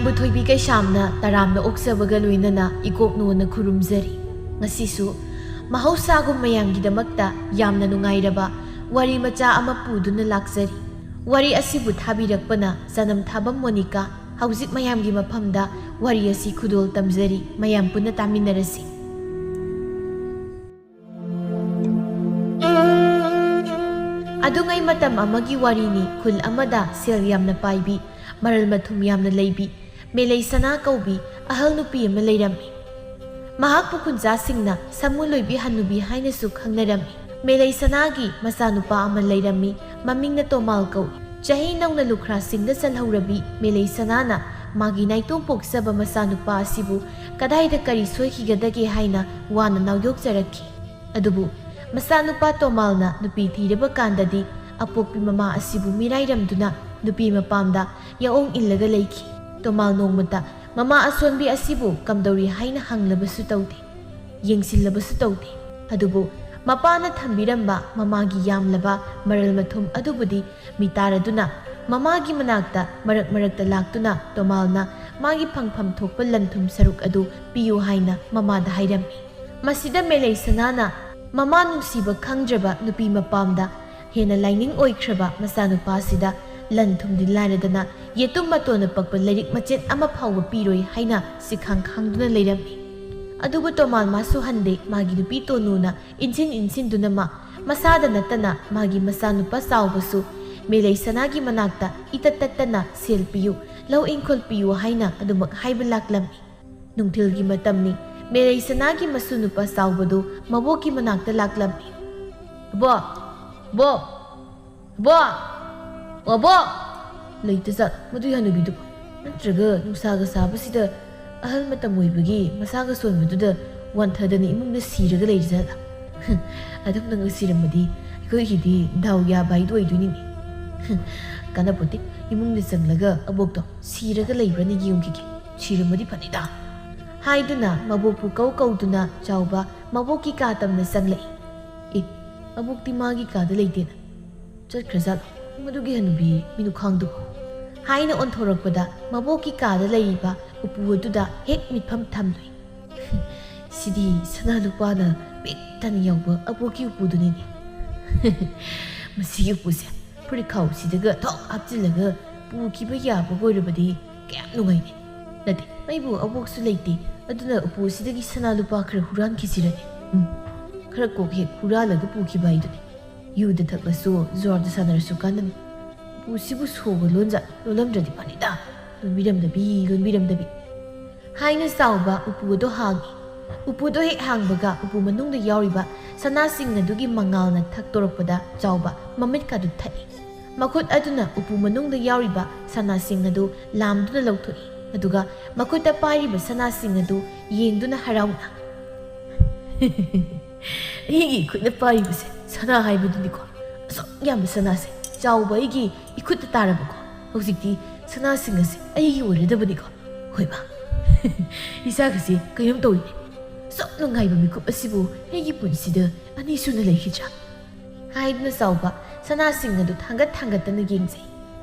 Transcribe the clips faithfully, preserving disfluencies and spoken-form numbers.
ꯕꯨꯊꯣꯏꯕꯤ ꯀꯩꯁꯥꯝꯅ ꯇꯔꯥꯝꯅ ꯑꯣꯛꯆꯕꯒ ꯂꯣꯏꯅꯅ ꯏꯀꯣꯛꯅꯣꯅ ꯈꯨꯔꯨꯝꯖꯔꯤ꯫ ꯉꯁꯤꯁꯨ ꯃꯍꯧꯁꯥꯒꯨꯝ ꯃꯌꯥꯝꯒꯤꯗꯃꯛꯇ ꯌꯥꯝꯅ ꯅꯨꯡꯉꯥꯏꯔꯕ ꯋꯥꯔꯤ ꯃꯆꯥ ꯑꯃ ꯄꯨꯗꯨꯅ ꯂꯥꯛꯆꯔꯤ꯫ ꯋꯥꯔꯤ ꯑꯁꯤꯕꯨ ꯊꯥꯕꯤꯔꯛꯄꯅ ꯆꯅꯝ ꯊꯥꯕꯝ ꯃꯣꯅꯤꯀꯥ꯫ ꯍꯧꯖꯤꯛ ꯃꯌꯥꯝꯒꯤ ꯃꯐꯝꯗ ꯋꯥꯔꯤ ꯑꯁꯤ ꯈꯨꯗꯣꯜ ꯇꯝꯖꯔꯤ꯫ ꯃꯌꯥꯝ ꯄꯨꯟꯅ ꯇꯥꯃꯤꯟꯅꯔꯁꯤ꯫ ꯑꯗꯨꯉꯩ ꯃꯇꯝ ꯑꯃꯒꯤ ꯋꯥꯔꯤꯅꯤ꯫ ꯈꯨꯜ ꯑꯃꯗ ꯁꯦꯜ ꯌꯥꯝꯅ ꯄꯥꯏꯕꯤ, ꯃꯔꯜ ꯃꯊꯨꯝ ꯌꯥꯝꯅ ꯂꯩꯕꯤ, ꯃꯦꯂꯩ ꯁꯅꯥ ꯀꯧꯕꯤ ꯑꯍꯜ ꯅꯨꯄꯤ ꯑꯃ ꯂꯩꯔꯝꯃꯤ꯫ ꯃꯍꯥꯛꯄꯨ ꯈꯨꯟꯖꯥꯁꯤꯡꯅ ꯁꯃꯨ ꯂꯣꯏꯕꯤ ꯍꯟꯅꯨꯕꯤ ꯍꯥꯏꯅꯁꯨ ꯈꯪꯅꯔꯝꯃꯤ꯫ ꯃꯦꯂꯩ ꯁꯅꯥꯒꯤ ꯃꯆꯥꯅꯨꯄꯥ ꯑꯃ ꯂꯩꯔꯝꯃꯤ꯫ ꯃꯃꯤꯡꯅ ꯇꯣꯃꯥꯜ ꯀꯧꯏ꯫ ꯆꯍꯤ ꯅꯧꯅ ꯂꯨꯈ꯭ꯔꯥꯁꯤꯡꯗ ꯆꯜꯍꯧꯔꯕꯤ ꯃꯦꯂꯩ ꯁꯅꯥꯅ ꯃꯥꯒꯤ ꯅꯥꯏꯇꯣꯝ ꯄꯣꯛꯆꯕ ꯃꯆꯥꯅꯨꯄꯥ ꯑꯁꯤꯕꯨ ꯀꯗꯥꯏꯗ ꯀꯔꯤ ꯁꯣꯏꯈꯤꯒꯗꯒꯦ ꯍꯥꯏꯅ ꯋꯥꯅ ꯅꯥꯎꯌꯣꯛꯆꯔꯛꯈꯤ꯫ ꯑꯗꯨꯕꯨ ꯃꯆꯥꯅꯨꯄꯥ ꯇꯣꯃꯥꯜꯅ ꯅꯨꯄꯤ ꯊꯤꯔꯕ ꯀꯥꯟꯗꯗꯤ ꯑꯄꯣꯛꯄꯤ ꯃꯃꯥ ꯑꯁꯤꯕꯨ ꯃꯤꯔꯥꯏꯔꯝꯗꯨꯅ ꯅꯨꯄꯤ ꯃꯄꯥꯝꯗ ꯌꯥꯑꯣꯡ ꯏꯜꯂꯒ ꯂꯩꯈꯤ꯫ ꯇꯣꯃꯥꯜ ꯅꯣꯡꯃꯇ ꯃꯃꯥ ꯑꯁꯣꯟꯕꯤ ꯑꯁꯤꯕꯨ ꯀꯝꯗꯧꯔꯤ ꯍꯥꯏꯅ ꯍꯪꯂꯕꯁꯨ ꯇꯧꯗꯦ, ꯌꯦꯡꯁꯤꯜꯂꯕꯁꯨ ꯇꯧꯗꯦ꯫ ꯑꯗꯨꯕꯨ ꯃꯄꯥꯅ ꯊꯝꯕꯤꯔꯝꯕ ꯃꯃꯥꯒꯤ ꯌꯥꯝꯂꯕ ꯃꯔꯜ ꯃꯊꯨꯝ ꯑꯗꯨꯕꯨꯗꯤ ꯃꯤꯇꯥꯔꯗꯨꯅ ꯃꯃꯥꯒꯤ ꯃꯅꯥꯛꯇ ꯃꯔꯛ ꯃꯔꯛꯇ ꯂꯥꯛꯇꯨꯅ ꯇꯣꯃꯥꯜꯅ ꯃꯥꯒꯤ ꯐꯪꯐꯝ ꯊꯣꯛꯄ ꯂꯟ ꯊꯨꯝ ꯁꯔꯨꯛ ꯑꯗꯨ ꯄꯤꯌꯨ ꯍꯥꯏꯅ ꯃꯃꯥꯗ ꯍꯥꯏꯔꯝꯃꯤ꯫ ꯃꯁꯤꯗ ꯃꯦꯂꯩ ꯁꯅꯥꯅ ꯃꯃꯥ ꯅꯨꯡꯁꯤꯕ ꯈꯪꯗ꯭ꯔꯕ ꯅꯨꯄꯤ ꯃꯄꯥꯝꯗ ꯍꯦꯟꯅ ꯂꯥꯏꯅꯤꯡ ꯑꯣꯏꯈ꯭ꯔꯕ ꯃꯆꯥꯅꯨꯄꯥꯁꯤꯗ ꯂꯟ ꯊꯨꯝꯗꯤ ꯂꯥꯏꯔꯗꯅ ꯌꯦꯇꯨꯝ ꯃꯇꯣꯟꯅ ꯄꯛꯄ ꯂꯥꯏꯔꯤꯛ ꯃꯆꯦꯠ ꯑꯃ ꯐꯥꯎꯕ ꯄꯤꯔꯣꯏ ꯍꯥꯏꯅ ꯁꯤꯈꯥꯡ ꯈꯥꯡꯗꯨꯅ ꯂꯩꯔꯝꯃꯤ꯫ ꯑꯗꯨꯕꯨ ꯇꯣꯃꯥꯜ ꯃꯥꯁꯨ ꯍꯟꯗꯦ꯫ ꯃꯥꯒꯤ ꯅꯨꯄꯤ ꯇꯣꯅꯨꯅ ꯏꯟꯁꯤꯟ ꯏꯟꯁꯤꯟꯗꯨꯅ ꯃꯥ ꯃꯁꯥꯗ ꯅꯠꯇꯅ ꯃꯥꯒꯤ ꯃꯆꯥꯅꯨꯄꯥ ꯆꯥꯎꯕꯁꯨ ꯃꯦꯂꯩ ꯁꯅꯥꯒꯤ ꯃꯅꯥꯛꯇ ꯏꯇꯠ ꯇꯠꯇꯅ ꯁꯦꯜ ꯄꯤꯌꯨ, ꯂꯧ ꯏꯪꯈꯣꯜ ꯄꯤꯌꯨ ꯍꯥꯏꯅ ꯑꯗꯨꯃꯛ ꯍꯥꯏꯕ ꯂꯥꯛꯂꯝꯃꯤ꯫ ꯅꯨꯡꯊꯤꯜꯒꯤ ꯃꯇꯝꯅꯤ꯫ ꯃꯦꯂꯩ ꯁꯅꯥꯒꯤ ꯃꯁꯨ ꯅꯨꯄꯥ ꯆꯥꯎꯕꯗꯨ ꯃꯕꯣꯛꯀꯤ ꯃꯅꯥꯛꯇ ꯂꯥꯛꯂꯝꯃꯤ꯫ "ꯑꯕꯣꯛ! ꯑꯕꯣꯛ! ꯑꯕꯣꯛ! ꯑꯣ ꯑꯕꯣꯛ!" ꯂꯩꯇꯖꯥꯠ ꯃꯗꯨꯒꯤ ꯍꯅꯨꯕꯤꯗꯨꯕꯨ? ꯅꯠꯇ꯭ꯔꯒ ꯅꯨꯡꯁꯥꯒ ꯁꯥꯕꯁꯤꯗ ꯑꯍꯜ ꯃꯇꯝ ꯑꯣꯏꯕꯒꯤ ꯃꯁꯥꯒ ꯁꯣꯟꯕꯗꯨꯗ ꯋꯥꯟꯊꯗꯅ ꯏꯃꯨꯡꯗ ꯁꯤꯔꯒ ꯂꯩꯔꯤꯖꯥꯠꯂ? ꯑꯗꯨꯝꯅꯒ ꯁꯤꯔꯝꯃꯗꯤ ꯑꯩꯈꯣꯏꯒꯤꯗꯤ ꯗꯥꯎ ꯌꯥꯕ ꯍꯥꯏꯗꯨ ꯑꯣꯏꯗꯣꯏꯅꯤꯅꯦ꯫ ꯀꯥꯟꯅꯄꯣꯠꯇꯦ, ꯏꯃꯨꯡꯗ ꯆꯪꯂꯒ ꯑꯕꯣꯛꯇꯣ ꯁꯤꯔꯒ ꯂꯩꯕ꯭ꯔꯥꯅ ꯌꯦꯡꯈꯤꯒꯦ꯫ ꯁꯤꯔꯝꯃꯗꯤ ꯐꯅꯤꯗ꯫ ꯍꯥꯏꯗꯨꯅ ꯃꯕꯣꯛꯄꯨ ꯀꯧ ꯀꯧꯗꯨꯅ ꯆꯥꯎꯕ ꯃꯕꯣꯛꯀꯤ ꯀꯥ ꯇꯝꯅ ꯆꯪꯂꯛꯏ꯫ ꯑꯦ, ꯑꯕꯣꯛꯇꯤ ꯃꯥꯒꯤ ꯀꯥꯗ ꯂꯩꯇꯦꯅ꯫ ꯆꯠꯈ꯭ꯔꯖꯥꯠꯂꯣ ꯃꯗꯨꯒꯤ ꯍꯅꯨꯕꯤ ꯃꯤꯅꯨꯈꯥꯡꯗꯨꯕꯨ? ꯍꯥꯏꯅ ꯑꯣꯟꯊꯣꯔꯛꯄꯗ ꯃꯕꯣꯛꯀꯤ ꯀꯥꯗ ꯂꯩꯔꯤꯕ ꯎꯄꯨ ꯑꯗꯨꯗ ꯍꯦꯛ ꯃꯤꯠꯐꯝ ꯊꯝꯂꯨꯏ꯫ "ꯁꯤꯗꯤ ꯁꯅꯥ ꯂꯨꯄꯥꯅ ꯄꯤꯛ ꯊꯟꯅ ꯌꯥꯎꯕ ꯑꯕꯣꯛꯀꯤ ꯎꯄꯨꯗꯨꯅꯤꯅꯦ꯫ ꯃꯁꯤꯒꯤ ꯎꯄꯨꯁꯦ ꯐꯨꯔꯤꯠꯈꯥꯎꯁꯤꯗꯒ ꯊꯣꯛ ꯍꯥꯞꯆꯤꯜꯂꯒ ꯄꯨꯈꯤꯕ ꯌꯥꯕ ꯑꯣꯏꯔꯕꯗꯤ ꯀꯌꯥꯝ ꯅꯨꯡꯉꯥꯏꯅꯤ꯫ ꯅꯠꯇꯦ, ꯑꯩꯕꯨ ꯑꯕꯣꯛꯁꯨ ꯂꯩꯇꯦ, ꯑꯗꯨꯅ ꯎꯄꯨꯁꯤꯗꯒꯤ ꯁꯅꯥ ꯂꯨꯄꯥ ꯈꯔ ꯍꯨꯔꯥꯟꯈꯤꯁꯤꯔꯅꯦ꯫ ꯎꯝ, ꯈꯔ ꯀꯣꯛ ꯍꯦꯛ ꯍꯨꯔꯥꯜꯂꯒ ꯄꯨꯈꯤꯕ ꯍꯥꯏꯗꯨꯅꯤ꯫ ꯌꯨꯗ ꯊꯛꯂꯁꯨ, ꯖꯨꯋꯥꯔꯗ ꯁꯥꯟꯅꯔꯁꯨ ꯀꯥꯟꯅꯅꯤ꯫ ꯎꯄꯨꯁꯤꯕꯨ ꯁꯣꯒ ꯂꯣꯟꯖ ꯂꯣꯜꯂꯝꯗ꯭ꯔꯗꯤ ꯐꯅꯤꯗ꯫ ꯂꯣꯟꯕꯤꯔꯝꯗꯕꯤ, ꯂꯣꯟꯕꯤꯔꯝꯗꯕꯤ," ꯍꯥꯏꯅ ꯆꯥꯎꯕ ꯎꯄꯨ ꯑꯗꯨ ꯍꯥꯡꯉꯤ꯫ ꯎꯄꯨꯗꯣ ꯍꯦꯛ ꯍꯥꯡꯕꯒ ꯎꯄꯨ ꯃꯅꯨꯡꯗ ꯌꯥꯎꯔꯤꯕ ꯁꯅꯥꯁꯤꯡ ꯑꯗꯨꯒꯤ ꯃꯉꯥꯜꯅ ꯊꯛꯇꯣꯔꯛꯄꯗ ꯆꯥꯎꯕ ꯃꯃꯤꯠꯀꯥꯗꯨ ꯊꯛꯏ꯫ ꯃꯈꯨꯠ ꯑꯗꯨꯅ ꯎꯄꯨ ꯃꯅꯨꯡꯗ ꯌꯥꯎꯔꯤꯕ ꯁꯅꯥꯁꯤꯡ ꯑꯗꯨ ꯂꯥꯝꯗꯨꯅ ꯂꯧꯊꯣꯛꯏ, ꯑꯗꯨꯒ ꯃꯈꯨꯠꯇ ꯄꯥꯏꯔꯤꯕ ꯁꯅꯥꯁꯤꯡ ꯑꯗꯨ ꯌꯦꯡꯗꯨꯅ ꯍꯔꯥꯎꯅ, "ꯑꯩꯒꯤ ꯈꯨꯠꯅ ꯄꯥꯏꯔꯤꯕꯁꯦ ꯁꯅꯥ ꯍꯥꯏꯕꯗꯨꯅꯤꯀꯣ꯫ ꯑꯁꯨꯛ ꯌꯥꯝꯕ ꯁꯅꯥꯁꯦ ꯆꯥꯎꯕ ꯑꯩꯒꯤ ꯏꯈꯨꯠꯇ ꯇꯥꯔꯕꯀꯣ꯫ ꯍꯧꯖꯤꯛꯇꯤ ꯁꯅꯥꯁꯤꯡ ꯑꯁꯦ ꯑꯩꯒꯤ ꯑꯣꯏꯔꯗꯕꯅꯤꯀꯣ꯫ ꯍꯣꯏꯃ, ꯏꯁꯥꯒꯁꯦ ꯀꯩꯅꯣꯝ ꯇꯧꯏꯅꯦ꯫ ꯑꯁꯨꯛ ꯅꯨꯡꯉꯥꯏꯕ ꯃꯤꯀꯨꯞ ꯑꯁꯤꯕꯨ ꯑꯩꯒꯤ ꯄꯨꯟꯁꯤꯗ ꯑꯅꯤꯁꯨꯅ ꯂꯩꯈꯤꯗ꯭ꯔꯥ?" ꯍꯥꯏꯗꯨꯅ ꯆꯥꯎꯕ ꯁꯅꯥꯁꯤꯡ ꯑꯗꯨ ꯊꯥꯡꯒꯠ ꯊꯥꯡꯒꯠꯇꯅ ꯌꯦꯡꯖꯩ꯫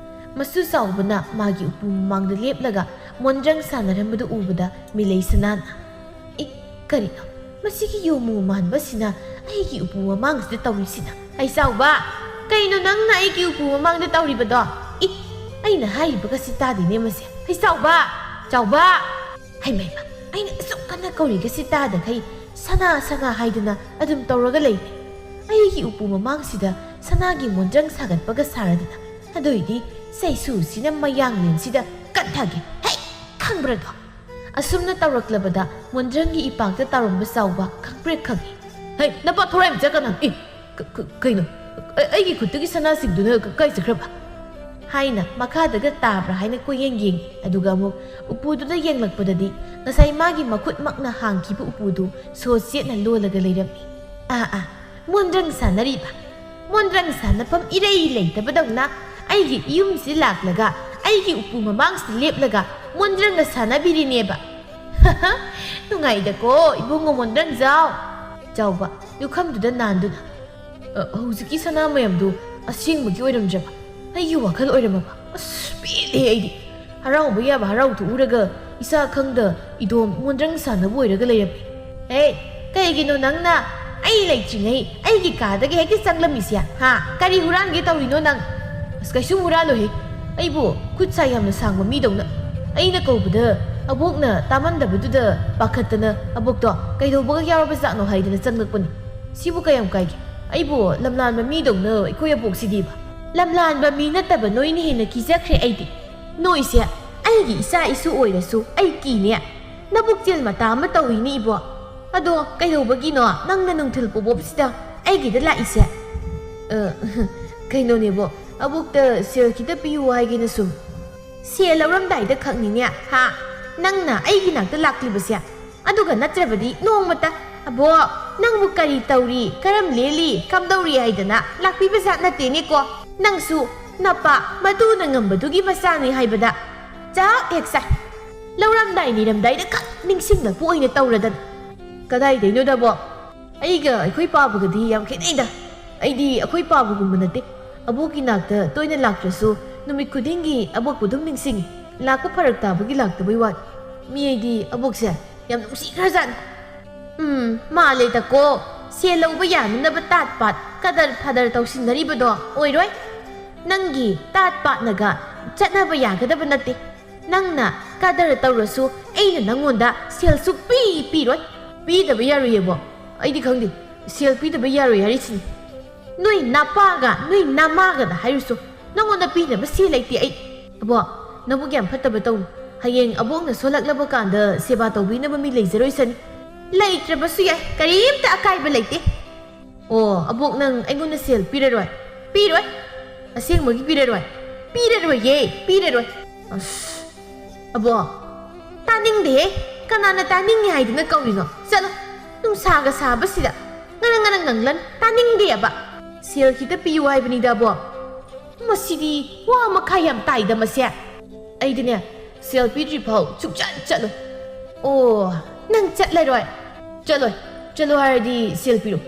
ꯃꯁꯨ ꯆꯥꯎꯕꯅ ꯃꯥꯒꯤ ꯎꯄꯨ ꯃꯃꯥꯡꯗ ꯂꯦꯞꯂꯒ ꯃꯣꯟꯗ꯭ꯔꯪ ꯁꯥꯟꯅꯔꯝꯕꯗꯨ ꯎꯕꯗ ꯃꯤꯂꯩ ꯁꯅꯥꯅ, "ꯏ, ꯀꯔꯤꯅꯣ ꯃꯁꯤꯒꯤ ꯌꯣꯡꯃꯨ ꯃꯥꯟꯕꯁꯤꯅ ꯑꯩꯒꯤ ꯎꯄꯨ ꯃꯃꯥꯡꯁꯤꯗ ꯇꯧꯔꯤꯁꯤꯅ? ꯑꯩ ꯆꯥꯎꯕ, ꯀꯩꯅꯣ ꯅꯪꯅ ꯑꯩꯒꯤ ꯎꯄꯨ ꯃꯃꯥꯡꯗ ꯇꯧꯔꯤꯕꯗꯣ? ꯏ, ꯑꯩꯅ ꯍꯥꯏꯔꯤꯕꯒꯁꯤ ꯇꯥꯗꯦꯅꯦ ꯃꯁꯦ꯫ ꯑꯩ ꯆꯥꯎꯕ, ꯆꯥꯎꯕ!" ꯍꯩꯃꯩꯃ, ꯑꯩꯅ ꯑꯁꯨꯛ ꯀꯟꯅ ꯀꯧꯔꯤꯒꯁꯤ ꯇꯥꯗꯈꯩ ꯁꯅꯥ ꯁꯅꯥ ꯍꯥꯏꯗꯨꯅ ꯑꯗꯨꯝ ꯇꯧꯔꯒ ꯂꯩꯔꯦ꯫ ꯑꯩꯒꯤ ꯎꯄꯨ ꯃꯃꯥꯡꯁꯤꯗ ꯁꯅꯥꯒꯤ ꯃꯣꯟꯗ꯭ꯔꯪ ꯁꯥꯒꯠꯄꯒ ꯁꯥꯔꯗꯅ꯫ ꯑꯗꯨꯏꯗꯤ ꯆꯩꯁꯨꯁꯤꯅ ꯃꯌꯥꯡꯂꯦꯟꯁꯤꯗ ꯀꯟꯊꯒꯦ꯫ ꯍꯩ! ꯈꯪꯕ꯭ꯔꯗꯣ? ꯑꯁꯨꯝꯅ ꯇꯧꯔꯛꯂꯕꯗ ꯃꯣꯟꯗ꯭ꯔꯪꯒꯤ ꯏꯄꯥꯛꯇ ꯇꯥꯔꯝꯕ ꯆꯥꯎꯕ ꯈꯪꯄ꯭ꯔꯦꯛ ꯈꯪꯉꯤ꯫ "ꯍꯩ, ꯅꯄꯥ ꯊꯣꯔꯥꯏ ꯃꯆꯥ ꯀꯅꯥꯅꯣ? ꯏ, ꯀ-, ꯀ-, ꯀꯩꯅꯣ? ꯑ-, ꯑꯩꯒꯤ ꯈꯨꯠꯇꯒꯤ ꯁꯅꯥꯁꯤꯡꯗꯨꯅ ꯀ-, ꯀꯥꯏ ꯆꯠꯈ꯭ꯔꯕ?" ꯍꯥꯏꯅ ꯃꯈꯥꯗꯒ ꯇꯥꯕ꯭ꯔꯥ ꯍꯥꯏꯅ ꯀꯣꯏꯌꯦꯡ ꯌꯦꯡꯉꯤ꯫ ꯑꯗꯨꯒ ꯑꯃꯨꯛ ꯎꯄꯨꯗꯨꯗ ꯌꯦꯡꯂꯛꯄꯗꯗꯤ ꯉꯁꯥꯏ ꯃꯥꯒꯤ ꯃꯈꯨꯠꯃꯛꯅ ꯍꯥꯡꯈꯤꯕ ꯎꯄꯨꯗꯨ ꯁꯣ ꯆꯦꯠꯅ ꯂꯣꯜꯂꯒ ꯂꯩꯔꯝꯃꯤ꯫ "ꯑꯥ, ꯑꯥ, ꯃꯣꯟꯗ꯭ꯔꯪ ꯁꯥꯟꯅꯔꯤꯕ? ꯃꯣꯟꯗ꯭ꯔꯪ ꯁꯥꯟꯅꯐꯝ ꯏꯔꯩ ꯂꯩꯇꯕꯗꯧꯅ ꯑꯩꯒꯤ ꯏꯌꯨꯝꯁꯤ ꯂꯥꯛꯂꯒ ꯑꯩꯒꯤ ꯎꯄꯨ ꯃꯃꯥꯡꯁꯤꯗ ꯂꯦꯞꯂꯒ ꯃꯣꯟꯗ꯭ꯔꯪꯒ ꯁꯥꯟꯅꯕꯤꯔꯤꯅꯦꯕ? ꯅꯨꯡꯉꯥꯏꯗꯀꯣ, ꯏꯕꯨꯡꯉꯣ ꯃꯣꯟꯗ꯭ꯔꯪꯖꯥꯎ!" ꯆꯥꯎꯕ ꯂꯨꯈꯝꯗꯨꯗ ꯅꯥꯟꯗꯨꯅ, "ꯑ, ꯍꯧꯖꯤꯛꯀꯤ ꯁꯅꯥ ꯃꯌꯥꯝꯗꯨ ꯑꯁꯦꯡꯕꯒꯤ ꯑꯣꯏꯔꯝꯗ꯭ꯔꯕ? ꯑꯩꯒꯤ ꯋꯥꯈꯜ ꯑꯣꯏꯔꯝꯃꯕ? ꯑꯁ, ꯄꯦꯜꯂꯦ ꯑꯩꯗꯤ꯫ ꯍꯔꯥꯎꯕ ꯌꯥꯕ ꯍꯔꯥꯎꯊꯣꯛꯎꯔꯒ ꯏꯁꯥ ꯈꯪꯗ ꯏꯗꯣꯝ ꯃꯣꯟꯗ꯭ꯔꯪ ꯁꯥꯟꯅꯕ ꯑꯣꯏꯔꯒ ꯂꯩꯔꯝꯃꯤ꯫ ꯍꯦ, ꯀꯩꯒꯤꯅꯣ ꯅꯪꯅ ꯑꯩ ꯂꯩꯇ꯭ꯔꯤꯉꯩ ꯑꯩꯒꯤ ꯀꯥꯗꯒ ꯍꯦꯛꯇ ꯆꯪꯂꯝꯃꯤꯁꯦ? ꯍꯥ? ꯀꯔꯤ ꯍꯨꯔꯥꯟꯒꯦ ꯇꯧꯔꯤꯅꯣ ꯅꯪ? ꯑꯁ, ꯀꯩꯁꯨꯝ ꯍꯨꯔꯥꯜꯂꯣꯏꯍꯦ꯫ ꯑꯩꯕꯨ ꯈꯨꯠ ꯁꯥ ꯌꯥꯝꯅ ꯁꯥꯡꯕ ꯃꯤꯗꯧꯅ꯫ ꯑꯩꯅ ꯀꯧꯕꯗ ꯑꯕꯣꯛꯅ ꯇꯥꯃꯟꯗꯕꯗꯨꯗ ꯄꯥꯈꯠꯇꯅ ꯑꯕꯣꯛꯇꯣ ꯀꯩꯗꯧꯕꯒ ꯌꯥꯎꯔꯕ ꯖꯥꯠꯅꯣ ꯍꯥꯏꯗꯅ ꯆꯪꯂꯛꯄꯅꯤ꯫ ꯁꯤꯕꯨ ꯀꯌꯥꯝ ꯀꯥꯏꯒꯦ? ꯑꯩꯕꯨ ꯂꯝꯂꯥꯟꯕ ꯃꯤꯗꯧꯅ ꯑꯩꯈꯣꯏ ꯑꯕꯣꯛꯁꯤꯗꯤꯕ꯫ ꯂꯝꯂꯥꯟꯕ ꯃꯤ ꯅꯠꯇꯕ ꯅꯣꯏꯅ ꯍꯦꯟꯅ ꯀꯤꯖꯈ꯭ꯔꯦ ꯑꯩꯗꯤ꯫ ꯅꯣꯏꯁꯦ ꯑꯩꯒꯤ ꯏꯆꯥ ꯏꯁꯨ ꯑꯣꯏꯔꯁꯨ ꯑꯩ ꯀꯤꯅꯦ꯫ ꯅꯕꯨꯛꯆꯦꯜ ꯃꯇꯥ ꯑꯃ ꯇꯧꯏꯅꯦ ꯏꯕꯣ꯫ ꯑꯗꯣ ꯀꯩꯗꯧꯕꯒꯤꯅꯣ ꯅꯪꯅ ꯅꯨꯡꯊꯤꯜ ꯄꯣꯕꯣꯞꯁꯤꯗ ꯑꯩꯒꯤꯗ ꯂꯥꯛꯏꯁꯦ? ꯑ, ꯀꯩꯅꯣꯅꯦꯕꯣ, ꯑꯕꯣꯛꯇ ꯁꯦꯜ ꯈꯤꯇ ꯄꯤꯌꯨ ꯍꯥꯏꯒꯦꯅ ꯁꯨꯝ꯫ ꯁꯦꯜ ꯂꯧꯔꯝꯗꯥꯏꯗ ꯈꯛꯅꯤꯅꯦ, ꯍꯥ? ꯅꯪꯅ ꯑꯩꯒꯤ ꯅꯥꯛꯇ ꯂꯥꯛꯂꯤꯕꯁꯦ? ꯑꯗꯨꯒ ꯅꯠꯇ꯭ꯔꯕꯗꯤ ꯅꯣꯡꯃꯇ, "ꯑꯕꯣꯛ, ꯅꯪꯕꯨ ꯀꯔꯤ ꯇꯧꯔꯤ, ꯀꯔꯝ ꯂꯦꯜꯂꯤ, ꯀꯝꯗꯧꯔꯤ?" ꯍꯥꯏꯗꯅ ꯂꯥꯛꯄꯤꯕ ꯖꯥꯠ ꯅꯠꯇꯦꯅꯦꯀꯣ꯫ ꯅꯪꯁꯨ ꯅꯄꯥ ꯃꯗꯨꯅ ꯉꯝꯕꯗꯨꯒꯤ ꯃꯆꯥꯅꯤ ꯍꯥꯏꯕꯗ ꯆꯥꯛ ꯍꯦꯛ ꯆꯥꯏ꯫ ꯂꯧꯔꯝꯗꯥꯏ ꯅꯤꯔꯝꯗꯥꯏꯗ ꯈꯛ ꯅꯤꯡꯁꯤꯡꯂꯛꯄ ꯑꯣꯏꯅ ꯇꯧꯔꯗꯅ꯫ ꯀꯗꯥꯏꯗꯩꯅꯣꯗ, ꯑꯕꯣꯛ? ꯑꯩꯒ ꯑꯩꯈꯣꯏ ꯄꯥꯕꯒꯗꯤ ꯌꯥꯝ ꯈꯦꯠꯅꯩꯗ꯫ ꯑꯩꯗꯤ ꯑꯩꯈꯣꯏ ꯄꯥꯕꯒꯨꯝꯕ ꯅꯠꯇꯦ꯫ ꯑꯕꯣꯛꯀꯤ ꯅꯥꯛꯇ ꯇꯣꯏꯅ ꯂꯥꯛꯇ꯭ꯔꯁꯨ ꯅꯨꯃꯤꯠ ꯈꯨꯗꯤꯡꯒꯤ ꯑꯕꯣꯛꯄꯨ ꯑꯗꯨꯝ ꯅꯤꯡꯁꯤꯡꯉꯤ꯫ ꯂꯥꯛꯄ ꯐꯔꯛ ꯇꯥꯕꯒꯤ ꯂꯥꯛꯇꯕꯩ ꯋꯥꯅꯤ꯫ ꯃꯤ ꯑꯩꯗꯤ ꯑꯕꯣꯛꯁꯦ ꯌꯥꯝ ꯅꯨꯡꯁꯤꯈ꯭ꯔꯖꯥꯠꯅꯤ꯫ ꯎꯝ, ꯃꯥꯜꯂꯦꯗꯀꯣ꯫ ꯁꯦꯜ ꯂꯧꯕ ꯌꯥꯅꯅꯕ ꯇꯥꯠ ꯄꯥꯠ, ꯀꯗꯔ ꯐꯗꯔ ꯇꯧꯁꯤꯟꯅꯔꯤꯕꯗꯣ ꯑꯣꯏꯔꯣꯏ꯫ ꯅꯪꯒꯤ ꯇꯥꯠ ꯄꯥꯠꯅꯒ ꯆꯠꯅꯕ ꯌꯥꯒꯗꯕ ꯅꯠꯇꯦ꯫ ꯅꯪꯅ ꯀꯗꯔ ꯇꯧꯔꯁꯨ ꯑꯩꯅ ꯅꯪꯉꯣꯟꯗ ꯁꯦꯜ ꯁꯨꯛꯄꯤ ꯄꯤꯔꯣꯏ꯫ ꯄꯤꯗꯕ ꯌꯥꯔꯣꯏꯌꯦꯕꯣ꯫ ꯑꯩꯗꯤ ꯈꯪꯗꯦ꯫ ꯁꯦꯜ ꯄꯤꯗꯕ ꯌꯥꯔꯣꯏ ꯍꯥꯏꯔꯤꯁꯤꯅꯤ꯫ ꯅꯣꯏ ꯅꯄꯥꯒ ꯅꯣꯏ ꯅꯃꯥꯒꯗ ꯍꯥꯏꯔꯨꯁꯨ, ꯅꯉꯣꯟꯗ ꯄꯤꯅꯕ ꯁꯦꯜ ꯂꯩꯇꯦ ꯑꯩ꯫ ꯑꯕꯣ, ꯅꯕꯨꯛ ꯌꯥꯝ ꯐꯠꯇꯕ ꯇꯧꯅꯨ꯫ ꯍꯌꯦꯡ ꯑꯕꯣꯛꯅ ꯁꯣꯜꯂꯛꯂꯕ ꯀꯥꯟꯗ ꯁꯦꯕꯥ ꯇꯧꯕꯤꯅꯕ ꯃꯤ ꯂꯩꯖꯔꯣꯏꯁꯅꯤ꯫ ꯂꯩꯇ꯭ꯔꯕꯁꯨ ꯌꯥꯏ, ꯀꯔꯤꯝꯇ ꯑꯀꯥꯏꯕ ꯂꯩꯇꯦ꯫ ꯑꯣ, ꯑꯕꯣꯛ, ꯅꯪ ꯑꯩꯉꯣꯟꯗ ꯁꯦꯜ ꯄꯤꯔꯔꯣꯏ? ꯄꯤꯔꯣꯏ? ꯑꯁꯦꯡꯕꯒꯤ ꯄꯤꯔꯔꯣꯏ? ꯄꯤꯔꯔꯣꯏꯌꯦ, ꯄꯤꯔꯔꯣꯏ꯫ ꯑꯁ, ꯑꯕꯣꯛ, ꯇꯥꯅꯤꯡꯗꯦꯍꯦ꯫ ꯀꯅꯥꯅ ꯇꯥꯅꯤꯡꯉꯤ ꯍꯥꯏꯗꯅ ꯀꯧꯔꯤꯅꯣ? ꯆꯠꯂꯣ, ꯅꯨꯡꯁꯥꯒ ꯁꯥꯕꯁꯤꯗ ꯉꯔꯪ ꯉꯔꯪ ꯉꯪꯂꯟ ꯇꯥꯅꯤꯡꯗꯦꯕ꯫ ꯁꯦꯜ ꯈꯤꯇ ꯄꯤꯌꯨ ꯍꯥꯏꯕꯅꯤꯗ, ꯑꯕꯣꯛ꯫ ꯃꯁꯤꯗꯤ ꯋꯥ ꯃꯈꯥ ꯌꯥꯝ ꯇꯥꯏꯗ ꯃꯁꯦ꯫ ꯑꯩꯗꯤꯅꯦ, ꯁꯦꯜ ꯄꯤꯗ꯭ꯔꯤ ꯐꯥꯎ ꯁꯨꯡꯆꯠ ꯆꯠꯂꯣꯏ꯫ ꯑꯣ, ꯅꯪ ꯆꯠꯂꯔꯣꯏ? ꯆꯠꯂꯣꯏ꯫ ꯆꯠꯂꯣ ꯍꯥꯏꯔꯗꯤ ꯁꯦꯜ ꯄꯤꯔꯣ꯫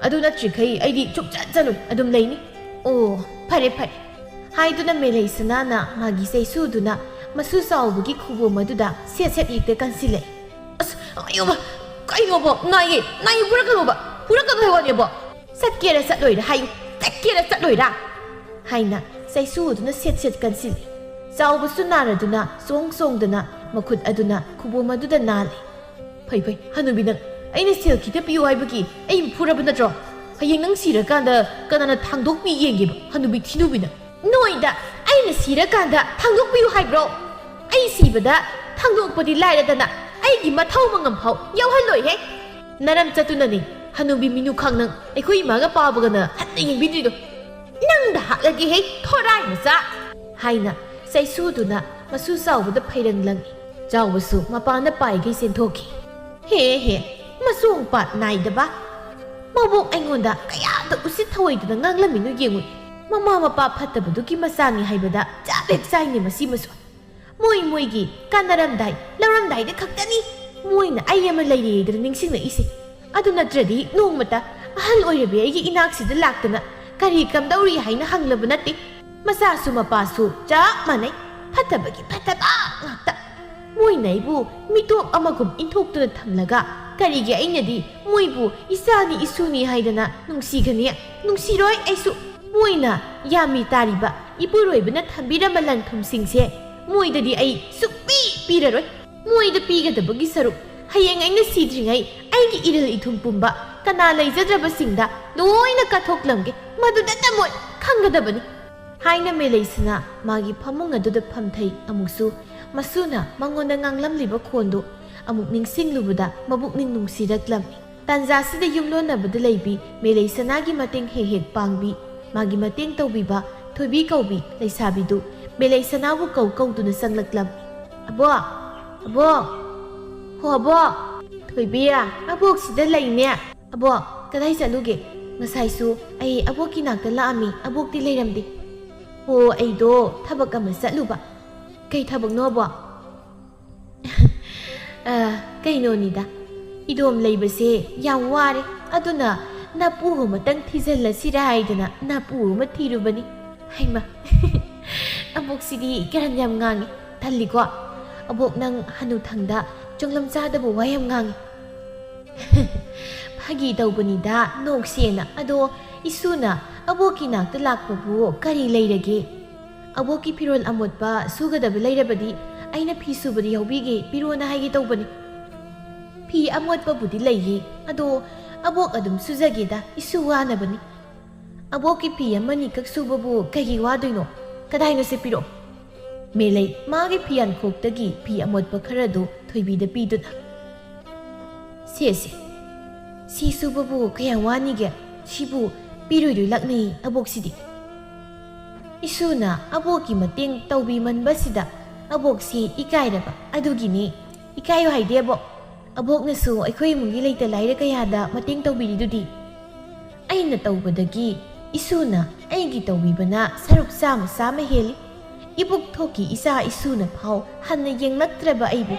ꯑꯗꯨ ꯅꯠꯇ꯭ꯔꯤꯈꯩ ꯑꯩꯗꯤ ꯁꯨꯡꯆꯠ ꯆꯠꯂꯣꯏ, ꯑꯗꯨꯝ ꯂꯩꯅꯤ꯫ ꯑꯣ, ꯐꯔꯦ, ꯐꯔꯦ꯫ ꯍꯥꯏꯗꯨꯅ ꯃꯦꯂꯩ ꯁꯅꯥꯅ ꯃꯥꯒꯤ ꯆꯩꯁꯨꯗꯨꯅ ꯃꯁꯨ ꯆꯥꯎꯕꯒꯤ ꯈꯨꯕꯣꯝ ꯑꯗꯨꯗ ꯁꯦꯠ ꯁꯦꯠ ꯍꯦꯛꯇ ꯀꯟꯁꯤꯜꯂꯦ꯫ "ꯑꯁ, ꯑꯌꯣꯕ, ꯀꯩꯅꯣꯕ, ꯅꯥꯏꯌꯦ, ꯅꯥꯏꯌꯦ, ꯄꯨꯔꯛꯀꯅꯣꯕ, ꯄꯨꯔꯛꯀꯅꯣ ꯍꯥꯏꯕꯅꯦꯕꯣ꯫ ꯆꯠꯀꯦꯔꯥ ꯆꯠꯂꯣꯏꯔꯥ ꯍꯥꯏꯌꯨ, ꯆꯠꯀꯦꯔꯥ ꯆꯠꯂꯣꯏꯔꯥ?" ꯍꯥꯏꯅ ꯆꯩꯁꯨ ꯑꯗꯨꯅ ꯁꯦꯠ ꯁꯦꯠ ꯀꯟꯁꯤꯜꯂꯤ꯫ ꯆꯥꯎꯕꯁꯨ ꯅꯥꯔꯗꯨꯅ ꯆꯣꯡ ꯆꯣꯡꯗꯅ ꯃꯈꯨꯠ ꯑꯗꯨꯅ ꯈꯨꯕꯣꯝ ꯑꯗꯨꯗ ꯅꯥꯜꯂꯤ꯫ "ꯐꯩ, ꯐꯩ, ꯍꯅꯨꯕꯤ ꯅꯪ, ꯑꯩꯅ ꯁꯦꯜ ꯈꯤꯇ ꯄꯤꯌꯨ ꯍꯥꯏꯕꯒꯤ ꯑꯩ ꯐꯨꯔꯕ ꯅꯠꯇ꯭ꯔꯣ? ꯍꯌꯦꯡ ꯅꯪ ꯁꯤꯔꯀꯥꯟꯗ ꯀꯅꯥꯅ ꯊꯥꯡꯗꯣꯛꯄꯤ ꯌꯦꯡꯒꯦꯕ, ꯍꯅꯨꯕꯤ ꯊꯤꯅꯨꯕꯤ ꯅꯪ?" "ꯅꯣꯏꯗ ꯑꯩꯅ ꯁꯤꯔꯀꯥꯟꯗ ꯊꯥꯡꯗꯣꯛꯄꯤꯌꯨ ꯍꯥꯏꯕ꯭ꯔꯣ? ꯑꯩ ꯁꯤꯕꯗ ꯊꯥꯡꯗꯣꯛꯄꯗꯤ ꯂꯥꯏꯔꯗꯅ ꯑꯩꯒꯤ ꯃꯊꯧ ꯃꯉꯝ ꯐꯥꯎ ꯌꯥꯎꯍꯜꯂꯣꯏꯍꯦ꯫ ꯅꯔꯝ ꯆꯠꯇꯨꯅꯅꯦ ꯍꯅꯨꯕꯤ ꯃꯤꯅꯨꯈꯥꯡ ꯅꯪ ꯑꯩꯈꯣꯏ ꯏꯃꯥꯒ ꯄꯥꯕꯒꯅ ꯍꯟꯅ ꯌꯦꯡꯕꯤꯗ꯭ꯔꯤꯗꯣ꯫ ꯅꯪꯗ ꯍꯥꯠꯂꯒꯦꯍꯦ, ꯊꯣꯔꯥꯏ ꯃꯆꯥ!" ꯍꯥꯏꯅ ꯆꯩꯁꯨꯗꯨꯅ ꯃꯁꯨ ꯆꯥꯎꯕꯗ ꯐꯩꯔꯪ ꯂꯪꯉꯤ꯫ ꯆꯥꯎꯕꯁꯨ ꯃꯄꯥꯟꯗ ꯄꯥꯏꯒꯩ ꯆꯦꯟꯊꯣꯛꯈꯤ꯫ "ꯍꯦ ꯍꯦ, ꯃꯆꯣꯡ ꯄꯥꯠ ꯅꯥꯏꯗꯕ! ꯃꯕꯣꯛ ꯑꯩꯉꯣꯟꯗ ꯀꯌꯥꯗ ꯎꯁꯤꯠ ꯊꯑꯣꯏꯗꯅ ꯉꯥꯡꯂꯝꯃꯤꯅꯣ ꯌꯦꯡꯉꯨ꯫ ꯃꯃꯥ ꯃꯄꯥ ꯐꯠꯇꯕꯗꯨꯒꯤ ꯃꯆꯥꯅꯤ ꯍꯥꯏꯕꯗ ꯆꯞ ꯍꯦꯛ ꯆꯥꯏꯅꯦ ꯃꯁꯤ ꯃꯆꯣ꯫ ꯃꯣꯏ ꯃꯣꯏꯒꯤ ꯀꯥꯟꯅꯔꯝꯗꯥꯏ ꯂꯧꯔꯝꯗꯥꯏꯗ ꯈꯛꯇꯅꯤ ꯃꯣꯏꯅ ꯑꯩ ꯑꯃ ꯂꯩꯔꯦꯗꯅ ꯅꯤꯡꯁꯤꯡꯂꯛꯏꯁꯦ꯫ ꯑꯗꯨ ꯅꯠꯇ꯭ꯔꯗꯤ ꯅꯣꯡꯃꯇ ꯑꯍꯜ ꯑꯣꯏꯔꯕꯤ ꯑꯩꯒꯤ ꯏꯅꯥꯛꯁꯤꯗ ꯂꯥꯛꯇꯅ ꯀꯔꯤ ꯀꯝꯗꯧꯔꯤ ꯍꯥꯏꯅ ꯍꯪꯂꯕ ꯅꯠꯇꯦ꯫ ꯃꯆꯥꯁꯨ ꯃꯄꯥꯁꯨ ꯆꯞ ꯃꯥꯟꯅꯩ, ꯐꯠꯇꯕꯒꯤ ꯐꯠꯇꯕ ꯉꯥꯛꯇ꯫ ꯃꯣꯏꯅ ꯑꯩꯕꯨ ꯃꯤꯇꯣꯞ ꯑꯃꯒꯨꯝ ꯏꯟꯊꯣꯛꯇꯨꯅ ꯊꯝꯂꯒ ꯀꯔꯤꯒꯤ ꯑꯩꯅꯗꯤ ꯃꯣꯏꯕꯨ ꯏꯆꯥꯅꯤ ꯏꯁꯨꯅꯤ ꯍꯥꯏꯗꯅ ꯅꯨꯡꯁꯤꯒꯅꯤ? ꯅꯨꯡꯁꯤꯔꯣꯏ ꯑꯩꯁꯨ꯫ ꯃꯣꯏꯅ ꯌꯥꯝꯃꯤ ꯇꯥꯔꯤꯕ ꯏꯄꯨꯔꯣꯏꯕꯅ ꯊꯝꯕꯤꯔꯝꯕ ꯂꯟ ꯊꯨꯝꯁꯤꯡꯁꯦ ꯃꯣꯏꯗꯗꯤ ꯑꯩ ꯁꯨꯛꯄꯤ ꯄꯤꯔꯔꯣꯏ꯫ ꯃꯣꯏꯗ ꯄꯤꯒꯗꯕꯒꯤ ꯁꯔꯨꯛ ꯍꯌꯦꯡ ꯑꯩꯅ ꯁꯤꯗ꯭ꯔꯤꯉꯩ ꯑꯩꯒꯤ ꯏꯔꯤꯜ ꯏꯊꯨꯝ ꯄꯨꯝꯕ ꯀꯅꯥ ꯂꯩꯖꯗ꯭ꯔꯕꯁꯤꯡꯗ ꯂꯣꯏꯅ ꯀꯠꯊꯣꯛꯂꯝꯒꯦ꯫ ꯃꯗꯨꯗꯇ ꯃꯣꯏ ꯈꯪꯒꯗꯕꯅꯤ," ꯍꯥꯏꯅ ꯃꯦꯂꯩꯁꯅꯥ ꯃꯥꯒꯤ ꯐꯃꯨꯡ ꯑꯗꯨꯗ ꯐꯝꯊꯩ꯫ ꯑꯃꯨꯛꯁꯨ ꯃꯁꯨꯅ ꯃꯉꯣꯟꯗ ꯉꯥꯡꯂꯝꯂꯤꯕ ꯈꯣꯟꯗꯨ ꯑꯃꯨꯛ ꯅꯤꯡꯁꯤꯡꯂꯨꯕꯗ ꯃꯕꯨꯛꯅꯤꯡ ꯅꯨꯡꯁꯤꯔꯛꯂꯝꯃꯤ꯫ ꯇꯥꯟꯖꯥꯁꯤꯗ ꯌꯨꯝꯂꯣꯟꯅꯕꯗ ꯂꯩꯕꯤ ꯃꯦꯂꯩꯁꯅꯥꯒꯤ ꯃꯇꯦꯡ ꯍꯦꯛ ꯍꯦꯛ ꯄꯥꯡꯕꯤ, ꯃꯥꯒꯤ ꯃꯇꯦꯡ ꯇꯧꯕꯤꯕ ꯊꯣꯏꯕꯤ ꯀꯧꯕꯤ ꯂꯩꯁꯥꯕꯤꯗꯨ ꯃꯦꯂꯩꯁꯅꯥꯕꯨ ꯀꯧ ꯀꯧꯗꯨꯅ ꯆꯪꯂꯛꯂꯝꯃꯤ꯫ "ꯑꯕꯣꯛ! ꯑꯕꯣꯛ! ꯍꯣ ꯑꯕꯣꯛ! ꯊꯣꯏꯕꯤ, ꯑꯕꯣꯛꯁꯤꯗ ꯂꯩꯅꯦ꯫ ꯑꯕꯣꯛ, ꯀꯗꯥꯏ ꯆꯠꯂꯨꯒꯦ? ꯉꯁꯥꯏꯁꯨ ꯑꯩ ꯑꯕꯣꯛꯀꯤ ꯅꯥꯛꯇ ꯂꯥꯛꯑꯝꯃꯤ, ꯑꯕꯣꯛꯇꯤ ꯂꯩꯔꯝꯗꯦ꯫ ꯍꯣ, ꯑꯩꯗꯣ ꯊꯕꯛ ꯑꯃ ꯆꯠꯂꯨꯕ꯫" "ꯀꯩ ꯊꯕꯛꯅꯣ ꯑꯕꯣꯛ?" "ꯑ, ꯀꯩꯅꯣꯅꯤꯗ, ꯏꯗꯣꯝ ꯂꯩꯕꯁꯦ ꯌꯥꯝ ꯋꯥꯔꯦ, ꯑꯗꯨꯅ ꯅꯄꯨ ꯑꯃꯇꯪ ꯊꯤꯖꯤꯜꯂꯁꯤꯔꯥ ꯍꯥꯏꯗꯅ ꯅꯄꯨ ꯑꯃ ꯊꯤꯔꯨꯕꯅꯤ꯫ ꯍꯩꯃ, ꯑꯕꯣꯛꯁꯤꯗꯤ ꯀꯔꯟ ꯌꯥꯝ ꯉꯥꯡꯉꯤ꯫ ꯇꯜꯂꯤꯀꯣ? ꯑꯕꯣꯛ, ꯅꯪ ꯍꯅꯨꯊꯪꯗ ꯆꯣꯡꯂꯝ ꯆꯥꯗꯕ ꯋꯥ ꯌꯥꯝ ꯉꯥꯡꯉꯤ꯫ ꯐꯥꯒꯤ ꯇꯧꯕꯅꯤꯗ, ꯅꯣꯛꯁꯦꯅ꯫ ꯑꯗꯣ ꯏꯁꯨꯅ ꯑꯕꯣꯛꯀꯤ ꯅꯥꯛꯇ ꯂꯥꯛꯄꯕꯨ ꯀꯔꯤ ꯂꯩꯔꯒꯦ? ꯑꯕꯣꯛꯀꯤ ꯐꯤꯔꯣꯜ ꯑꯃꯣꯠꯄ ꯁꯨꯒꯗꯕ ꯂꯩꯔꯕꯗꯤ ꯑꯩꯅ ꯐꯤ ꯁꯨꯕꯗ ꯌꯥꯎꯕꯤꯒꯦ, ꯄꯤꯔꯣꯅ ꯍꯥꯏꯒꯦ ꯇꯧꯕꯅꯤ꯫ ꯐꯤ ꯑꯃꯣꯠꯄꯕꯨꯗꯤ ꯂꯩꯌꯦ, ꯑꯗꯣ ꯑꯕꯣꯛ ꯑꯗꯨꯝ ꯁꯨꯖꯒꯦꯗ, ꯏꯁꯨ ꯋꯥꯅꯕꯅꯤ꯫ ꯑꯕꯣꯛꯀꯤ ꯐꯤ ꯑꯃꯅꯤꯈꯛ ꯁꯨꯕꯕꯨ ꯀꯩꯒꯤ ꯋꯥꯗꯣꯏꯅꯣ? ꯀꯗꯥꯏꯅꯣꯁꯦ, ꯄꯤꯔꯛꯑꯣ꯫ ꯃꯦꯂꯩ ꯃꯥꯒꯤ ꯐꯤꯌꯥꯟꯈꯣꯛꯇꯒꯤ ꯐꯤ ꯑꯃꯣꯠꯄ ꯈꯔꯗꯨ ꯊꯣꯏꯕꯤꯗ ꯄꯤꯗꯨꯅ, "ꯁꯦ, ꯁꯦ, ꯁꯤ ꯁꯨꯕꯕꯨ ꯀꯌꯥꯝ ꯋꯥꯅꯤꯒꯦ? ꯁꯤꯕꯨ ꯄꯤꯔꯣꯏꯗꯣꯏ ꯂꯥꯛꯅꯩ ꯑꯕꯣꯛꯁꯤꯗꯤ꯫" ꯏꯁꯨꯅ ꯑꯕꯣꯛꯀꯤ ꯃꯇꯦꯡ ꯇꯧꯕꯤꯃꯟꯕꯁꯤꯗ ꯑꯕꯣꯛꯁꯤ ꯏꯀꯥꯏꯔꯕ ꯑꯗꯨꯒꯤꯅꯤ꯫ ꯏꯀꯥꯏꯌꯨ ꯍꯥꯏꯗꯦ, ꯑꯕꯣꯛ꯫ ꯑꯕꯣꯛꯅꯁꯨ ꯑꯩꯈꯣꯏ ꯏꯃꯨꯡꯒꯤ ꯂꯩꯇ ꯂꯥꯏꯔ ꯀꯌꯥꯗ ꯃꯇꯦꯡ ꯇꯧꯕꯤꯔꯤꯗꯨꯗꯤ꯫ ꯑꯩꯅ ꯇꯧꯕꯗꯒꯤ ꯏꯁꯨꯅ ꯑꯩꯒꯤ ꯇꯧꯕꯤꯕꯅ ꯁꯔꯨꯛ ꯆꯥꯝꯃ ꯆꯥꯝꯃ ꯍꯦꯜꯂꯤ꯫ ꯏꯕꯨꯛ ꯊꯣꯛꯀꯤ ꯏꯆꯥ ꯏꯁꯨꯅ ꯐꯥꯎ ꯍꯟꯅ ꯌꯦꯡꯂꯛꯇ꯭ꯔꯕ ꯑꯩꯕꯨ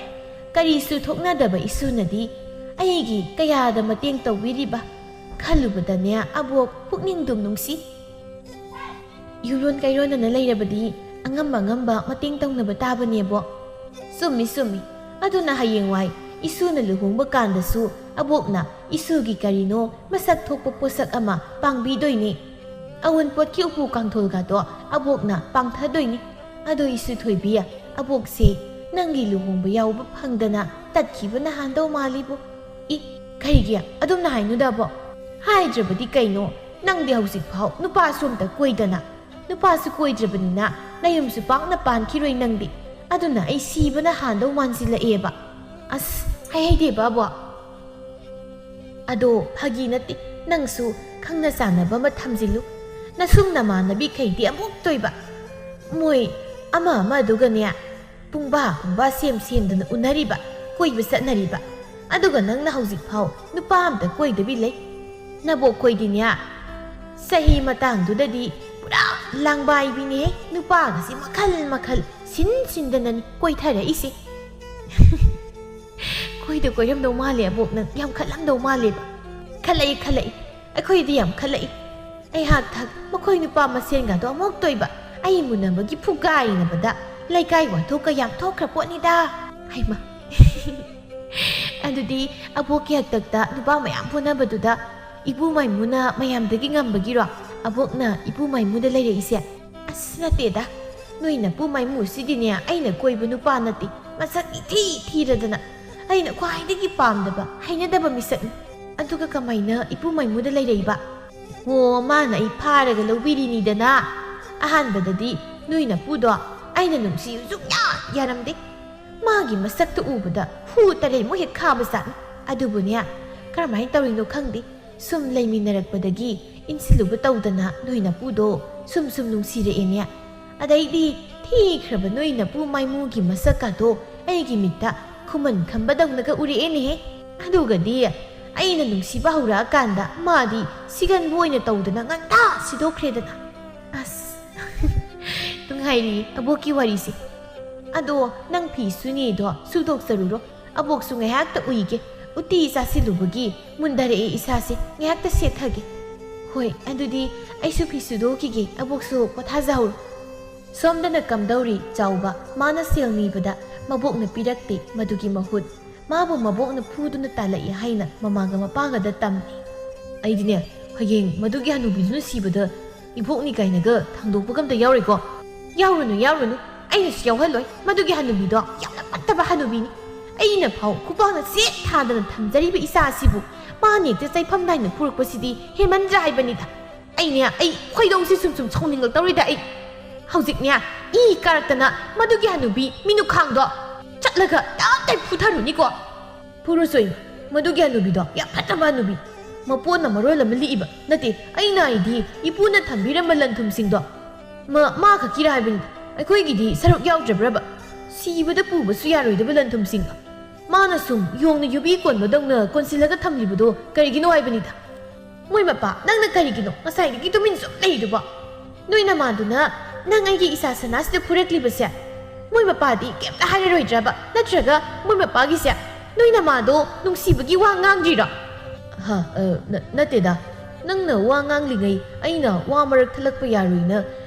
ꯀꯔꯤꯁꯨ ꯊꯣꯛꯅꯗꯕ ꯏꯁꯨꯅꯗꯤ ꯑꯩꯒꯤ ꯀꯌꯥꯗ ꯃꯇꯦꯡ ꯇꯧꯕꯤꯔꯤꯕ ꯈꯜꯂꯨꯕꯗꯅꯦ ꯑꯕꯣꯛ, ꯄꯨꯛꯅꯤꯡꯗꯨꯝ ꯅꯨꯡꯁꯤ꯫ ꯌꯨꯝꯂꯣꯟ ꯀꯩꯔꯣꯟꯗꯅ ꯂꯩꯔꯕꯗꯤ ꯑꯉꯝ ꯑꯉꯝꯕ ꯃꯇꯦꯡ ꯇꯧꯅꯕ ꯇꯥꯕꯅꯦꯕꯣ꯫ ꯆꯨꯝꯃꯤ, ꯆꯨꯝꯃꯤ꯫ ꯑꯗꯨꯅ ꯍꯌꯦꯡꯋꯥꯏ ꯏꯁꯨꯅ ꯂꯨꯍꯣꯡꯕ ꯀꯥꯟꯗꯁꯨ ꯑꯕꯣꯛꯅ ꯏꯁꯨꯒꯤ ꯀꯔꯤꯅꯣ ꯃꯁꯛ ꯊꯣꯛꯄ ꯄꯣꯠꯁꯛ ꯑꯃ ꯄꯥꯡꯕꯤꯗꯣꯏꯅꯦ꯫ ꯑꯋꯨꯟꯄꯣꯠꯀꯤ ꯎꯄꯨ ꯀꯥꯡꯊꯣꯜꯒꯗꯣ ꯑꯕꯣꯛꯅ ꯄꯥꯡꯊꯗꯣꯏꯅꯦ꯫ ꯑꯗꯣ ꯏꯁꯨ ꯊꯣꯏꯕꯤ, ꯑꯕꯣꯛꯁꯦ ꯅꯪꯒꯤ ꯂꯨꯍꯣꯡꯕ ꯌꯥꯎꯕ ꯐꯪꯗꯅ ꯇꯠꯈꯤꯕ ꯅꯍꯥꯟꯗꯧ ꯃꯥꯜꯂꯤꯕꯣ꯫ ꯏ, ꯀꯔꯤꯒꯤ? ꯑꯗꯨꯝꯅ ꯍꯥꯏꯅꯨꯗ, ꯑꯕꯣꯛ꯫ ꯍꯥꯏꯗ꯭ꯔꯕꯗꯤ ꯀꯩꯅꯣ? ꯅꯪꯗꯤ ꯍꯧꯖꯤꯛꯐꯥꯎ ꯅꯨꯄꯥꯁꯨ ꯑꯝꯇ ꯀꯣꯏꯗꯅ, ꯅꯨꯄꯥꯁꯨ ꯀꯣꯏꯗ꯭ꯔꯕꯅꯤꯅ ꯅꯌꯨꯝꯁꯨ ꯄꯥꯛꯅ ꯄꯥꯟꯈꯤꯔꯣꯏ ꯅꯪꯗꯤ꯫ ꯑꯗꯨꯅ ꯑꯩ ꯁꯤꯕꯅ ꯍꯥꯟꯗꯧ ꯃꯥꯟꯁꯤꯜꯂꯛꯑꯦꯕ꯫ ꯑꯁ, ꯍꯥꯏꯍꯩꯗꯦꯕ, ꯑꯕꯣꯛ꯫ ꯑꯗꯣ ꯐꯥꯒꯤ ꯅꯠꯇꯦ, ꯅꯪꯁꯨ ꯈꯪꯅ ꯆꯥꯟꯅꯕ ꯑꯃ ꯊꯝꯖꯤꯜꯂꯨ꯫ ꯅꯁꯨꯝ ꯅꯃꯥꯟꯅꯕꯤꯈꯩꯗꯤ ꯑꯃꯨꯛꯇꯣꯏꯕ꯫ ꯃꯣꯏ ꯑꯃ ꯑꯃ ꯑꯗꯨꯒꯅꯦ, ꯄꯨꯡꯕꯥ ꯄꯨꯡꯕꯥ ꯁꯦꯝ ꯁꯦꯝꯗꯨꯅ ꯎꯅꯔꯤꯕ, ꯀꯣꯏꯕ ꯆꯠꯅꯔꯤꯕ꯫ ꯑꯗꯨꯒ ꯅꯪꯅ ꯍꯧꯖꯤꯛꯐꯥꯎ ꯅꯨꯄꯥ ꯑꯝꯇ ꯀꯣꯏꯗꯕꯤ ꯂꯩ꯫ ꯅꯕꯣꯛꯈꯣꯏꯗꯤꯅꯦ, ꯆꯍꯤ ꯃꯇꯥꯡꯗꯨꯗꯗꯤ ꯄꯨꯔꯥ ꯂꯥꯡꯕꯥꯏꯕꯤꯅꯦꯍꯦ, ꯅꯨꯄꯥꯒꯁꯤ ꯃꯈꯜ ꯃꯈꯜ ꯁꯤꯟ ꯁꯤꯟꯗꯅꯅꯤ ꯀꯣꯏꯊꯔꯛꯏꯁꯦ꯫ ꯀꯣꯏꯗ ꯀꯣꯏꯔꯝꯗꯧ ꯃꯥꯜꯂꯦ ꯑꯕꯣꯛ, ꯅꯪ ꯌꯥꯝ ꯈꯜꯂꯝꯗꯧ ꯃꯥꯜꯂꯦꯕ꯫ ꯈꯜꯂꯛꯏ, ꯈꯜꯂꯛꯏ, ꯑꯩꯈꯣꯏꯗꯤ ꯌꯥꯝ ꯈꯜꯂꯛꯏ꯫ ꯑꯩꯍꯥꯛ ꯊꯛ ꯃꯈꯣꯏ ꯅꯨꯄꯥ ꯃꯁꯦꯟꯒꯗꯣ ꯑꯃꯨꯛ ꯇꯣꯏꯕ꯫ ꯑꯩ ꯃꯨꯟꯅꯕꯒꯤ ꯐꯨꯒꯥꯏꯅꯕꯗ ꯂꯩꯀꯥꯏ ꯋꯥꯊꯣꯛꯀ ꯌꯥꯝ ꯊꯣꯛꯈ꯭ꯔ ꯄꯣꯠꯅꯤꯗ꯫ ꯍꯩꯃ꯫ ꯑꯗꯨꯗꯤ ꯑꯕꯣꯛꯀꯤ ꯍꯥꯛꯇꯛꯇ ꯅꯨꯄꯥ ꯃꯌꯥꯝ ꯐꯨꯅꯕꯗꯨꯗ ꯏꯄꯨ ꯃꯥꯏꯃꯨꯅ ꯃꯌꯥꯝꯗꯒꯤ ꯉꯝꯕꯒꯤꯔꯣ ꯑꯕꯣꯛꯅ ꯏꯄꯨ ꯃꯥꯏꯃꯨꯗ ꯂꯩꯔꯛꯏꯁꯦ? ꯑꯁ, ꯅꯠꯇꯦꯗ꯫ ꯅꯣꯏ ꯅꯄꯨ ꯃꯥꯏꯃꯨꯁꯤꯗꯤꯅꯦ ꯑꯩꯅ ꯀꯣꯏꯕ ꯅꯨꯄꯥ ꯅꯠꯇꯦ꯫ ꯃꯁꯛ ꯏꯊꯤ ꯊꯤꯔꯗꯅ ꯑꯩꯅ ꯈ꯭ꯋꯥꯏꯗꯒꯤ ꯄꯥꯝꯗꯕ, ꯍꯩꯅꯗꯕ ꯃꯤꯁꯛꯅꯤ꯫ ꯑꯗꯨꯒ ꯀꯃꯥꯏꯅ ꯏꯄꯨ ꯃꯥꯏꯃꯨꯗ ꯂꯩꯔꯛꯏꯕ? ꯑꯣ, ꯃꯥꯅ ꯑꯩ ꯐꯥꯔꯒ ꯂꯧꯕꯤꯔꯤꯅꯤꯗꯅ꯫ ꯑꯍꯥꯟꯕꯗꯗꯤ ꯅꯣꯏ ꯅꯄꯨꯗꯣ ꯑꯩꯅ ꯅꯨꯡꯁꯤꯌꯨ ꯁꯨꯡꯌꯥ ꯌꯥꯔꯝꯗꯦ꯫ ꯃꯥꯒꯤ ꯃꯁꯛꯇ ꯎꯕꯗ ꯍꯨ ꯇꯔꯦꯠꯃꯨꯛ ꯍꯦꯛ ꯈꯥꯕ ꯖꯥꯠꯅꯤ꯫ ꯑꯗꯨꯕꯨꯅꯦ, ꯀꯔꯝꯍꯥꯏꯅ ꯇꯧꯔꯤꯅꯣ ꯈꯪꯗꯦ, ꯁꯨꯝ ꯂꯩꯃꯤꯟꯅꯔꯛꯄꯗꯒꯤ ꯏꯟꯁꯤꯜꯂꯨꯕ ꯇꯧꯗꯅ ꯅꯣꯏ ꯅꯄꯨꯗꯣ ꯁꯨꯝ ꯁꯨꯝ ꯅꯨꯡꯁꯤꯔꯛꯑꯦꯅꯦ꯫ ꯑꯗꯩꯗꯤ ꯊꯤꯈ꯭ꯔꯕ ꯅꯣꯏ ꯅꯄꯨ ꯃꯥꯏꯃꯨꯒꯤ ꯃꯁꯛꯀꯗꯣ ꯑꯩꯒꯤ ꯃꯤꯠꯇ ꯈꯨꯃꯟ ꯈꯝꯕꯗꯧꯅꯒ ꯎꯔꯛꯑꯦꯅꯦꯍꯦ꯫ ꯑꯗꯨꯒꯗꯤ ꯑꯩꯅ ꯅꯨꯡꯁꯤꯕ ꯍꯧꯔꯛꯑꯀꯥꯟꯗ ꯃꯥꯗꯤ ꯁꯤꯒꯟꯕ ꯑꯣꯏꯅ ꯇꯧꯗꯅ ꯉꯟꯇꯥ ꯁꯤꯗꯣꯛꯈ꯭ꯔꯦꯗꯅ꯫ ꯑꯁ, ꯅꯨꯡꯉꯥꯏꯔꯤ ꯑꯕꯣꯛꯀꯤ ꯋꯥꯔꯤꯁꯦ꯫ ꯑꯗꯣ ꯅꯪ ꯐꯤ ꯁꯨꯅꯤꯗꯣ ꯁꯨꯗꯣꯛꯆꯔꯨꯔꯣ꯫ ꯑꯕꯣꯛꯁꯨ ꯉꯥꯏꯍꯥꯛꯇ ꯎꯏꯒꯦ꯫ ꯎꯇꯤ ꯆꯥꯁꯤꯜꯂꯨꯕꯒꯤ ꯃꯨꯟꯗꯔꯛꯑꯦ ꯏꯁꯥꯁꯦ꯫ ꯉꯥꯏꯍꯥꯛꯇ ꯁꯦꯠꯊꯒꯦ꯫ ꯍꯣꯏ, ꯑꯗꯨꯗꯤ ꯑꯩꯁꯨ ꯐꯤ ꯁꯨꯗꯣꯛꯈꯤꯒꯦ꯫ ꯑꯕꯣꯛꯁꯨ ꯄꯣꯊꯥꯖꯍꯧꯔꯣ꯫ ꯁꯣꯝꯗꯅ ꯀꯝꯗꯧꯔꯤ ꯆꯥꯎꯕ? ꯃꯥꯅ ꯁꯦꯜ ꯅꯤꯕꯗ ꯃꯕꯣꯛꯅ ꯄꯤꯔꯛꯇꯦ꯫ ꯃꯗꯨꯒꯤ ꯃꯍꯨꯠ ꯃꯥꯕꯨ ꯃꯕꯣꯛꯅ ꯐꯨꯗꯨꯅ ꯇꯥꯜꯂꯛꯏ ꯍꯥꯏꯅ ꯃꯃꯥꯒ ꯃꯄꯥꯒꯗ ꯇꯝꯃꯤ꯫ ꯑꯩꯗꯤꯅꯦ, ꯍꯌꯦꯡ ꯃꯗꯨꯒꯤ ꯍꯅꯨꯕꯤꯗꯨꯅ ꯁꯤꯕꯗ ꯏꯕꯣꯛꯅꯤ ꯀꯥꯏꯅꯒ ꯊꯥꯡꯗꯣꯛꯄꯒ ꯑꯝꯇ ꯌꯥꯎꯔꯣꯏꯀꯣ꯫ ꯌꯥꯎꯔꯨꯅꯨ, ꯌꯥꯎꯔꯨꯅꯨ꯫ ꯑꯩꯅꯁꯨ ꯌꯥꯎꯍꯜꯂꯣꯏ꯫ ꯃꯗꯨꯒꯤ ꯍꯅꯨꯕꯤꯗꯣ ꯌꯥꯝꯅ ꯐꯠꯇꯕ ꯍꯅꯨꯕꯤꯅꯤ꯫ ꯑꯩꯅ ꯐꯥꯎ ꯈꯨꯄꯥꯛꯅ ꯁꯦꯠ ꯊꯥꯗꯅ ꯊꯝꯖꯔꯤꯕ ꯏꯆꯥ ꯑꯁꯤꯕꯨ ꯃꯥꯅ ꯍꯦꯛꯇ ꯆꯩꯐꯝ ꯅꯥꯏꯅ ꯐꯨꯔꯛꯄꯁꯤꯗꯤ ꯍꯦꯟꯃꯟꯗ꯭ꯔꯥ ꯍꯥꯏꯕꯅꯤꯗ꯫ ꯑꯩꯅꯦ, ꯑꯩ ꯈꯣꯏꯗꯧꯁꯤ ꯁꯨꯝ ꯁꯨꯝ ꯁꯥꯎꯅꯤꯡꯉꯛꯇꯧꯔꯤꯗ ꯑꯩ꯫ ꯍꯧꯖꯤꯛꯅꯦ, ꯏ ꯀꯥꯔꯛꯇꯅ ꯃꯗꯨꯒꯤ ꯍꯅꯨꯕꯤ ꯃꯤꯅꯨꯈꯥꯡꯗꯣ ꯆꯠꯂꯒ ꯇꯞ ꯇꯥꯏ ꯐꯨꯊꯔꯨꯅꯤꯀꯣ꯫ ꯐꯨꯔꯨꯆꯣ ꯏꯃꯥ, ꯃꯗꯨꯒꯤ ꯍꯅꯨꯕꯤꯗꯣ ꯌꯥꯝ ꯐꯠꯇꯕ ꯍꯅꯨꯕꯤ꯫ ꯃꯄꯣꯠꯅ ꯃꯔꯣꯜ ꯑꯃ ꯂꯤꯛꯏꯕ꯫ ꯅꯠꯇꯦ, ꯑꯩꯅ ꯍꯥꯏꯗꯤ ꯏꯄꯨꯅ ꯊꯝꯕꯤꯔꯝꯕ ꯂꯟ ꯊꯨꯝꯁꯤꯡꯗꯣ꯫ ꯃ-, ꯃꯥ ꯈꯛꯀꯤꯔꯥ ꯍꯥꯏꯕꯅꯤꯗ꯫ ꯑꯩꯈꯣꯏꯒꯤꯗꯤ ꯁꯔꯨꯛ ꯌꯥꯎꯗ꯭ꯔꯕ꯭ꯔꯕ? ꯁꯤꯕꯗ ꯄꯨꯕꯁꯨ ꯌꯥꯔꯣꯏꯗꯕ ꯂꯟ ꯊꯨꯝꯁꯤꯡ꯫ ꯃꯥꯅ ꯁꯨꯝ ꯌꯣꯡꯅ ꯌꯨꯕꯤ ꯀꯣꯟꯕꯗꯧꯅ ꯀꯣꯟꯁꯤꯜꯂꯒ ꯊꯝꯂꯤꯕꯗꯣ ꯀꯔꯤꯒꯤꯅꯣ ꯍꯥꯏꯕꯅꯤꯗ꯫ ꯃꯣꯏ ꯃꯄꯥ, ꯅꯪꯅ ꯀꯔꯤꯒꯤꯅꯣ ꯉꯁꯥꯏꯗꯒꯤ ꯇꯨꯃꯤꯟ ꯁꯨꯝ ꯂꯩꯔꯤꯗꯨꯕꯣ? ꯅꯣꯏ ꯅꯃꯥꯗꯨꯅ ꯅꯪ ꯑꯩꯒꯤ ꯏꯆꯥ ꯁꯅꯥꯁꯤꯗ ꯐꯨꯔꯛꯂꯤꯕꯁꯦ ꯃꯣꯏ ꯃꯄꯥꯗꯤ ꯀꯩꯝꯇ ꯍꯥꯏꯔꯔꯣꯏꯗ꯭ꯔꯕ? ꯅꯠꯇ꯭ꯔꯒ ꯃꯣꯏ ꯃꯄꯥꯒꯤꯁꯦ ꯅꯣꯏ ꯅꯃꯥꯗꯣ ꯅꯨꯡꯁꯤꯕꯒꯤ ꯋꯥ ꯉꯥꯡꯗ꯭ꯔꯤꯔꯣ? ꯍꯥ, ꯑ, ꯅ-, ꯅꯠꯇꯦꯗ꯫ ꯅꯪꯅ ꯋꯥ ꯉꯥꯡꯂꯤꯉꯩ ꯑꯩꯅ ꯋꯥ ꯃꯔꯛ ꯊꯠꯂꯛꯄ ꯌꯥꯔꯣꯏꯅ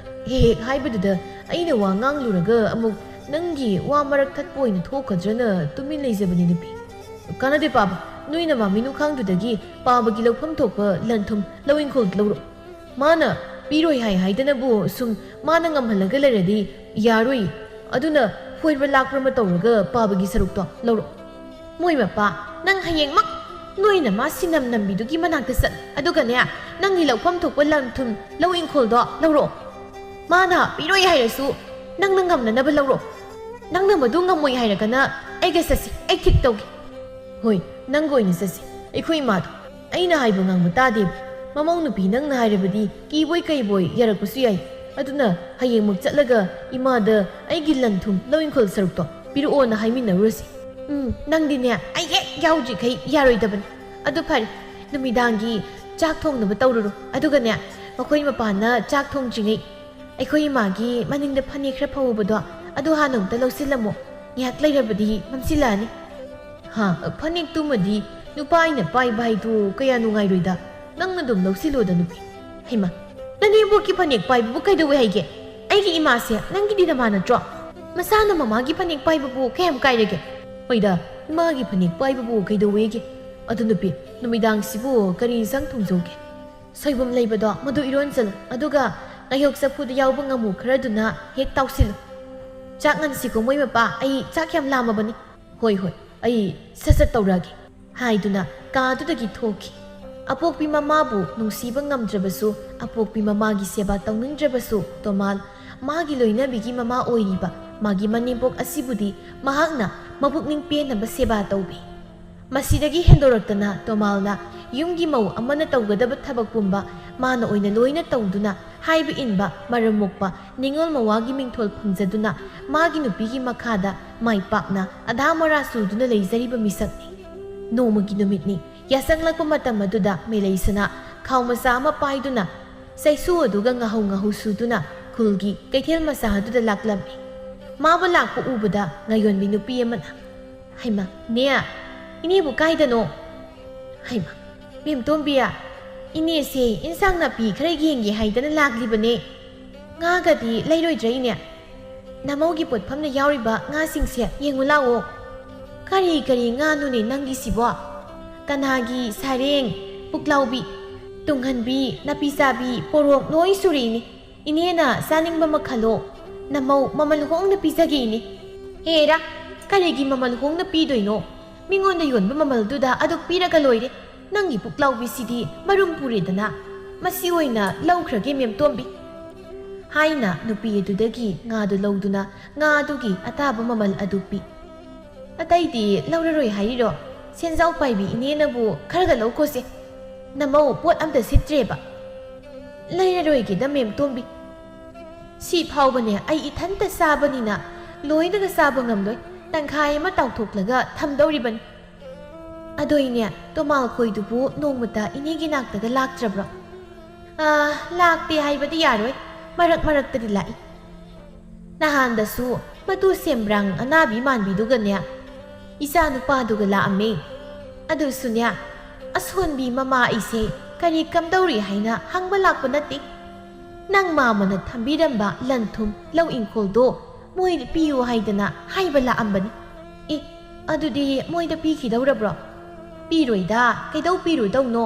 ꯍꯦꯛ ꯍꯦꯛ ꯍꯥꯏꯕꯗꯨꯗ, ꯑꯩꯅ ꯋꯥ ꯉꯥꯡꯂꯨꯔꯒ ꯑꯃꯨꯛ ꯅꯪꯒꯤ ꯋꯥ ꯃꯔꯛ ꯊꯠꯄ ꯑꯣꯏꯅ ꯊꯣꯛꯀꯗ꯭ꯔꯅ ꯇꯨꯃꯤꯟ ꯂꯩꯖꯕꯅꯤ, ꯅꯨꯄꯤ꯫ ꯀꯥꯟꯅꯗꯦ ꯄꯥꯕ, ꯅꯣꯏ ꯅꯃꯥ ꯃꯤꯅꯨꯈꯥꯡꯗꯨꯗꯒꯤ ꯄꯥꯕꯒꯤ ꯂꯧꯐꯝ ꯊꯣꯛꯄ ꯂꯟ ꯊꯨꯝ ꯂꯧ ꯏꯪꯈꯣꯜ ꯂꯧꯔꯣ꯫ ꯃꯥꯅ ꯄꯤꯔꯣꯏ ꯍꯥꯏ ꯍꯥꯏꯗꯅꯕꯨ ꯁꯨꯝ ꯃꯥꯅ ꯉꯝꯍꯜꯂꯒ ꯂꯩꯔꯗꯤ ꯌꯥꯔꯣꯏ꯫ ꯑꯗꯨꯅ ꯍꯣꯏꯕ꯭ꯔꯥ ꯂꯥꯛꯄ꯭ꯔꯥ ꯑꯃ ꯇꯧꯔꯒ ꯄꯥꯕꯒꯤ ꯁꯔꯨꯛꯇꯣ ꯂꯧꯔꯣ꯫ ꯃꯣꯏ ꯃꯄꯥ, ꯅꯪ ꯍꯌꯦꯡꯃꯛ ꯅꯣꯏ ꯅꯃꯥ ꯁꯤꯅꯝ ꯅꯝꯕꯤꯗꯨꯒꯤ ꯃꯅꯥꯛꯇ ꯆꯠ꯫ ꯑꯗꯨꯒꯅꯦ, ꯅꯪꯒꯤ ꯂꯧꯐꯝ ꯊꯣꯛꯄ ꯂꯟ ꯊꯨꯝ ꯂꯧ ꯏꯪꯈꯣꯜꯗꯣ ꯂꯧꯔꯣ꯫ ꯃꯥꯅ ꯄꯤꯔꯣꯏ ꯍꯥꯏꯔꯁꯨ ꯅꯪꯅ ꯉꯝꯅꯅꯕ ꯂꯧꯔꯣ꯫ ꯅꯪꯅ ꯃꯗꯨ ꯉꯝꯃꯣꯏ ꯍꯥꯏꯔꯒꯅ ꯑꯩꯒ ꯆꯠꯁꯤ, ꯑꯩ ꯊꯤꯛ ꯇꯧꯒꯦ꯫ ꯍꯣꯏ, ꯅꯪꯒ ꯑꯣꯏꯅ ꯆꯠꯁꯤ꯫ ꯑꯩꯈꯣꯏ ꯏꯃꯥꯗꯣ ꯑꯩꯅ ꯍꯥꯏꯕ ꯉꯥꯡꯕ ꯇꯥꯗꯦꯕ꯫ ꯃꯃꯧ ꯅꯨꯄꯤ ꯅꯪꯅ ꯍꯥꯏꯔꯕꯗꯤ ꯀꯤꯕꯣꯏ ꯀꯩꯕꯣꯏ ꯌꯥꯔꯛꯄꯁꯨ ꯌꯥꯏ꯫ ꯑꯗꯨꯅ ꯍꯌꯦꯡꯃꯛ ꯆꯠꯂꯒ ꯏꯃꯥꯗ ꯑꯩꯒꯤ ꯂꯟ ꯊꯨꯝ ꯂꯧ ꯏꯪꯈꯣꯜ ꯁꯔꯨꯛꯇꯣ ꯄꯤꯔꯛꯑꯣꯅ ꯍꯥꯏꯃꯤꯟꯅꯔꯨꯔꯁꯤ꯫ ꯎꯝ, ꯅꯪꯗꯤꯅꯦ ꯑꯩ ꯍꯦꯛ ꯌꯥꯎꯗ꯭ꯔꯤꯈꯩ ꯌꯥꯔꯣꯏꯗꯕꯅꯤ꯫ ꯑꯗꯨ ꯐꯔꯦ, ꯅꯨꯃꯤꯗꯥꯡꯒꯤ ꯆꯥꯛ ꯊꯣꯡꯅꯕ ꯇꯧꯔꯨꯔꯣ꯫ ꯑꯗꯨꯒꯅꯦ, ꯃꯈꯣꯏ ꯃꯄꯥꯅ ꯆꯥꯛ ꯊꯣꯡꯗ꯭ꯔꯤꯉꯩ ꯑꯩꯈꯣꯏ ꯏꯃꯥꯒꯤ ꯃꯅꯤꯡꯗ ꯐꯅꯦꯛ ꯈꯔ ꯐꯧꯕꯗꯣ ꯑꯗꯨ ꯍꯥꯟꯅ ꯑꯃꯨꯛꯇ ꯂꯧꯁꯤꯜꯂꯝꯃꯣ꯫ ꯉꯥꯏꯍꯥꯛ ꯂꯩꯔꯕꯗꯤ ꯃꯝꯁꯤꯜꯂꯛꯑꯅꯤ꯫ ꯍꯥ, ꯐꯅꯦꯛꯇꯨꯃꯗꯤ ꯅꯨꯄꯥ ꯑꯩꯅ ꯄꯥꯏꯕ ꯍꯥꯏꯗꯨ ꯀꯌꯥ ꯅꯨꯡꯉꯥꯏꯔꯣꯏꯗ꯫ ꯅꯪꯅ ꯑꯗꯨꯝ ꯂꯧꯁꯤꯜꯂꯣꯗ, ꯅꯨꯄꯤ꯫ ꯍꯩꯃꯥ, ꯅꯅꯦꯝꯕꯣꯛꯀꯤ ꯐꯅꯦꯛ ꯄꯥꯏꯕꯕꯨ ꯀꯩꯗꯧꯋꯦ ꯍꯥꯏꯒꯦ? ꯑꯩꯒꯤ ꯏꯃꯥꯁꯦ ꯅꯪꯒꯤꯗꯤ ꯅꯃꯥ ꯅꯠꯇ꯭ꯔꯣ? ꯃꯁꯥꯅ ꯃꯃꯥꯒꯤ ꯐꯅꯦꯛ ꯄꯥꯏꯕꯕꯨ ꯀꯌꯥꯝ ꯀꯥꯏꯔꯒꯦ? ꯍꯣꯏꯗ, ꯏꯃꯥꯒꯤ ꯐꯅꯦꯛ ꯄꯥꯏꯕꯕꯨ ꯀꯩꯗꯧꯋꯦꯒꯦ? ꯑꯗꯨ ꯅꯨꯄꯤ, ꯅꯨꯃꯤꯗꯥꯡꯁꯤꯕꯨ ꯀꯔꯤ ꯏꯟꯁꯥꯡ ꯊꯣꯡꯖꯧꯒꯦ? ꯁꯣꯏꯕꯨꯝ ꯂꯩꯕꯗꯣ ꯃꯗꯨ ꯏꯔꯣꯟꯁꯤꯜꯂꯨ, ꯑꯗꯨꯒ ꯉꯥꯌꯣꯛ ꯆꯐꯨꯗ ꯌꯥꯎꯕ ꯉꯥꯃꯨ ꯈꯔꯗꯨꯅ ꯍꯦꯛ ꯇꯥꯎꯁꯤꯜꯂꯨ꯫ ꯆꯥꯛ ꯉꯟꯁꯤꯀꯣ ꯃꯣꯏ ꯃꯄꯥ, ꯑꯩ ꯆꯥꯛ ꯌꯥꯝ ꯂꯥꯝꯃꯕꯅꯤ꯫ ꯍꯣꯏ, ꯍꯣꯏ, ꯑꯩ ꯁꯠ ꯁꯠ ꯇꯧꯔꯛꯑꯒꯦ, ꯍꯥꯏꯗꯨꯅ ꯀꯥꯗꯨꯗꯒꯤ ꯊꯣꯛꯈꯤ꯫ ꯑꯄꯣꯛꯄꯤ ꯃꯃꯥꯕꯨ ꯅꯨꯡꯁꯤꯕ ꯉꯝꯗ꯭ꯔꯕꯁꯨ, ꯑꯄꯣꯛꯄꯤ ꯃꯃꯥꯒꯤ ꯁꯦꯕꯥ ꯇꯧꯅꯤꯡꯗ꯭ꯔꯕꯁꯨ, ꯇꯣꯃꯥꯜ ꯃꯥꯒꯤ ꯂꯣꯏꯅꯕꯤꯒꯤ ꯃꯃꯥ ꯑꯣꯏꯔꯤꯕ ꯃꯥꯒꯤ ꯃꯅꯦꯝꯄꯣꯛ ꯑꯁꯤꯕꯨꯗꯤ ꯃꯍꯥꯛꯅ ꯃꯕꯨꯛꯅꯤꯡ ꯄꯦꯟꯅꯕ ꯁꯦꯕꯥ ꯇꯧꯕꯤ꯫ ꯃꯁꯤꯗꯒꯤ ꯍꯦꯟꯗꯣꯔꯛꯇꯅ ꯇꯣꯃꯥꯜꯅ ꯌꯨꯝꯒꯤ ꯃꯧ ꯑꯃꯅ ꯇꯧꯒꯗꯕ ꯊꯕꯛ ꯄꯨꯝꯕ ꯃꯥꯅ ꯑꯣꯏꯅ ꯂꯣꯏꯅ ꯇꯧꯗꯨꯅ, ꯍꯥꯏꯕ ꯏꯟꯕ, ꯃꯔꯝ ꯃꯣꯛꯄ, ꯅꯤꯡꯉꯣꯜ ꯃꯋꯥꯒꯤ ꯃꯤꯡꯊꯣꯜ ꯐꯪꯖꯗꯨꯅ, ꯃꯥꯒꯤ ꯅꯨꯄꯤꯒꯤ ꯃꯈꯥꯗ ꯃꯥꯏ ꯄꯥꯛꯅ ꯑꯙꯥ ꯃꯣꯔꯥ ꯁꯨꯗꯨꯅ ꯂꯩꯖꯔꯤꯕ ꯃꯤꯁꯛꯅꯤ꯫ ꯅꯣꯡꯃꯒꯤ ꯅꯨꯃꯤꯠꯅꯤ꯫ ꯌꯥꯆꯪꯂꯛꯄ ꯃꯇꯝ ꯑꯗꯨꯗ ꯃꯦꯂꯩꯁꯅꯥ ꯈꯥꯎ ꯃꯆꯥ ꯑꯃ ꯄꯥꯏꯗꯨꯅ, ꯆꯩꯁꯨ ꯑꯗꯨꯒ ꯉꯥꯍꯧ ꯉꯥꯍꯧ ꯁꯨꯗꯨꯅ ꯈꯨꯜꯒꯤ ꯀꯩꯊꯦꯜ ꯃꯆꯥ ꯑꯗꯨꯗ ꯂꯥꯛꯂꯝꯃꯤ꯫ ꯃꯥꯕꯨ ꯂꯥꯛꯄ ꯎꯕꯗ ꯉꯥꯌꯣꯟꯕꯤ ꯅꯨꯄꯤ ꯑꯃꯅ, "ꯍꯩꯃꯥ, ꯅꯦ, ꯏꯅꯦꯕꯨ ꯀꯥꯏꯗꯅꯣ?" "ꯍꯩꯃꯥ, ꯃꯦꯝꯇꯣꯝꯕꯤ, "ꯏꯅꯦꯁꯦ, ꯏꯟꯁꯥꯡ ꯅꯥꯄꯤ ꯈꯔ ꯌꯦꯡꯒꯦ ꯍꯥꯏꯗꯅ ꯂꯥꯛꯂꯤꯕꯅꯦ꯫ ꯉꯥꯒꯗꯤ ꯂꯩꯔꯣꯏꯗ꯭ꯔꯥ, ꯏꯅꯦ? ꯅꯃꯧꯒꯤ ꯄꯣꯠꯐꯝꯗ ꯌꯥꯎꯔꯤꯕ ꯉꯥꯁꯤꯡꯁꯦ ꯌꯦꯡꯉꯨ ꯂꯥꯛꯑꯣ꯫ ꯀꯔꯤ ꯀꯔꯤ ꯉꯥꯅꯣꯅꯦ ꯅꯪꯒꯤꯁꯤꯕꯣ? ꯀꯅꯥꯒꯤ ꯁꯥꯔꯦꯡ, ꯄꯨꯛꯂꯥꯎꯕꯤ, ꯇꯨꯡꯍꯟꯕꯤ, ꯅꯥꯄꯤ ꯆꯥꯕꯤ, ꯄꯣꯔꯣꯛ ꯂꯣꯏ ꯁꯨꯔꯦ, ꯏꯅꯦ꯫ ꯏꯅꯦꯅ ꯆꯥꯅꯤꯡꯕ ꯃꯈꯜꯂꯣ꯫ ꯅꯃꯧ ꯃꯃꯜ ꯍꯣꯡꯅ ꯄꯤꯖꯒꯦ, ꯏꯅꯦ꯫" "ꯍꯦꯔꯥ, ꯀꯔꯤꯒꯤ ꯃꯃꯜ ꯍꯣꯡꯅ ꯄꯤꯗꯣꯏꯅꯣ? ꯃꯤꯉꯣꯟꯗ ꯌꯣꯟꯕ ꯃꯃꯜꯗꯨꯗ ꯑꯗꯨꯛ ꯄꯤꯔꯒ ꯂꯣꯏꯔꯦ꯫ ꯅꯪꯒꯤ ꯄꯨꯛꯂꯥꯎꯕꯤꯁꯤꯗꯤ ꯃꯔꯨꯝ ꯄꯨꯔꯦꯗꯅ꯫ ꯃꯁꯤ ꯑꯣꯏꯅ ꯂꯧꯈ꯭ꯔꯒꯦ, ꯃꯦꯝꯇꯣꯝꯕꯤ" ꯍꯥꯏꯅ ꯅꯨꯄꯤ ꯑꯗꯨꯗꯒꯤ ꯉꯥꯗꯨ ꯂꯧꯗꯨꯅ ꯉꯥ ꯑꯗꯨꯒꯤ ꯑꯇꯥꯕ ꯃꯃꯜ ꯑꯗꯨ ꯄꯤ꯫ "ꯑꯇꯩꯗꯤ ꯂꯧꯔꯔꯣꯏ ꯍꯥꯏꯔꯤꯔꯣ? ꯁꯦꯟꯖꯥꯎ ꯄꯥꯏꯕꯤ ꯏꯅꯦꯅꯕꯨ ꯈꯔꯒ ꯂꯧꯈꯣꯁꯦ꯫ ꯅꯃꯧ ꯄꯣꯠ ꯑꯝꯇ ꯁꯤꯠꯇ꯭ꯔꯦꯕ꯫" "ꯂꯩꯔꯔꯣꯏꯒꯦꯗ, ꯃꯦꯝꯇꯣꯝꯕꯤ꯫ ꯁꯤ ꯐꯥꯎꯕꯅꯦ ꯑꯩ ꯏꯊꯟꯇ ꯆꯥꯕꯅꯤꯅ ꯂꯣꯏꯅꯒ ꯆꯥꯕ ꯉꯝꯂꯣꯏ꯫ ꯇꯪꯈꯥꯏ ꯑꯃ ꯇꯥꯎꯊꯣꯛꯂꯒ ꯊꯝꯗꯧꯔꯤꯕꯅꯤ꯫ ꯑꯗꯣ ꯏꯅꯦ, ꯇꯣꯃꯥꯜ ꯈꯣꯏꯗꯨꯕꯨ ꯅꯣꯡꯃꯇ ꯏꯅꯦꯒꯤ ꯅꯥꯛꯇꯒ ꯂꯥꯛꯇ꯭ꯔꯕ꯭ꯔꯣ?" "ꯑꯥ, ꯂꯥꯛꯇꯦ ꯍꯥꯏꯕꯗꯤ ꯌꯥꯔꯣꯏ, ꯃꯔꯛ ꯃꯔꯛꯇꯗꯤ ꯂꯥꯛꯏ꯫ ꯅꯍꯥꯟꯗꯁꯨ ꯃꯇꯨ ꯁꯦꯝꯕ꯭ꯔꯥꯡ ꯑꯅꯥꯕꯤ ꯃꯥꯟꯕꯤꯗꯨꯒꯅꯦ, ꯏꯆꯥ ꯅꯨꯄꯥꯗꯨꯒ ꯂꯥꯛꯑꯝꯃꯦ꯫ ꯑꯗꯨꯁꯨꯅꯦ, ꯑꯁꯣꯟꯕꯤ ꯃꯃꯥ ꯑꯩꯁꯦ ꯀꯔꯤ ꯀꯝꯗꯧꯔꯤ ꯍꯥꯏꯅ ꯍꯪꯕ ꯂꯥꯛꯄ ꯅꯠꯇꯦ꯫ ꯅꯪ ꯃꯥꯃꯅ ꯊꯝꯕꯤꯔꯝꯕ ꯂꯟ ꯊꯨꯝ, ꯂꯧ ꯏꯪꯈꯣꯜꯗꯣ ꯃꯣꯏꯗ ꯄꯤꯌꯨ ꯍꯥꯏꯗꯅ ꯍꯥꯏꯕ ꯂꯥꯛꯑꯝꯕꯅꯤ꯫" "ꯑꯦ, ꯑꯗꯨꯗꯤ ꯃꯣꯏꯗ ꯄꯤꯈꯤꯗꯧꯔꯕ꯭ꯔꯣ?" "ꯄꯤꯔꯣꯏꯗ, ꯀꯩꯗꯧ ꯄꯤꯔꯣꯏꯗꯧꯅꯣ?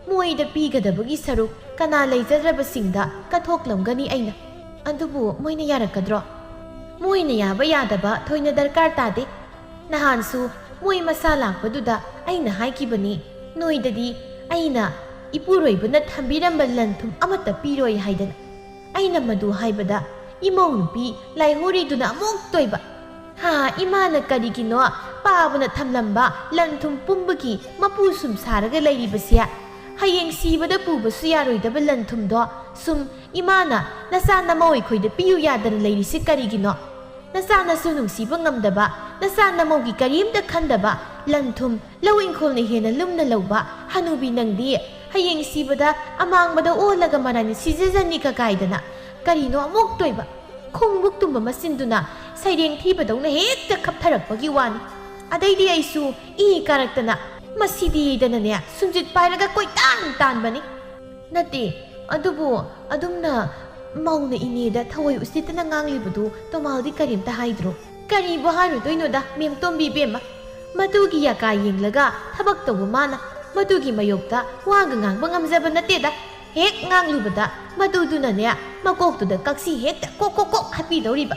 ꯃꯣꯏꯗ ꯄꯤꯒꯗꯕꯒꯤ ꯁꯔꯨꯛ ꯀꯅꯥ ꯂꯩꯖꯗ꯭ꯔꯕꯁꯤꯡꯗ ꯀꯠꯊꯣꯛꯂꯝꯒꯅꯤ ꯑꯩꯅ꯫ ꯑꯗꯨꯕꯨ ꯃꯣꯏꯅ ꯌꯥꯔꯛꯀꯗ꯭ꯔꯣ?" "ꯃꯣꯏꯅ ꯌꯥꯕ ꯌꯥꯗꯕ ꯊꯣꯏꯅ ꯗꯔꯀꯥꯔ ꯇꯥꯗꯦ꯫ ꯅꯍꯥꯟꯁꯨ ꯃꯣꯏ ꯃꯁꯥ ꯂꯥꯛꯄꯗꯨꯗ ꯑꯩꯅ ꯍꯥꯏꯈꯤꯕꯅꯤ, ꯅꯣꯏꯗꯗꯤ ꯑꯩꯅ ꯏꯄꯨꯔꯣꯏꯕꯅ ꯊꯝꯕꯤꯔꯝꯕ ꯂꯟ ꯊꯨꯝ ꯑꯃꯠꯇ ꯄꯤꯔꯣꯏ ꯍꯥꯏꯗꯅ꯫ ꯑꯩꯅ ꯃꯗꯨ ꯍꯥꯏꯕꯗ ꯏꯃꯧ ꯅꯨꯄꯤ ꯂꯥꯏꯍꯣꯔꯤꯗꯨꯅ ꯑꯃꯨꯛ ꯇꯣꯏꯕ, "ꯍꯥ, ꯏꯃꯥꯅ ꯀꯔꯤꯒꯤꯅꯣ ꯄꯥꯕꯅ ꯊꯝꯂꯝꯕ ꯂꯟ ꯊꯨꯝ ꯄꯨꯝꯕꯒꯤ ꯃꯄꯨ ꯁꯨꯝ ꯁꯥꯔꯒ ꯂꯩꯔꯤꯕꯁꯦ? ꯍꯌꯦꯡ ꯁꯤꯕꯗ ꯄꯨꯕꯁꯨ ꯌꯥꯔꯣꯏꯗꯕ ꯂꯟ ꯊꯨꯝꯗꯣ ꯁꯨꯝ ꯏꯃꯥꯅ ꯅꯆꯥ ꯅꯃꯧ ꯑꯩꯈꯣꯏꯗ ꯄꯤꯌꯨ ꯌꯥꯗꯅ ꯂꯩꯔꯤꯁꯦ ꯀꯔꯤꯒꯤꯅꯣ? ꯅꯆꯥꯅꯁꯨ ꯅꯨꯡꯁꯤꯕ ꯉꯝꯗꯕ, ꯅꯆꯥ ꯅꯃꯧꯒꯤ ꯀꯔꯤꯝꯇ ꯈꯟꯗꯕ, ꯂꯟ ꯊꯨꯝ, ꯂꯧ ꯏꯪꯈꯣꯜꯅ ꯍꯦꯟꯅ ꯂꯨꯝꯅ ꯂꯧꯕ ꯍꯅꯨꯕꯤ ꯅꯪꯗꯤ ꯍꯌꯦꯡ ꯁꯤꯕꯗ ꯑꯃꯥꯡꯕꯗ ꯑꯣꯜꯂꯒ ꯃꯔꯥꯏꯅ ꯁꯤꯖꯖꯅꯤꯒ ꯀꯥꯏꯗꯅ꯫ ꯀꯔꯤꯅꯣ ꯑꯃꯨꯛ ꯇꯣꯏꯕ? ꯈꯣꯡꯕꯨꯛ ꯇꯨꯝꯕ ꯃꯆꯤꯟꯗꯨꯅ ꯁꯩꯔꯦꯡ ꯊꯤꯕꯗꯧꯅ ꯍꯦꯛꯇ ꯈꯞꯊꯔꯛꯄꯒꯤ ꯋꯥꯅꯤ꯫" ꯑꯗꯩꯗꯤ ꯑꯩꯁꯨ ꯏ ꯀꯥꯔꯛꯇꯅ, ꯃꯁꯤꯗꯤꯗꯅꯅꯦ ꯁꯨꯝꯖꯤꯠ ꯄꯥꯏꯔꯒ ꯀꯣꯏꯇꯥꯟ ꯇꯥꯟꯕꯅꯤ꯫ ꯅꯠꯇꯦ, ꯑꯗꯨꯕꯨ ꯑꯗꯨꯝꯅ ꯃꯧꯅ ꯏꯅꯦꯗ ꯊꯑꯣꯏ ꯎꯁꯤꯠꯇꯅ ꯉꯥꯡꯂꯤꯕꯗꯨ ꯇꯣꯃꯥꯜꯗꯤ ꯀꯔꯤꯝꯇ ꯍꯥꯏꯗ꯭ꯔꯣ? ꯀꯔꯤꯕꯨ ꯍꯥꯏꯔꯨꯗꯣꯏꯅꯣꯗ, ꯃꯦꯝꯇꯣꯝꯕꯤ ꯏꯕꯦꯝꯃ꯫ ꯃꯗꯨꯒꯤ ꯌꯥꯀꯥ ꯌꯦꯡꯂꯒ ꯊꯕꯛ ꯇꯧꯕ ꯃꯥꯅ ꯃꯗꯨꯒꯤ ꯃꯥꯌꯣꯛꯇ ꯋꯥꯒ ꯉꯥꯡꯕ ꯉꯝꯖꯕ ꯅꯠꯇꯦꯗ꯫ ꯍꯦꯛ ꯉꯥꯡꯂꯨꯕꯗ ꯃꯗꯨꯗꯨꯅꯅꯦ ꯃꯀꯣꯛꯇꯨꯗ ꯀꯛꯁꯤ ꯍꯦꯛꯇ ꯀꯣꯛ ꯀꯣꯛ ꯀꯣꯛ ꯍꯥꯞꯄꯤꯗꯧꯔꯤꯕ꯫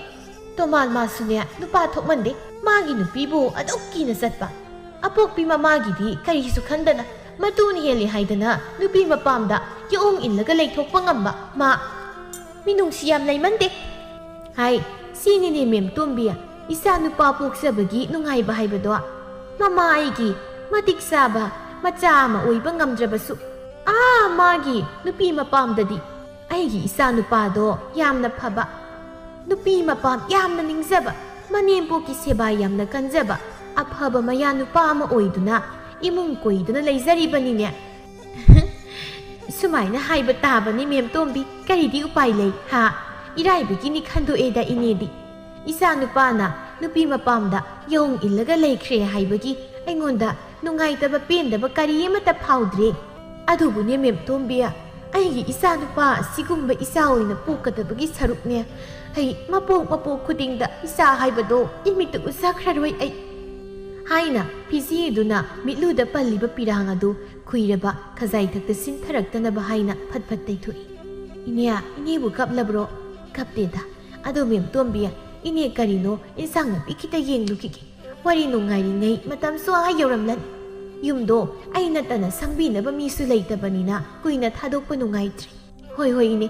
ꯇꯣꯃꯥꯜ ꯃꯥꯁꯨꯅꯦ ꯅꯨꯄꯥ ꯊꯣꯛꯃꯟꯗꯦ, ꯃꯥꯒꯤ ꯅꯨꯄꯤꯕꯨ ꯑꯗꯨꯛ ꯀꯤꯅ ꯆꯠꯄ꯫ ꯑꯄꯣꯛꯄꯤ ꯃꯃꯥꯒꯤꯗꯤ ꯀꯔꯤꯁꯨ ꯈꯟꯗꯅ ꯃꯇꯨꯅ ꯍꯦꯜꯂꯤ ꯍꯥꯏꯗꯅ ꯅꯨꯄꯤ ꯃꯄꯥꯝꯗ ꯌꯦꯡ ꯏꯜꯂꯒ ꯂꯩꯊꯣꯛꯄ ꯉꯝꯕ ꯃꯥ꯫ ꯃꯤꯅꯨꯡꯁꯤ ꯌꯥꯝ ꯂꯩꯃꯟꯗꯦ꯫ ꯍꯥꯏ, ꯁꯤꯅꯤꯅꯦ ꯃꯦꯝꯇꯣꯝꯕꯤ, ꯏꯆꯥ ꯅꯨꯄꯥ ꯄꯣꯛꯆꯕꯒꯤ ꯅꯨꯡꯉꯥꯏꯕ ꯍꯥꯏꯕꯗꯣ꯫ ꯃꯃꯥ ꯑꯩꯒꯤ ꯃꯇꯤꯛ ꯆꯥꯕ ꯃꯆꯥ ꯑꯃ ꯑꯣꯏꯕ ꯉꯝꯗ꯭ꯔꯕꯁꯨ, ꯑꯥ ꯃꯥꯒꯤ ꯅꯨꯄꯤ ꯃꯄꯥꯝꯗꯗꯤ ꯑꯩꯒꯤ ꯏꯆꯥ ꯅꯨꯄꯥꯗꯣ ꯌꯥꯝꯅ ꯐꯕ, ꯅꯨꯄꯤ ꯃꯄꯥꯝ ꯌꯥꯝꯅ ꯅꯤꯡꯖꯕ, ꯃꯅꯦꯝꯄꯣꯛꯀꯤ ꯁꯦꯕꯥ ꯌꯥꯝꯅ ꯀꯟꯖꯕ, ꯑꯐꯕ ꯃꯌꯥ ꯅꯨꯄꯥ ꯑꯃ ꯑꯣꯏꯗꯨꯅ ꯏꯃꯨꯡ ꯀꯣꯏꯗꯨꯅ ꯂꯩꯖꯔꯤꯕꯅꯤꯅꯦ꯫ ꯁꯨꯃꯥꯏꯅ ꯍꯥꯏꯕ ꯇꯥꯕꯅꯤ ꯃꯦꯝꯇꯣꯝꯕꯤ, ꯀꯔꯤꯗꯤ ꯎꯄꯥꯏ ꯂꯩ ꯍꯥ? ꯏꯔꯥꯏꯕꯒꯤꯅꯤ ꯈꯟꯗꯣꯛꯑꯦꯗ ꯏꯅꯦꯗꯤ꯫ ꯏꯆꯥ ꯅꯨꯄꯥꯅ ꯅꯨꯄꯤ ꯃꯄꯥꯝꯗ ꯌꯦꯡ ꯏꯜꯂꯒ ꯂꯩꯈ꯭ꯔꯦ ꯍꯥꯏꯕꯒꯤ ꯑꯩꯉꯣꯟꯗ ꯅꯨꯡꯉꯥꯏꯇꯕ ꯄꯦꯟꯗꯕ ꯀꯔꯤ ꯑꯃꯠꯇ ꯐꯥꯎꯗ꯭ꯔꯦ꯫ ꯑꯗꯨꯕꯨꯅꯦ ꯃꯦꯝꯇꯣꯝꯕꯤ, ꯑꯩꯒꯤ ꯏꯆꯥ ꯅꯨꯄꯥ ꯑꯁꯤꯒꯨꯝꯕ ꯏꯆꯥ ꯑꯣꯏꯅ ꯄꯣꯛꯀꯗꯕꯒꯤ ꯁꯔꯨꯛꯅꯦ꯫ ꯑꯩ ꯃꯄꯣꯛ ꯃꯄꯣꯛ ꯈꯨꯗꯤꯡꯗ ꯏꯆꯥ ꯍꯥꯏꯕꯗꯣ ꯏꯃꯤꯠꯇ ꯎꯖꯈ꯭ꯔꯔꯣꯏ ꯑꯩ꯫ ꯍꯥꯏꯅ ꯐꯤꯖꯤꯗꯨꯅ ꯃꯤꯠꯂꯨꯗ ꯄꯜꯂꯤꯕ ꯄꯤꯔꯥꯡ ꯑꯗꯨ ꯈꯨꯏꯔꯕ ꯈꯖꯥꯏꯊꯛꯇ ꯁꯤꯟꯊꯔꯛꯇꯅꯕ ꯍꯥꯏꯅ ꯐꯠ ꯐꯠ ꯇꯩꯊꯣꯛꯏ꯫ "ꯏꯅꯦ, ꯏꯅꯦꯕꯨ ꯀꯞꯂꯕ꯭ꯔꯣ?" "ꯀꯞꯇꯦꯗ꯫ ꯑꯗꯣ ꯃꯦꯝꯇꯣꯝꯕꯤ, ꯏꯅꯦ ꯀꯔꯤꯅꯣ ꯏꯟꯁꯥꯡ ꯅꯥꯄꯤ ꯈꯤꯇ ꯌꯦꯡꯂꯨꯈꯤꯒꯦ꯫ ꯋꯥꯔꯤ ꯅꯨꯡꯉꯥꯏꯔꯤꯉꯩ ꯃꯇꯝꯁꯨ ꯑꯥ ꯌꯧꯔꯝꯂꯅꯤ꯫ ꯌꯨꯝꯗꯣ ꯑꯩ ꯅꯠꯇꯅ ꯁꯪꯕꯤꯅꯕ ꯃꯤꯁꯨ ꯂꯩꯇꯕꯅꯤꯅ ꯀꯨꯏꯅ ꯊꯥꯗꯣꯛꯄ ꯅꯨꯡꯉꯥꯏꯇ꯭ꯔꯦ꯫" "ꯍꯣꯏ, ꯍꯣꯏ, ꯏꯅꯦ꯫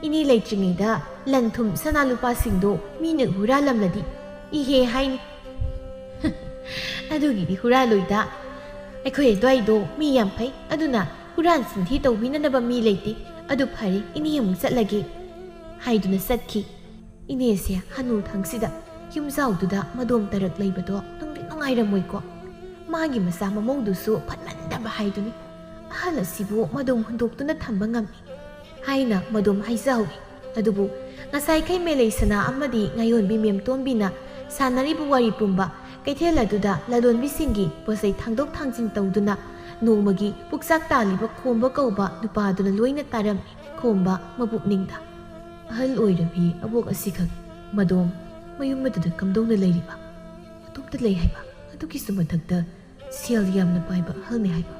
ꯏꯅꯦ ꯂꯩꯇ꯭ꯔꯤꯉꯩꯗ ꯂꯟ ꯊꯨꯝ ꯁꯅꯥ ꯂꯨꯄꯥꯁꯤꯡꯗꯣ ꯃꯤꯅ ꯍꯨꯔꯥꯜꯂꯝꯂꯗꯤ ꯏꯍꯦ ꯍꯥꯏꯅꯤ꯫" "ꯑꯗꯨꯒꯤꯗꯤ ꯍꯨꯔꯥꯜꯂꯣꯏꯗ꯫ ꯑꯩꯈꯣꯏ ꯑꯗꯨꯋꯥꯏꯗꯣ ꯃꯤ ꯌꯥꯝ ꯐꯩ, ꯑꯗꯨꯅ ꯍꯨꯔꯥꯟ ꯆꯤꯟꯊꯤ ꯇꯧꯕꯤꯅꯅꯕ ꯃꯤ ꯂꯩꯇꯦ꯫ ꯑꯗꯨ ꯐꯔꯦ, ꯏꯅꯦ ꯑꯃꯨꯛ ꯆꯠꯂꯒꯦ꯫" ꯍꯥꯏꯗꯨꯅ ꯆꯠꯈꯤ꯫ ꯏꯅꯦꯁꯦ ꯍꯅꯨ ꯊꯪꯁꯤꯗ ꯌꯨꯝꯖꯥꯎꯗꯨꯗ ꯃꯗꯣꯝ ꯇꯔꯛ ꯂꯩꯕꯗꯣ ꯅꯨꯡꯗꯤ ꯅꯨꯡꯉꯥꯏꯔꯝꯃꯣꯏꯀꯣ꯫ ꯃꯥꯒꯤ ꯃꯆꯥ ꯃꯃꯧꯗꯨꯁꯨ ꯐꯠꯃꯟꯗꯕ ꯍꯥꯏꯗꯨꯅꯤ꯫ ꯑꯍꯜ ꯑꯁꯤꯕꯨ ꯃꯗꯣꯝ ꯍꯨꯟꯗꯣꯛꯇꯨꯅ ꯊꯝꯕ ꯉꯝꯃꯤ ꯍꯥꯏꯅ ꯃꯗꯣꯝ ꯍꯥꯏꯖꯍꯧꯏ꯫ ꯑꯗꯨꯕꯨ ꯉꯁꯥꯏꯈꯩ ꯃꯦꯂꯩ ꯁꯅꯥ ꯑꯃꯗꯤ ꯉꯥꯌꯣꯟꯕꯤ ꯃꯦꯝꯇꯣꯝꯕꯤꯅ ꯁꯥꯟꯅꯔꯤꯕ ꯋꯥꯔꯤ ꯄꯨꯝꯕ ꯀꯩꯊꯦꯜ ꯑꯗꯨꯗ ꯂꯂꯣꯟꯕꯤꯁꯤꯡꯒꯤ ꯄꯣꯠꯆꯩ ꯊꯥꯡꯗꯣꯛ ꯊꯥꯡꯖꯤꯟ ꯇꯧꯗꯨꯅ ꯅꯣꯡꯃꯒꯤ ꯄꯨꯛꯆꯥꯛ ꯇꯥꯜꯂꯤꯕ ꯈꯣꯝꯕ ꯀꯧꯕ ꯅꯨꯄꯥꯗꯨꯅ ꯂꯣꯏꯅ ꯇꯥꯔꯝꯃꯤ꯫ ꯈꯣꯝꯕ ꯃꯄꯨꯛꯅꯤꯡꯗ, "ꯑꯍꯜ ꯑꯣꯏꯔꯕꯤ ꯑꯕꯣꯛ ꯑꯁꯤꯈꯛ ꯃꯗꯣꯝ ꯃꯌꯨꯝ ꯑꯗꯨꯗ ꯀꯝꯗꯧꯅ ꯂꯩꯔꯤꯕ? ꯃꯇꯣꯝꯇ ꯂꯩ ꯍꯥꯏꯕ, ꯑꯗꯨꯒꯤꯁꯨ ꯃꯊꯛꯇ ꯁꯦꯜ ꯌꯥꯝꯅ ꯄꯥꯏꯕ ꯑꯍꯜꯅꯤ ꯍꯥꯏꯕ꯫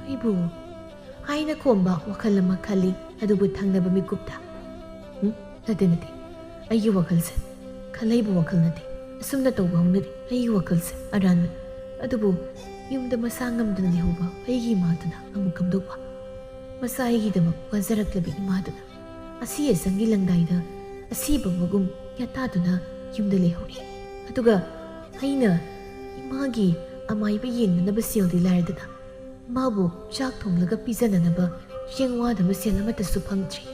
ꯑꯩꯕꯨ?" ꯍꯥꯏꯅ ꯈꯣꯝꯕ ꯋꯥꯈꯜ ꯑꯃ ꯈꯜꯂꯤ꯫ ꯑꯗꯨꯕꯨ ꯊꯪꯅꯕ ꯃꯤꯀꯨꯞꯇ, "ꯎꯝ, ꯅꯠꯇꯦ, ꯅꯠꯇꯦ, ꯑꯩꯒꯤ ꯋꯥꯈꯜꯁꯦ ꯈꯜꯂꯩꯕ ꯋꯥꯈꯜ ꯅꯠꯇꯦ꯫ ꯑꯁꯨꯝꯅ ꯇꯧꯕ ꯍꯧꯅꯗꯦ꯫ ꯑꯩꯒꯤ ꯋꯥꯈꯜꯁꯦ ꯑꯔꯥꯟꯕꯅꯤ꯫ ꯑꯗꯨꯕꯨ ꯌꯨꯝꯗ ꯃꯁꯥ ꯉꯝꯗꯅ ꯂꯩꯍꯧꯕ ꯑꯩꯒꯤ ꯏꯃꯥꯗꯨꯅ ꯑꯃꯨꯛ ꯀꯝꯗꯧꯕ? ꯃꯁꯥ ꯑꯩꯒꯤꯗꯃꯛ ꯋꯥꯖꯔꯛꯂꯕꯤ ꯏꯃꯥꯗꯨꯅ ꯑꯁꯤ ꯑꯁꯪꯒꯤ ꯂꯪꯗꯥꯏꯗ ꯑꯁꯤꯕ ꯃꯒꯨꯝ ꯌꯥꯇꯥꯗꯨꯅ ꯌꯨꯝꯗ ꯂꯩꯍꯧꯔꯤ꯫ ꯑꯗꯨꯒ ꯑꯩꯅ ꯏꯃꯥꯒꯤ ꯑꯃꯥꯏꯕ ꯌꯦꯡꯅꯅꯕ ꯁꯦꯜꯗꯤ ꯂꯥꯏꯔꯗꯅ, ꯃꯥꯕꯨ ꯆꯥꯛ ꯊꯣꯡꯂꯒ ꯄꯤꯖꯅꯅꯕ ꯆꯦꯡ ꯋꯥꯗꯕ ꯁꯦꯜ ꯑꯃꯠꯇꯁꯨ ꯐꯪꯗ꯭ꯔꯤ꯫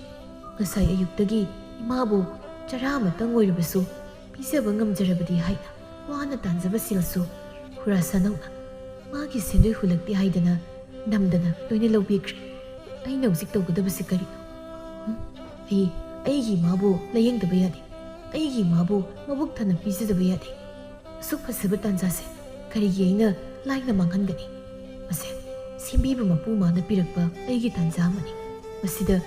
ꯉꯁꯥꯏ ꯑꯌꯨꯛꯇꯒꯤ ꯏꯃꯥꯕꯨ ꯆꯔꯥ ꯑꯃꯇꯪ ꯑꯣꯏꯔꯕꯁꯨ ꯄꯤꯖꯕ ꯉꯝꯖꯔꯕꯗꯤ ꯍꯥꯏꯅ ꯋꯥꯅ ꯇꯥꯟꯖꯕ ꯁꯦꯜꯁꯨ ꯍꯨꯔꯥ ꯁꯥꯅꯧꯅ ꯃꯥꯒꯤ ꯁꯦꯟꯗꯣꯏ ꯍꯨꯜꯂꯛꯇꯦ ꯍꯥꯏꯗꯅ ꯅꯝꯗꯅ ꯂꯣꯏꯅ ꯂꯧꯕꯤꯈ꯭ꯔꯦ꯫ ꯑꯩꯅ ꯍꯧꯖꯤꯛ ꯇꯧꯒꯗꯕꯁꯤ ꯀꯔꯤꯅꯣ? ꯎꯝ? ꯑꯩ ꯑꯩꯒꯤ ꯏꯃꯥꯕꯨ ꯂꯥꯌꯦꯡꯗꯕ ꯌꯥꯗꯦ꯫ ꯑꯩꯒꯤ ꯏꯃꯥꯕꯨ ꯃꯕꯨꯛ ꯊꯟꯅ ꯄꯤꯖꯗꯕ ꯌꯥꯗꯦ꯫ ꯑꯁꯨꯛ ꯐꯖꯕ ꯇꯥꯟꯖꯥꯁꯦ ꯀꯔꯤꯒꯤ ꯑꯩꯅ ꯂꯥꯏꯅ ꯃꯥꯡꯍꯟꯒꯅꯤ? ꯃꯁꯦ ꯁꯦꯝꯕꯤꯕ ꯃꯄꯨ ꯃꯥꯅ ꯄꯤꯔꯛꯄ ꯑꯩꯒꯤ ꯇꯥꯟꯖꯥ ꯑꯃꯅꯤ꯫ ꯃꯁꯤꯗ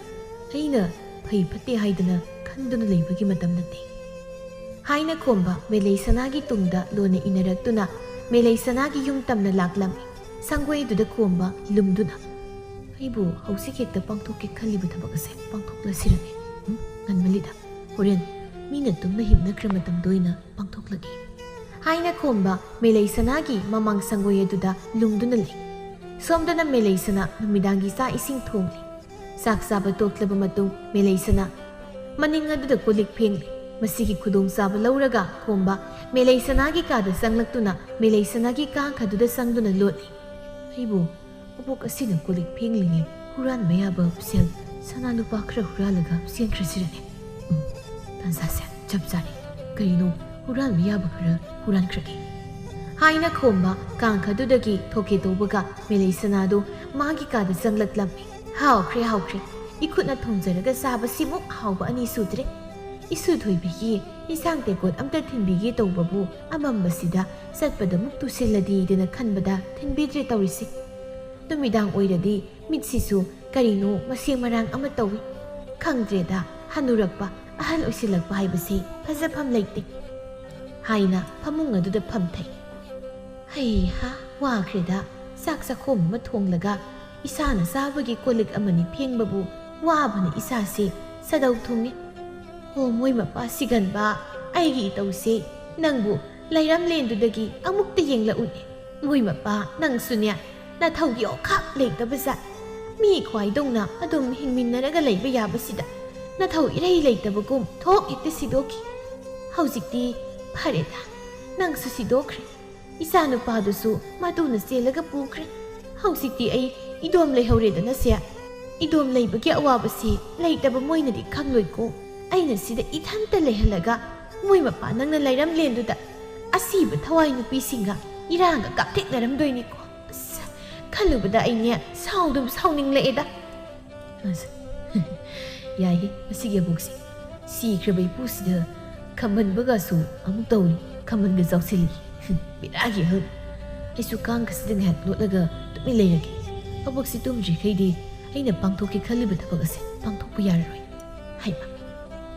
ꯑꯩꯅ ꯐꯩ ꯐꯠꯇꯦ ꯍꯥꯏꯗꯅ ꯈꯟꯗꯨꯅ ꯂꯩꯕꯒꯤ ꯃꯇꯝ ꯅꯠꯇꯦ," ꯍꯥꯏꯅ ꯈꯣꯝꯕ ꯃꯦꯂꯩ ꯁꯅꯥꯒꯤ ꯇꯨꯡꯗ ꯂꯣꯟꯅ ꯏꯟꯅꯔꯛꯇꯨꯅ ꯃꯦꯂꯩ ꯁꯅꯥꯒꯤ ꯌꯨꯝ ꯇꯝꯅ ꯂꯥꯛꯂꯝꯃꯤ꯫ ꯁꯪꯒꯣꯏꯗꯨꯗ ꯈꯣꯝꯕ ꯂꯨꯝꯗꯨꯅ, "ꯑꯩꯕꯨ ꯍꯧꯖꯤꯛ ꯍꯦꯛꯇ ꯄꯥꯡꯊꯣꯛꯀꯦ ꯈꯜꯂꯤꯕ ꯊꯕꯛ ꯑꯁꯦ ꯄꯥꯡꯊꯣꯛꯂꯁꯤꯔꯅꯦ? ꯎꯝ? ꯉꯟꯃꯜꯂꯤꯗ꯫ ꯍꯣꯔꯦꯟ ꯃꯤꯅ ꯇꯨꯝꯅ ꯍꯤꯞꯅꯈ꯭ꯔ ꯃꯇꯝꯗ ꯑꯣꯏꯅ ꯄꯥꯡꯊꯣꯛꯂꯒꯦ," ꯍꯥꯏꯅ ꯈꯣꯝꯕ ꯃꯦꯂꯩ ꯁꯅꯥꯒꯤ ꯃꯃꯥꯡ ꯁꯪꯒꯣꯏ ꯑꯗꯨꯗ ꯂꯨꯝꯗꯨꯅ ꯂꯩ꯫ ꯁꯣꯝꯗꯅ ꯃꯦꯂꯩ ꯁꯅꯥ ꯅꯨꯃꯤꯗꯥꯡꯒꯤ ꯆꯥꯛ ꯏꯁꯤꯡ ꯊꯣꯡꯂꯤ꯫ ꯆꯥꯛ ꯆꯥꯕ ꯇꯣꯛꯂꯕ ꯃꯇꯨꯡ ꯃꯦꯂꯩ ꯁꯅꯥ ꯃꯅꯤꯡ ꯑꯗꯨꯗ ꯀꯣꯜ ꯂꯤꯛ ꯐꯦꯡꯂꯤ꯫ ꯃꯁꯤꯒꯤ ꯈꯨꯗꯣꯡꯆꯥꯕ ꯂꯧꯔꯒ ꯈꯣꯝꯕ ꯃꯦꯂꯩ ꯁꯅꯥꯒꯤ ꯀꯥꯗ ꯆꯪꯂꯛꯇꯨꯅ ꯃꯦꯂꯩ ꯁꯅꯥꯒꯤ ꯀꯥꯡꯈꯗꯨꯗ ꯆꯪꯗꯨꯅ ꯂꯣꯠꯂꯤ꯫ "ꯑꯩꯕꯨ ꯑꯕꯣꯛ ꯑꯁꯤꯅ ꯀꯣꯜ ꯂꯤꯛ ꯐꯦꯡꯂꯤꯉꯩ ꯍꯨꯔꯥꯟꯕ ꯌꯥꯕ ꯁꯦꯜ, ꯁꯅꯥ ꯂꯨꯄꯥ ꯈꯔ ꯍꯨꯔꯥꯜꯂꯒ ꯆꯦꯟꯈ꯭ꯔꯁꯤꯔꯅꯦ? ꯎꯝ, ꯇꯥꯟꯖꯥꯁꯦ ꯆꯞ ꯆꯥꯔꯦ꯫ ꯀꯔꯤꯅꯣ ꯍꯨꯔꯥꯟꯕ ꯌꯥꯕ ꯈꯔ ꯍꯨꯔꯥꯟꯈ꯭ꯔꯒꯦ," ꯍꯥꯏꯅ ꯈꯣꯝꯕ ꯀꯥꯡꯈꯗꯨꯗꯒꯤ ꯊꯣꯛꯀꯦ ꯇꯧꯕꯒ ꯃꯦꯂꯩ ꯁꯅꯥꯗꯨ ꯃꯥꯒꯤ ꯀꯥꯗ ꯆꯪꯂꯛꯂꯝꯃꯤ꯫ "ꯍꯥꯎꯈ꯭ꯔꯦ, ꯍꯥꯎꯈ꯭ꯔꯦ꯫ ꯏꯈꯨꯠꯅ ꯊꯣꯡꯖꯔꯒ ꯆꯥꯕꯁꯤꯃꯨꯛ ꯍꯥꯎꯕ ꯑꯅꯤ ꯁꯨꯗ꯭ꯔꯦ꯫ ꯏꯁꯨ ꯊꯣꯏꯕꯤꯒꯤ ꯏꯟꯁꯥꯡ ꯇꯦꯡꯀꯣꯠ ꯑꯝꯇ ꯊꯤꯟꯕꯤꯒꯦ ꯇꯧꯕꯕꯨ ꯑꯃꯝꯕꯁꯤꯗ ꯆꯠꯄꯗ ꯃꯨꯛ ꯇꯨꯁꯤꯜꯂꯗꯤꯗꯅ ꯈꯟꯕꯗ ꯊꯤꯟꯕꯤꯗ꯭ꯔꯦ ꯇꯧꯔꯤꯁꯤ꯫ ꯅꯨꯃꯤꯗꯥꯡ ꯑꯣꯏꯔꯗꯤ ꯃꯤꯠꯁꯤꯁꯨ ꯀꯔꯤꯅꯣ ꯃꯁꯦꯡ ꯃꯔꯥꯡ ꯑꯃ ꯇꯧꯏ꯫ ꯈꯪꯗ꯭ꯔꯦꯗ, ꯍꯅꯨꯔꯛꯄ, ꯑꯍꯜ ꯑꯣꯏꯁꯤꯜꯂꯛꯄ ꯍꯥꯏꯕꯁꯤ ꯐꯖꯐꯝ ꯂꯩꯇꯦ ꯍꯥꯏꯅ ꯐꯃꯨꯡ ꯑꯗꯨꯗ ꯐꯝꯊꯩ꯫ ꯍꯩꯍꯥ, ꯋꯥꯈ꯭ꯔꯦꯗ꯫ ꯆꯥꯛ ꯆꯥꯛꯈꯣꯝ ꯑꯃ ꯊꯣꯡꯂꯒ ꯏꯁꯥꯅ ꯆꯥꯕꯒꯤ ꯀꯣꯜꯂꯤꯛ ꯑꯃꯅꯤ ꯐꯦꯡꯕꯕꯨ ꯋꯥꯕꯅ ꯏꯁꯥꯁꯦ ꯁꯗꯧ ꯊꯨꯡꯉꯤ꯫ ꯑꯣ ꯃꯣꯏ ꯃꯄꯥ ꯁꯤꯒꯟꯕ, ꯑꯩꯒꯤ ꯏꯇꯧꯁꯦ ꯅꯪꯕꯨ ꯂꯩꯔꯝꯂꯦꯟꯗꯨꯗꯒꯤ ꯑꯃꯨꯛꯇ ꯌꯦꯡꯂꯛꯎꯅꯦ꯫ ꯃꯣꯏ ꯃꯄꯥ ꯅꯪꯁꯨꯅꯦ, ꯅꯊꯧꯗꯤ ꯑꯣꯈꯥꯛ ꯂꯩꯇꯕ ꯖꯥꯠ꯫ ꯃꯤ ꯈ꯭ꯋꯥꯏꯗꯧꯅ ꯑꯗꯨꯝ ꯍꯤꯡꯃꯤꯟꯅꯔꯒ ꯂꯩꯕ ꯌꯥꯕꯁꯤꯗ ꯅꯊꯧ ꯏꯔꯩ ꯂꯩꯇꯕꯒꯨꯝ ꯊꯣꯛ ꯍꯦꯛꯇ ꯁꯤꯗꯣꯛꯈꯤ꯫ ꯍꯧꯖꯤꯛꯇꯤ ꯐꯔꯦꯗ, ꯅꯪꯁꯨ ꯁꯤꯗꯣꯛꯈ꯭ꯔꯦ꯫ ꯏꯆꯥ ꯅꯨꯄꯥꯗꯨꯁꯨ ꯃꯇꯨꯅ ꯆꯦꯜꯂꯒ ꯄꯨꯈ꯭ꯔꯦ꯫ ꯍꯧꯖꯤꯛꯇꯤ ꯑꯩ ꯏꯗꯣꯝ ꯂꯩꯍꯧꯔꯦꯗꯅꯁꯦ꯫ ꯏꯗꯣꯝ ꯂꯩꯕꯒꯤ ꯑꯋꯥꯕꯁꯤ ꯂꯩꯇꯕ ꯃꯣꯏꯅꯗꯤ ꯈꯪꯂꯣꯏꯀꯣ꯫ ꯑꯩꯅ ꯁꯤꯗ ꯏꯊꯟꯇ ꯂꯩꯍꯜꯂꯒ ꯃꯣꯏ ꯃꯄꯥ ꯅꯪꯅ ꯂꯩꯔꯝꯂꯦꯟꯗꯨꯗ ꯑꯁꯤꯕ ꯊꯋꯥꯏ ꯅꯨꯄꯤꯁꯤꯡꯒ ꯏꯔꯥꯡꯒ ꯀꯥꯞꯊꯦꯛꯅꯔꯝꯗꯣꯏꯅꯤꯀꯣ꯫ ꯑꯁ, ꯈꯜꯂꯨꯕꯗ ꯑꯩꯅꯦ ꯁꯥꯎꯗꯨꯝ ꯁꯥꯎꯅꯤꯡꯂꯛꯑꯦꯗ꯫ ꯑꯁ, ꯌꯥꯏꯍꯦ ꯃꯁꯤꯒꯤ ꯑꯕꯣꯛꯁꯦ꯫ ꯁꯤꯈ꯭ꯔꯕ ꯏꯄꯨꯁꯤꯗ ꯈꯝꯕꯟꯕꯒꯁꯨ ꯑꯃꯨꯛ ꯇꯧꯔꯤ, ꯈꯝꯕꯟꯒ ꯆꯥꯎꯁꯤꯜꯂꯤ꯫ ꯕꯦꯔꯥꯒꯤ ꯑꯍꯜ꯫ ꯑꯩꯁꯨ ꯀꯥꯡꯒꯁꯤꯗ ꯉꯥꯏꯍꯥꯛ ꯂꯣꯠꯂꯒ ꯇꯨꯃꯤꯟ ꯂꯩꯔꯒꯦ꯫ ꯑꯕꯣꯛꯁꯤ ꯇꯨꯝꯗ꯭ꯔꯤꯈꯩꯗꯤ ꯑꯩꯅ ꯄꯥꯡꯊꯣꯛꯀꯦ ꯈꯜꯂꯤꯕ ꯊꯕꯛ ꯑꯁꯦ ꯄꯥꯡꯊꯣꯛꯄ ꯌꯥꯔꯔꯣꯏ꯫ ꯍꯩꯃꯥ,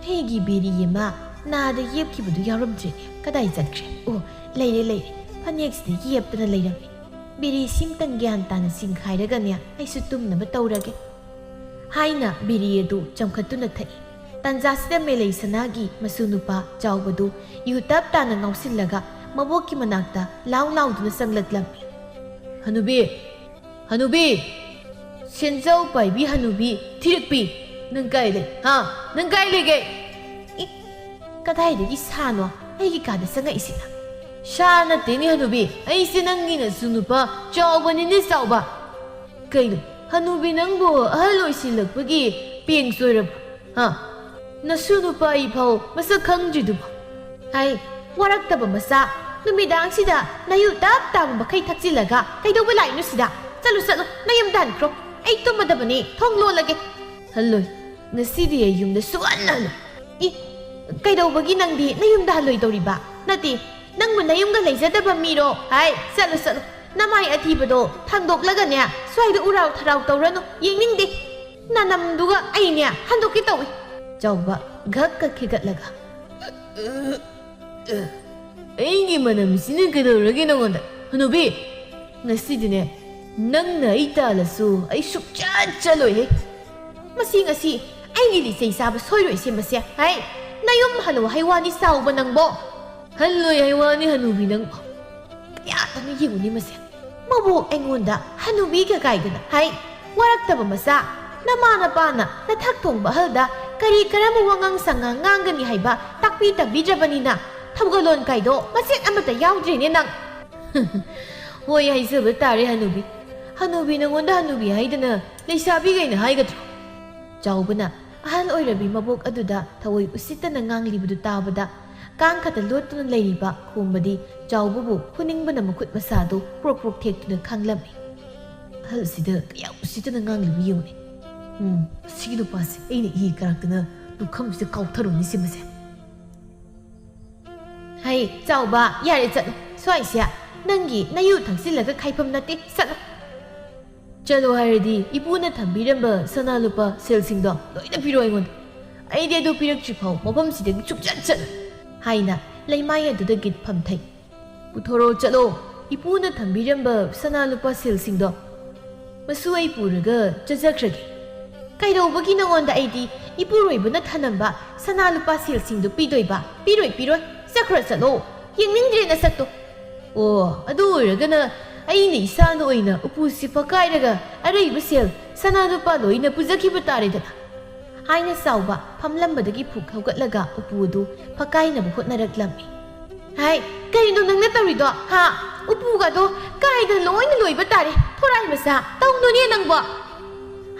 ꯑꯩꯒꯤ ꯕꯤꯔꯤ ꯑꯃ ꯅꯥꯗ ꯌꯦꯞꯈꯤꯕꯗꯨ ꯌꯥꯎꯔꯝꯗ꯭ꯔꯦꯅꯦ꯫ ꯀꯗꯥꯏ ꯆꯠꯈ꯭ꯔꯦ? ꯑꯣ, ꯂꯩꯔꯦ, ꯂꯩꯔꯦ꯫ ꯐꯅꯦꯛꯁꯤꯗ ꯌꯦꯞꯇꯅ ꯂꯩꯔꯝꯃꯤ꯫ ꯕꯤꯔꯤꯁꯤꯝꯇꯪ ꯒ꯭ꯌꯥꯟ ꯇꯥꯅ ꯆꯤꯡꯈꯥꯏꯔꯒꯅꯦ ꯑꯩꯁꯨ ꯇꯨꯝꯅꯕ ꯇꯧꯔꯒꯦ ꯍꯥꯏꯅ ꯕꯤꯔꯤ ꯑꯗꯨ ꯆꯝꯈꯠꯇꯨꯅ ꯊꯛꯏ꯫ ꯇꯥꯟꯖꯥꯁꯤꯗ ꯃꯦꯂꯩ ꯁꯅꯥꯒꯤ ꯃꯁꯨ ꯅꯨꯄꯥ ꯆꯥꯎꯕꯗꯨ ꯌꯨ ꯇꯞ ꯇꯥꯅ ꯉꯥꯎꯁꯤꯜꯂꯒ ꯃꯕꯣꯛꯀꯤ ꯃꯅꯥꯛꯇ ꯂꯥꯎ ꯂꯥꯎꯗꯨꯅ ꯆꯪꯂꯛꯂꯝꯃꯤ꯫ "ꯍꯅꯨꯕꯤ! ꯍꯅꯨꯕꯤ! ꯁꯦꯟꯖꯥꯎ ꯄꯥꯏꯕꯤ ꯍꯅꯨꯕꯤ ꯊꯤꯔꯛꯄꯤ! ꯅꯪ ꯀꯥꯏ ꯂꯩ? ꯍꯥ? ꯅꯪ ꯀꯥꯏ ꯂꯩꯒꯦ?" "ꯏ! ꯀꯗꯥꯏꯗꯒꯤ ꯁꯥꯅꯣ ꯑꯩꯒꯤ ꯀꯥꯗ ꯆꯪꯉꯛꯏꯁꯤꯅ?" "ꯁꯥ ꯅꯠꯇꯦꯅꯦ ꯍꯅꯨꯕꯤ, ꯑꯩꯁꯦ ꯅꯪꯒꯤ ꯅꯁꯨ ꯅꯨꯄꯥ ꯆꯥꯎꯕꯅꯤꯅꯦ ꯆꯥꯎꯕ!" "ꯀꯩꯅꯣ, ꯍꯅꯨꯕꯤ ꯅꯪꯕꯨ ꯑꯍꯜ ꯑꯣꯏꯁꯤꯜꯂꯛꯄꯒꯤ ꯄꯦꯡ ꯆꯣꯏꯔꯕ? ꯍꯥ? ꯅꯁꯨ ꯅꯨꯄꯥ ꯑꯩ ꯐꯥꯎ ꯃꯁꯛ ꯈꯪꯗ꯭ꯔꯤꯗꯨꯕꯨ?" "ꯍꯥꯏ, ꯋꯥꯔꯛꯇꯕ ꯃꯆꯥ, ꯅꯨꯃꯤꯗꯥꯡꯁꯤꯗ ꯅꯌꯨ ꯇꯞ ꯇꯥꯕ ꯃꯈꯩ ꯊꯛꯆꯤꯜꯂꯒ ꯀꯩꯗꯧꯕ ꯂꯥꯛꯏꯅꯣ ꯁꯤꯗ? ꯆꯠꯂꯨ, ꯆꯠꯂꯨ, ꯅꯌꯨꯝꯗ ꯍꯟꯈ꯭ꯔꯣ꯫ ꯑꯩ ꯇꯨꯝꯃꯗꯕꯅꯤ, ꯊꯣꯡ ꯂꯣꯜꯂꯒꯦ꯫" "ꯍꯜꯂꯣꯏ, ꯉꯁꯤꯗꯤ ꯑꯩ ꯌꯨꯝꯗ ꯁꯨꯛꯍꯟ ꯍꯜꯂꯣꯏ꯫" "ꯏ, ꯀꯩꯗꯧꯕꯒꯤ ꯅꯪꯗꯤ ꯅꯌꯨꯝꯗ ꯍꯜꯂꯣꯏꯗꯧꯔꯤꯕ? ꯅꯠꯇꯦ, ꯅꯪꯕꯨ ꯅꯌꯨꯝꯒ ꯂꯩꯖꯗꯕ ꯃꯤꯔꯣ? ꯍꯥꯏ, ꯆꯠꯂꯣ, ꯆꯠꯂꯣ, ꯅꯃꯥꯏ ꯑꯊꯤꯕꯗꯣ ꯊꯥꯡꯗꯣꯛꯂꯒꯅꯦ, ꯁ꯭ꯋꯥꯏꯗ ꯎꯔꯥꯎ ꯊꯔꯥꯎ ꯇꯧꯔꯅꯨ, ꯌꯦꯡꯅꯤꯡꯗꯦ꯫ ꯅꯅꯝꯗꯨꯒ ꯑꯩꯅꯦ ꯍꯟꯗꯣꯛꯀꯦ ꯇꯧꯏ꯫ ꯆꯥꯎꯕ ꯘꯛꯀ ꯈꯤꯒꯠꯂꯒ, ꯑꯩꯒꯤ ꯃꯅꯝꯁꯤꯅ ꯀꯩꯗꯧꯔꯒꯦ ꯅꯉꯣꯟꯗ? ꯍꯅꯨꯕꯤ, ꯉꯁꯤꯗꯤꯅꯦ, ꯅꯪꯅ ꯑꯩ ꯇꯥꯜꯂꯁꯨ ꯑꯩ ꯁꯨꯛꯆꯠ ꯆꯠꯂꯣꯏꯍꯦ꯫ ꯃꯁꯤ ꯉꯁꯤ ꯑꯩꯒꯤ ꯂꯤꯆꯩ ꯆꯥꯕ ꯁꯣꯏꯔꯣꯏꯁꯦ ꯃꯁꯦ꯫ ꯍꯥꯏ, ꯅꯌꯨꯝ ꯍꯜꯂꯣ ꯍꯥꯏ ꯋꯥꯅꯤ ꯆꯥꯎꯕ ꯅꯪꯕꯣ꯫ ꯍꯜꯂꯣꯏ ꯍꯥꯏ ꯋꯥꯅꯤ ꯍꯅꯨꯕꯤ ꯅꯪꯕꯣ꯫ ꯀꯌꯥꯗꯅꯣ ꯌꯦꯡꯉꯨꯅꯦ ꯃꯁꯦ꯫ ꯃꯕꯣꯛ ꯑꯩꯉꯣꯟꯗ ꯍꯅꯨꯕꯤꯒ ꯀꯥꯏꯗꯅ ꯍꯥꯏ꯫ ꯋꯥꯔꯛꯇꯕ ꯃꯆꯥ, ꯅꯃꯥ ꯅꯄꯥꯅ ꯅꯊꯛ ꯊꯣꯡꯕ ꯑꯍꯜꯗ ꯀꯔꯤ ꯀꯔꯝꯕ ꯋꯥꯉꯥꯡ ꯁꯉꯥꯡ ꯉꯥꯡꯒꯅꯤ ꯍꯥꯏꯕ ꯇꯥꯛꯄꯤ ꯇꯝꯕꯤꯗ꯭ꯔꯕꯅꯤꯅ ꯊꯧꯒꯜꯂꯣꯟ ꯀꯥꯏꯗꯣ ꯃꯆꯦꯠ ꯑꯃꯠꯇ ꯌꯥꯎꯗ꯭ꯔꯦꯅꯦ ꯅꯪ꯫ ꯍꯣꯏ, ꯍꯥꯏꯖꯕ ꯇꯥꯔꯦ ꯍꯅꯨꯕꯤ꯫ ꯍꯅꯨꯕꯤ ꯅꯉꯣꯟꯗ ꯍꯅꯨꯕꯤ ꯍꯥꯏꯗꯅ ꯂꯩꯁꯥꯕꯤꯈꯩꯅ ꯍꯥꯏꯒꯗ꯭ꯔꯣ? ꯆꯥꯎꯕꯅ ꯑꯍꯜ ꯑꯣꯏꯔꯕꯤ ꯃꯕꯣꯛ ꯑꯗꯨꯗ ꯊꯑꯣꯏ ꯎꯁꯤꯠꯇꯅ ꯉꯥꯡꯂꯤꯕꯗꯨ ꯇꯥꯕꯗ ꯀꯥꯡꯈꯇ ꯂꯣꯠꯇꯨꯅ ꯂꯩꯔꯤꯕ ꯈꯣꯝꯕꯗꯤ ꯆꯥꯎꯕꯕꯨ ꯐꯨꯅꯤꯡꯕꯅ ꯃꯈꯨꯠ ꯃꯁꯥꯗꯨ ꯄ꯭ꯔꯣꯛ ꯄ꯭ꯔꯣꯛ ꯊꯦꯛꯇꯨꯅ ꯈꯥꯡꯂꯝꯃꯤ꯫ ꯑꯍꯜꯁꯤꯗ ꯀꯌꯥ ꯎꯁꯤꯠꯇꯅ ꯉꯥꯡꯂꯤꯕ ꯌꯦꯡꯉꯨꯅꯦ꯫ ꯎꯝ, ꯁꯤꯒꯤ ꯅꯨꯄꯥꯁꯦ ꯑꯩꯅ ꯏ ꯀꯥꯔꯛꯇꯅ ꯂꯨꯈꯝꯁꯤꯗ ꯀꯥꯎꯊꯔꯨꯅꯤ ꯁꯤ ꯃꯁꯦ꯫ ꯍꯩ, ꯆꯥꯎꯕ, ꯌꯥꯔꯦ ꯆꯠꯂꯣ꯫ ꯁ꯭ꯋꯥꯏꯁꯦ ꯅꯪꯒꯤ ꯅꯌꯨ ꯊꯛꯆꯤꯜꯂꯒ ꯈꯥꯏꯐꯝ ꯅꯠꯇꯦ, ꯆꯠꯂꯣ꯫ ꯆꯠꯂꯣ ꯍꯥꯏꯔꯗꯤ ꯏꯄꯨꯅ ꯊꯝꯕꯤꯔꯝꯕ ꯁꯅꯥ ꯂꯨꯄꯥ ꯁꯦꯜꯁꯤꯡꯗꯣ ꯂꯣꯏꯅ ꯄꯤꯔꯣ ꯑꯩꯉꯣꯟꯗ꯫ ꯑꯩꯗꯤ ꯑꯗꯨ ꯄꯤꯔꯛꯇ꯭ꯔꯤ ꯐꯥꯎ ꯃꯐꯝꯁꯤꯗꯒꯤ ꯁꯨꯛꯆꯠ ꯆꯠꯂꯣꯏ꯫ ꯍꯥꯏꯅ ꯂꯩꯃꯥꯏ ꯑꯗꯨꯗꯒꯤ ꯐꯝꯊꯩ꯫ ꯄꯨꯊꯣꯔꯛꯑꯣ ꯆꯠꯂꯣ, ꯏꯄꯨꯅ ꯊꯝꯕꯤꯔꯝꯕ ꯁꯅꯥ ꯂꯨꯄꯥ ꯁꯦꯜꯁꯤꯡꯗꯣ꯫ ꯃꯁꯨ ꯑꯩ ꯄꯨꯔꯒ ꯆꯠꯆꯈ꯭ꯔꯒꯦ꯫ ꯀꯩꯗꯧꯕꯒꯤ ꯅꯉꯣꯟꯗ ꯑꯩꯗꯤ ꯏꯄꯨꯔꯣꯏꯕꯅ ꯊꯅꯝꯕ ꯁꯅꯥ ꯂꯨꯄꯥ ꯁꯦꯜꯁꯤꯡꯗꯨ ꯄꯤꯗꯣꯏꯕ? ꯄꯤꯔꯣꯏ, ꯄꯤꯔꯣꯏ꯫ ꯆꯠꯈ꯭ꯔꯣ ꯆꯠꯂꯣ꯫ ꯌꯦꯡꯅꯤꯡꯗ꯭ꯔꯦ ꯅꯁꯛꯇꯣ꯫ ꯑꯣ, ꯑꯗꯨ ꯑꯣꯏꯔꯒꯅ ꯑꯩꯅ ꯏꯁꯥꯅ ꯑꯣꯏꯅ ꯎꯄꯨꯁꯤ ꯐꯛꯀꯥꯏꯔꯒ ꯑꯔꯩꯕ ꯁꯦꯜ ꯁꯅꯥ ꯂꯨꯄꯥ ꯂꯣꯏꯅ ꯄꯨꯖꯈꯤꯕ ꯇꯥꯔꯦꯗꯅ꯫ ꯍꯥꯏꯅ ꯆꯥꯎꯕ ꯐꯝꯂꯝꯕꯗꯒꯤ ꯐꯨꯛ ꯍꯧꯒꯠꯂꯒ ꯎꯄꯨ ꯑꯗꯨ ꯐꯛꯀꯥꯏꯅꯕ ꯍꯣꯠꯅꯔꯛꯂꯝꯃꯤ꯫ ꯍꯥꯏ, ꯀꯔꯤꯅꯣ ꯅꯪꯅ ꯇꯧꯔꯤꯗꯣ, ꯍꯥ? ꯎꯄꯨꯒꯗꯣ ꯀꯥꯏꯗ ꯂꯣꯏꯅ ꯂꯣꯏꯕ ꯇꯥꯔꯦ, ꯊꯣꯔꯥꯏ ꯃꯆꯥ, ꯇꯧꯅꯨꯅꯦ ꯅꯪꯕꯣ꯫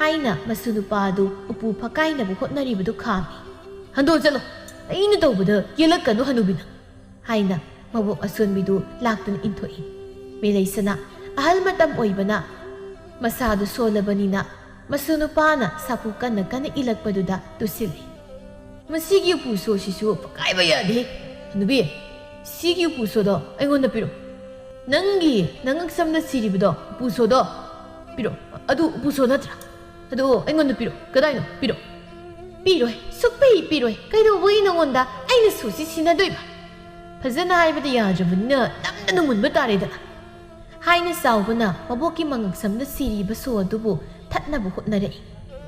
ꯍꯥꯏꯅ ꯃꯁꯨ ꯅꯨꯄꯥ ꯑꯗꯨ ꯎꯄꯨ ꯐꯛꯀꯥꯏꯅꯕ ꯍꯣꯠꯅꯔꯤꯕꯗꯨ ꯈꯥꯝꯃꯤ꯫ ꯍꯟꯗꯣ ꯆꯠꯂꯣ, ꯑꯩꯅ ꯇꯧꯕꯗ ꯌꯦꯜꯂꯛꯀꯅꯨ ꯍꯅꯨꯕꯤꯅ꯫ ꯍꯥꯏꯅ ꯃꯕꯣꯛ ꯑꯁꯣꯟꯕꯤꯗꯨ ꯂꯥꯛꯇꯨꯅ ꯏꯟꯊꯣꯛꯏ꯫ ꯃꯤꯂꯩꯁꯅꯥ ꯑꯍꯜ ꯃꯇꯝ ꯑꯣꯏꯕꯅ ꯃꯁꯥꯗꯨ ꯁꯣꯜꯂꯕꯅꯤꯅ ꯃꯁꯨ ꯅꯨꯄꯥꯅ ꯁꯥꯐꯨ ꯀꯟꯅ ꯀꯟꯅ ꯏꯜꯂꯛꯄꯗꯨꯗ ꯇꯨꯁꯤꯜꯂꯤ꯫ ꯃꯁꯤꯒꯤ ꯎꯄꯨ ꯁꯣꯁꯤꯁꯨ ꯄꯣꯈꯥꯏꯕ ꯌꯥꯗꯦ꯫ ꯍꯅꯨꯕꯤ, ꯁꯤꯒꯤ ꯎꯄꯨ ꯁꯣꯗꯣ ꯑꯩꯉꯣꯟꯗ ꯄꯤꯔꯣ꯫ ꯅꯪꯒꯤ ꯅꯉꯛꯁꯝꯗ ꯁꯤꯔꯤꯕꯗꯣ ꯎꯄꯨ ꯁꯣꯗꯣ ꯄꯤꯔꯣ꯫ ꯑꯗꯨ ꯎꯄꯨ ꯁꯣ ꯅꯠꯇ꯭ꯔꯥ? ꯑꯗꯨ ꯑꯩꯉꯣꯟꯗ ꯄꯤꯔꯣ꯫ ꯀꯗꯥꯏꯅꯣ? ꯄꯤꯔꯣ꯫ ꯄꯤꯔꯣꯏ, ꯁꯨꯛꯄꯤ ꯄꯤꯔꯣꯏ꯫ ꯀꯩꯗꯧꯕꯒꯤ ꯅꯉꯣꯟꯗ ꯑꯩꯅ ꯁꯣꯁꯤ ꯁꯤꯟꯅꯗꯣꯏꯕ? ꯐꯖꯅ ꯍꯥꯏꯕꯗꯤ ꯌꯥꯗ꯭ꯔꯕꯅꯤꯅ ꯅꯝꯗꯅ ꯃꯨꯟꯕ ꯇꯥꯔꯦꯗꯅ꯫ ꯍꯥꯏꯅ ꯆꯥꯎꯕꯅ ꯃꯕꯣꯛꯀꯤ ꯃꯉꯛꯁꯝꯗ ꯁꯤꯔꯤꯕ ꯁꯣ ꯑꯗꯨꯕꯨ ꯊꯠꯅꯕ ꯍꯣꯠꯅꯔꯛꯏ꯫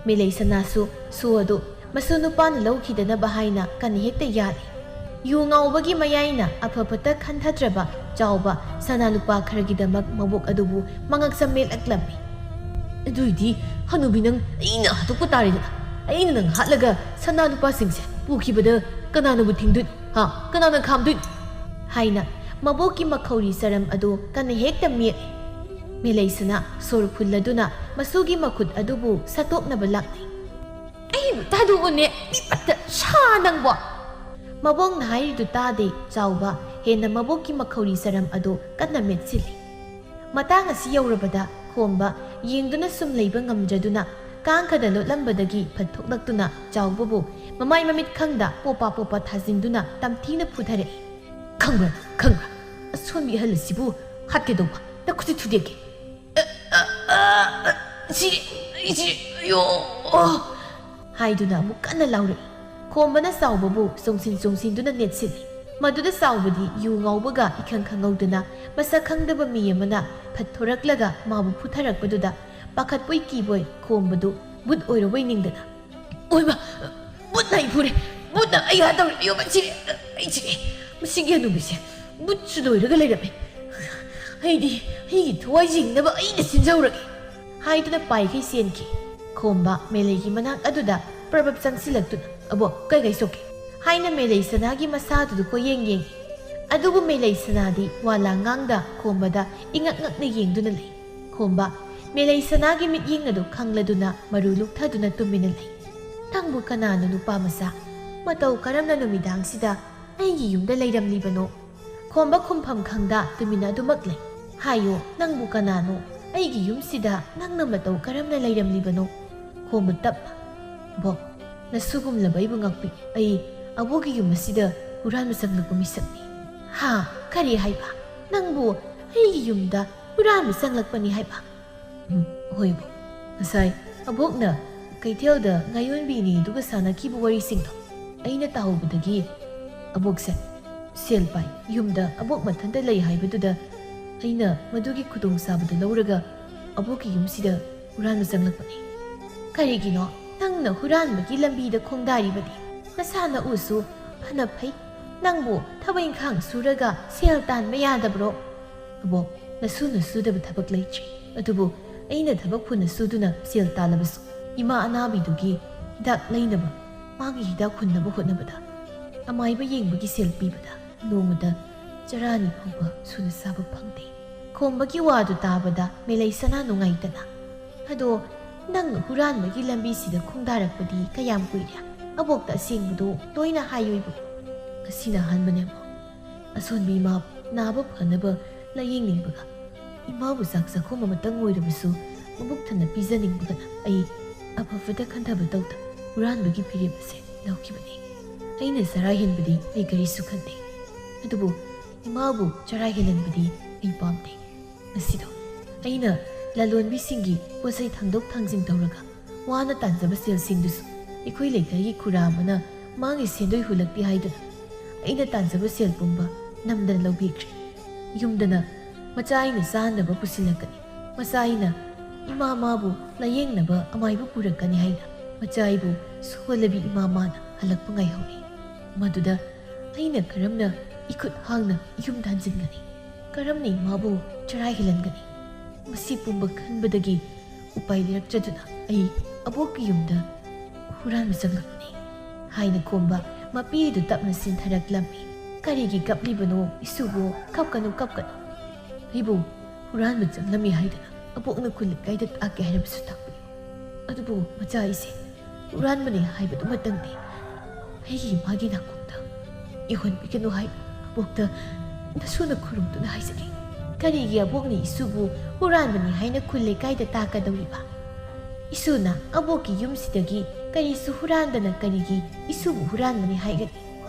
ꯃꯦꯂꯩ ꯁꯅꯥꯁꯨ ꯁꯣ ꯑꯗꯨ ꯃꯁꯨ ꯅꯨꯄꯥꯅ ꯂꯧꯈꯤꯗꯅꯕ ꯍꯥꯏꯅ ꯀꯟꯅ ꯍꯦꯛꯇ ꯌꯥꯜꯂꯤ꯫ ꯌꯨ ꯉꯥꯎꯕꯒꯤ ꯃꯌꯥꯏꯅ ꯑꯐ ꯐꯠꯇ ꯈꯟꯊꯗ꯭ꯔꯕ ꯆꯥꯎꯕ ꯁꯅꯥ ꯂꯨꯄꯥ ꯈꯔꯒꯤꯗꯃꯛ ꯃꯕꯣꯛ ꯑꯗꯨꯕꯨ ꯃꯉꯛꯁꯝ ꯃꯦꯠꯂꯛꯂꯝꯃꯤ꯫ ꯑꯗꯨꯏꯗꯤ ꯍꯅꯨꯕꯤ ꯅꯪ ꯑꯩꯅ ꯍꯥꯠꯇꯣꯛꯄ ꯇꯥꯔꯦꯗꯅ꯫ ꯑꯩꯅ ꯅꯪ ꯍꯥꯠꯂꯒ ꯁꯅꯥ ꯂꯨꯄꯥꯁꯤꯡꯁꯦ ꯄꯨꯈꯤꯕꯗ ꯀꯅꯥꯅꯕꯨ ꯊꯤꯡꯗꯣꯏꯅꯣ? ꯍꯥ? ꯀꯅꯥꯅ ꯈꯥꯝꯗꯣꯏꯅꯣ? ꯍꯥꯏꯅ ꯃꯕꯣꯛꯀꯤ ꯃꯈꯧꯔꯤ ꯆꯔꯝ ꯑꯗꯨ ꯀꯟꯅ ꯍꯦꯛꯇ ꯃꯦꯠꯂꯤ꯫ ꯃꯦꯂꯩꯁꯅꯥ ꯁꯣꯔ ꯐꯨꯜꯂꯗꯨꯅ ꯃꯁꯨꯒꯤ ꯃꯈꯨꯠ ꯑꯗꯨꯕꯨ ꯁꯠꯇꯣꯛꯅꯕ ꯂꯥꯛꯂꯤ꯫ ꯑꯩꯕꯨ ꯊꯥꯗꯣꯛꯑꯣꯅꯦ, ꯃꯤꯄꯠꯇ ꯁꯥ ꯅꯪꯕꯣ! ꯃꯕꯣꯛꯅ ꯍꯥꯏꯔꯤꯗꯨ ꯇꯥꯗꯦ ꯆꯥꯎꯕ, ꯍꯦꯟꯅ ꯃꯕꯣꯛꯀꯤ ꯃꯈꯧꯔꯤ ꯆꯔꯝ ꯑꯗꯨ ꯀꯟꯅ ꯃꯦꯠꯁꯤꯜꯂꯤ꯫ ꯃꯇꯥꯡ ꯑꯁꯤ ꯌꯧꯔꯕꯗ ꯈꯣꯝꯕ ꯌꯦꯡꯗꯨꯅ ꯁꯨꯝ ꯂꯩꯕ ꯉꯝꯗ꯭ꯔꯗꯨꯅ ꯀꯥꯡꯈꯗ ꯂꯣꯠꯂꯝꯕꯗꯒꯤ ꯐꯠ ꯊꯣꯛꯂꯛꯇꯨꯅ ꯆꯥꯎꯕꯕꯨ ꯃꯃꯥꯏ ꯃꯃꯤꯠ ꯈꯪꯗ ꯄꯣꯄꯥ ꯄꯣꯄꯥ ꯊꯥꯖꯤꯟꯗꯨꯅ ꯇꯝꯊꯤꯅ ꯐꯨꯊꯔꯛꯏ꯫ ꯈꯪꯕ꯭ꯔꯥ, ꯈꯪꯕ꯭ꯔꯥ? ꯑꯁꯣꯟꯕꯤ ꯑꯍꯜ ꯑꯁꯤꯕꯨ ꯍꯥꯠꯀꯦ ꯇꯧꯕ, ꯅꯈꯨꯠꯁꯤ ꯊꯨꯗꯦꯛꯀꯦ꯫ ꯑ, ꯑ, ꯑ, ꯑ, ꯁꯤ, ꯑꯩꯁꯤ, ꯑꯌꯣ! ꯍꯥꯏꯗꯨꯅ ꯑꯃꯨꯛ ꯀꯟꯅ ꯂꯥꯎꯔꯛꯏ꯫ ꯈꯣꯝꯕꯅ ꯆꯥꯎꯕꯕꯨ ꯆꯣꯡꯁꯤꯟ ꯆꯣꯡꯁꯤꯟꯗꯨꯅ ꯅꯦꯠꯁꯤꯜꯂꯤ꯫ ꯃꯗꯨꯗ ꯆꯥꯎꯕꯗꯤ ꯌꯨ ꯉꯥꯎꯕꯒ ꯏꯈꯪ ꯈꯪꯍꯧꯗꯅ ꯃꯁꯛ ꯈꯪꯗꯕ ꯃꯤ ꯑꯃꯅ ꯐꯠ ꯊꯣꯔꯛꯂꯒ ꯃꯥꯕꯨ ꯐꯨꯊꯔꯛꯄꯗꯨꯗ ꯄꯥꯈꯠꯄꯣꯏ ꯀꯤꯕꯣꯏ ꯈꯣꯝꯕꯗꯨ ꯕꯨꯠ ꯑꯣꯏꯔꯕꯣꯏ ꯅꯤꯡꯗꯅ, "ꯑꯣꯏꯃ! ꯕꯨꯠꯅ ꯑꯩ ꯐꯨꯔꯦ! ꯕꯨꯠꯅ ꯑꯩ ꯍꯥꯠꯇꯧꯔꯦ! ꯑꯌꯣ, ꯃꯁꯤ, ꯑꯩ ꯁꯤꯔꯦ! ꯃꯁꯤꯒꯤ ꯍꯅꯨꯕꯤꯁꯦ ꯕꯨꯠꯁꯨ ꯂꯣꯏꯔꯒ ꯂꯩꯔꯝꯃꯦ! ꯑꯩꯗꯤ ꯑꯩꯒꯤ ꯊꯋꯥꯏ ꯌꯦꯡꯅꯕ ꯑꯩꯅ ꯁꯤꯟꯖꯍꯧꯔꯒꯦ!" ꯍꯥꯏꯗꯨꯅ ꯄꯥꯏꯈꯩ ꯆꯦꯟꯈꯤ꯫ ꯈꯣꯝꯕ ꯃꯦꯂꯩꯒꯤ ꯃꯅꯥꯛ ꯑꯗꯨꯗ ꯄ꯭ꯔꯕꯞ ꯆꯪꯁꯤꯜꯂꯛꯇꯨꯅ, "ꯑꯕꯣ, ꯀꯩ ꯀꯩ ꯁꯣꯛꯀꯦ?" ꯍꯥꯏꯅ ꯃꯦꯂꯩ ꯁꯅꯥꯒꯤ ꯃꯁꯥꯗꯨꯗ ꯀꯣꯏꯌꯦꯡ ꯌꯦꯡꯉꯤ꯫ ꯑꯗꯨꯕꯨ ꯃꯦꯂꯩ ꯁꯅꯥꯗꯤ ꯋꯥ ꯂꯥꯡ ꯉꯥꯡꯗ ꯈꯣꯝꯕꯗ ꯏꯉꯛ ꯉꯛꯅ ꯌꯦꯡꯗꯨꯅ ꯂꯩ꯫ ꯈꯣꯝꯕ ꯃꯦꯂꯩ ꯁꯅꯥꯒꯤ ꯃꯤꯠꯌꯦꯡ ꯑꯗꯨ ꯈꯪꯂꯗꯨꯅ ꯃꯔꯨ ꯂꯨꯛꯊꯗꯨꯅ ꯇꯨꯃꯤꯟꯅ ꯂꯩ꯫ "ꯅꯪꯕꯨ ꯀꯅꯥꯅꯣ, ꯅꯨꯄꯥ ꯃꯆꯥ? ꯃꯇꯧ ꯀꯔꯝꯅ ꯅꯨꯃꯤꯗꯥꯡꯁꯤꯗ ꯑꯩꯒꯤ ꯌꯨꯝꯗ ꯂꯩꯔꯝꯂꯤꯕꯅꯣ?" ꯈꯣꯝꯕ ꯈꯨꯝꯐꯝ ꯈꯪꯗ ꯇꯨꯃꯤꯟꯅ ꯑꯗꯨꯃꯛ ꯂꯩ꯫ "ꯍꯥꯏꯌꯣ, ꯅꯪꯕꯨ ꯀꯅꯥꯅꯣ? ꯑꯩꯒꯤ ꯌꯨꯝꯁꯤꯗ ꯅꯪꯅ ꯃꯇꯧ ꯀꯔꯝꯅ ꯂꯩꯔꯝꯂꯤꯕꯅꯣ?" ꯈꯣꯝꯕ ꯇꯞꯅ, "ꯕꯣ, ꯅꯁꯨꯒꯨꯝꯂꯕ ꯑꯩꯕꯨ ꯉꯥꯛꯄꯤ꯫ ꯑꯩ ꯑꯕꯣꯛꯀꯤ ꯌꯨꯝ ꯑꯁꯤꯗ ꯍꯨꯔꯥꯟꯕ ꯆꯪꯂꯛꯄ ꯃꯤꯁꯛꯅꯤ꯫ ꯍꯥ? ꯀꯔꯤ ꯍꯥꯏꯕ? ꯅꯪꯕꯨ ꯑꯩꯒꯤ ꯌꯨꯝꯗ ꯍꯨꯔꯥꯟꯕ ꯆꯪꯂꯛꯄꯅꯤ ꯍꯥꯏꯕ? ꯎꯝ, ꯍꯣꯏ ꯑꯕꯣꯛ꯫ ꯉꯁꯥꯏ ꯑꯕꯣꯛꯅ ꯀꯩꯊꯦꯜꯗ ꯉꯥꯌꯣꯟꯕꯤ ꯏꯅꯦꯗꯨꯒ ꯁꯥꯟꯅꯈꯤꯕ ꯋꯥꯔꯤꯁꯤꯡꯗꯣ ꯑꯩꯅ ꯇꯥꯍꯧꯕꯗꯒꯤ ꯑꯕꯣꯛꯁꯦ ꯁꯦꯜ ꯄꯥꯏ, ꯌꯨꯝꯗ ꯑꯕꯣꯛ ꯃꯊꯟꯇ ꯂꯩ ꯍꯥꯏꯕꯗꯨꯗ ꯑꯩꯅ ꯃꯗꯨꯒꯤ ꯈꯨꯗꯣꯡꯆꯥꯕꯗꯨ ꯂꯧꯔꯒ ꯑꯕꯣꯛꯀꯤ ꯌꯨꯝꯁꯤꯗ ꯍꯨꯔꯥꯟꯕ ꯆꯪꯂꯛꯄꯅꯤ꯫ ꯀꯔꯤꯒꯤꯅꯣ ꯅꯪꯅ ꯍꯨꯔꯥꯟꯕꯒꯤ ꯂꯝꯕꯤꯗ ꯈꯣꯡꯗꯥꯔꯤꯕꯗꯤ? ꯅꯁꯥ ꯅꯎꯁꯨ ꯐꯅ ꯐꯩ꯫ ꯅꯪꯕꯨ ꯊꯕꯛ ꯏꯪꯈꯥꯡ ꯁꯨꯔꯒ ꯁꯦꯜ ꯇꯥꯟꯕ ꯌꯥꯗꯕ꯭ꯔꯣ? ꯑꯕꯣꯛ, ꯅꯁꯨꯅ ꯁꯨꯗꯕ ꯊꯕꯛ ꯂꯩꯇ꯭ꯔꯤ꯫ ꯑꯗꯨꯕꯨ ꯑꯩꯅ ꯊꯕꯛ ꯐꯅ ꯁꯨꯗꯨꯅ ꯁꯦꯜ ꯇꯥꯜꯂꯕꯁꯨ ꯏꯃꯥ ꯑꯅꯥꯕꯤꯗꯨꯒꯤ ꯍꯤꯗꯥꯛ ꯂꯩꯅꯕ, ꯃꯥꯒꯤ ꯍꯤꯗꯥꯛ ꯍꯨꯟꯅꯕ ꯍꯣꯠꯅꯕꯗ, ꯑꯃꯥꯏꯕ ꯌꯦꯡꯕꯒꯤ ꯁꯦꯜ ꯄꯤꯕꯗ ꯅꯣꯡꯃꯗ ꯆꯔꯥ ꯑꯅꯤ ꯐꯥꯎꯕ ꯁꯨꯅ ꯆꯥꯕ ꯐꯪꯗꯦ꯫ ꯈꯣꯝꯕꯒꯤ ꯋꯥꯗꯨ ꯇꯥꯕꯗ ꯃꯦꯂꯩꯁꯅꯥ ꯅꯨꯡꯉꯥꯏꯇꯅ, "ꯑꯗꯣ ꯅꯪꯅ ꯍꯨꯔꯥꯟꯕꯒꯤ ꯂꯝꯕꯤꯁꯤꯗ ꯈꯣꯡꯗꯥꯔꯛꯄꯗꯤ ꯀꯌꯥꯝ ꯀꯨꯏꯔꯦ? ꯑꯕꯣꯛꯇ ꯑꯁꯦꯡꯕꯗꯨ ꯇꯣꯏꯅ ꯍꯥꯏꯌꯨ ꯏꯕꯨꯡ꯫ ꯉꯁꯤꯅ ꯑꯍꯥꯟꯕꯅꯦ ꯑꯕꯣꯛ꯫ ꯑꯁꯣꯟꯕꯤ ꯏꯃꯥ ꯅꯥꯕ ꯐꯅꯕ ꯂꯥꯌꯦꯡꯅꯤꯡꯕꯒ ꯏꯃꯥꯕꯨ ꯆꯥꯛ ꯆꯥꯛꯈꯨꯝ ꯑꯃꯇꯪ ꯑꯣꯏꯔꯕꯁꯨ ꯃꯕꯨꯛ ꯊꯟꯅ ꯄꯤꯖꯅꯤꯡꯕꯒꯅ ꯑꯩ ꯑꯐꯕꯗ ꯈꯟꯊꯕ ꯇꯧꯗ ꯍꯨꯔꯥꯟꯕꯒꯤ ꯐꯤꯔꯦꯞ ꯑꯁꯦ ꯂꯧꯈꯤꯕꯅꯤ꯫ ꯑꯩꯅ ꯆꯔꯥ ꯍꯦꯟꯕꯗꯤ ꯑꯩ ꯀꯔꯤꯁꯨ ꯈꯟꯗꯦ꯫ ꯑꯗꯨꯕꯨ ꯏꯃꯥꯕꯨ ꯆꯔꯥ ꯍꯦꯜꯍꯟꯕꯗꯤ ꯑꯩ ꯄꯥꯝꯗꯦ꯫ ꯉꯁꯤꯗꯣ ꯑꯩꯅ ꯂꯂꯣꯟꯕꯤꯁꯤꯡꯒꯤ ꯄꯣꯠꯆꯩ ꯊꯥꯡꯗꯣꯛ ꯊꯥꯡꯖꯤꯟ ꯇꯧꯔꯒ ꯋꯥꯅ ꯇꯥꯟꯖꯕ ꯁꯦꯜꯁꯤꯡꯗꯨꯁꯨ ꯑꯩꯈꯣꯏ ꯂꯩꯀꯥꯏꯒꯤ ꯈꯨꯔꯥ ꯑꯃꯅ ꯃꯥꯒꯤ ꯁꯦꯟꯗꯣꯏ ꯍꯨꯜꯂꯛꯇꯦ ꯍꯥꯏꯗꯨꯅ ꯑꯩꯅ ꯇꯥꯟꯖꯕ ꯁꯦꯜ ꯄꯨꯝꯕ ꯅꯝꯗꯅ ꯂꯧꯕꯤꯈ꯭ꯔꯦ꯫ ꯌꯨꯝꯗꯅ ꯃꯆꯥ ꯑꯩꯅ ꯆꯥꯅꯕ ꯄꯨꯁꯤꯜꯂꯛꯀꯅꯤ꯫ ꯃꯆꯥ ꯑꯩꯅ ꯏꯃꯥ ꯃꯥꯕꯨ ꯂꯥꯌꯦꯡꯅꯕ ꯑꯃꯥꯏꯕ ꯄꯨꯔꯛꯀꯅꯤ ꯍꯥꯏꯅ ꯃꯆꯥ ꯑꯩꯕꯨ ꯁꯣꯜꯂꯕꯤ ꯏꯃꯥ ꯃꯥꯅ ꯍꯜꯂꯛꯄ ꯉꯥꯏꯍꯧꯔꯤ꯫ ꯃꯗꯨꯗ ꯑꯩꯅ ꯀꯔꯝꯅ ꯏꯈꯨꯠ ꯍꯥꯡꯅ ꯌꯨꯝꯗ ꯍꯟꯖꯤꯟꯒꯅꯤ? ꯀꯔꯝꯅ ꯏꯃꯥꯕꯨ ꯆꯔꯥ ꯍꯦꯜꯍꯟꯒꯅꯤ? ꯃꯁꯤ ꯄꯨꯝꯕ ꯈꯟꯕꯗꯒꯤ ꯎꯄꯥꯏ ꯂꯩꯔꯛꯇꯗꯨꯅ ꯑꯩ ꯑꯕꯣꯛꯀꯤ ꯌꯨꯝꯗ ꯍꯨꯔꯥꯟꯕ ꯆꯪꯂꯛꯄꯅꯤ" ꯍꯥꯏꯅ ꯈꯣꯝꯕ ꯃꯄꯤ ꯑꯗꯨ ꯇꯞꯅ ꯆꯤꯟꯊꯔꯛꯂꯝꯃꯤ꯫ "ꯀꯔꯤꯒꯤ ꯀꯞꯂꯤꯕꯅꯣ ꯏꯁꯨꯕꯣ? ꯀꯞꯀꯅꯨ, ꯀꯞꯀꯅꯨ꯫ ꯑꯩꯕꯨ ꯍꯨꯔꯥꯟꯕ ꯆꯪꯂꯝꯃꯤ ꯍꯥꯏꯗꯅ ꯑꯕꯣꯛꯅ ꯈꯨꯜ ꯂꯩꯀꯥꯏꯗ ꯇꯥꯛꯀꯦ ꯍꯥꯏꯔꯕꯁꯨ ꯇꯥꯛꯄꯤꯌꯨ꯫ ꯑꯗꯨꯕꯨ ꯃꯆꯥ ꯑꯩꯁꯦ ꯍꯨꯔꯥꯟꯕꯅꯤ ꯍꯥꯏꯕꯗꯨꯃꯇꯪꯗꯤ ꯑꯩꯒꯤ ꯏꯃꯥꯒꯤ ꯅꯥꯀꯣꯡꯗ ꯌꯧꯍꯟꯕꯤꯒꯅꯨ ꯍꯥꯏꯕ ꯑꯕꯣꯛꯇ ꯅꯁꯨꯅ ꯈꯨꯔꯨꯝꯗꯨꯅ ꯍꯥꯏꯖꯔꯤ꯫" "ꯀꯔꯤꯒꯤ ꯑꯕꯣꯛꯅ ꯏꯁꯨꯕꯨ ꯍꯨꯔꯥꯟꯕꯅꯤ ꯍꯥꯏꯅ ꯈꯨꯜ ꯂꯩꯀꯥꯏꯗ ꯇꯥꯛꯀꯗꯧꯔꯤꯕ? ꯏꯁꯨꯅ ꯑꯕꯣꯛꯀꯤ ꯌꯨꯝꯁꯤꯗꯒꯤ ꯀꯔꯤꯁꯨ ꯍꯨꯔꯥꯟꯗꯅ ꯀꯔꯤꯒꯤ ꯏꯁꯨꯕꯨ ꯍꯨꯔꯥꯟꯕꯅꯤ ꯍꯥꯏꯒꯅꯤ?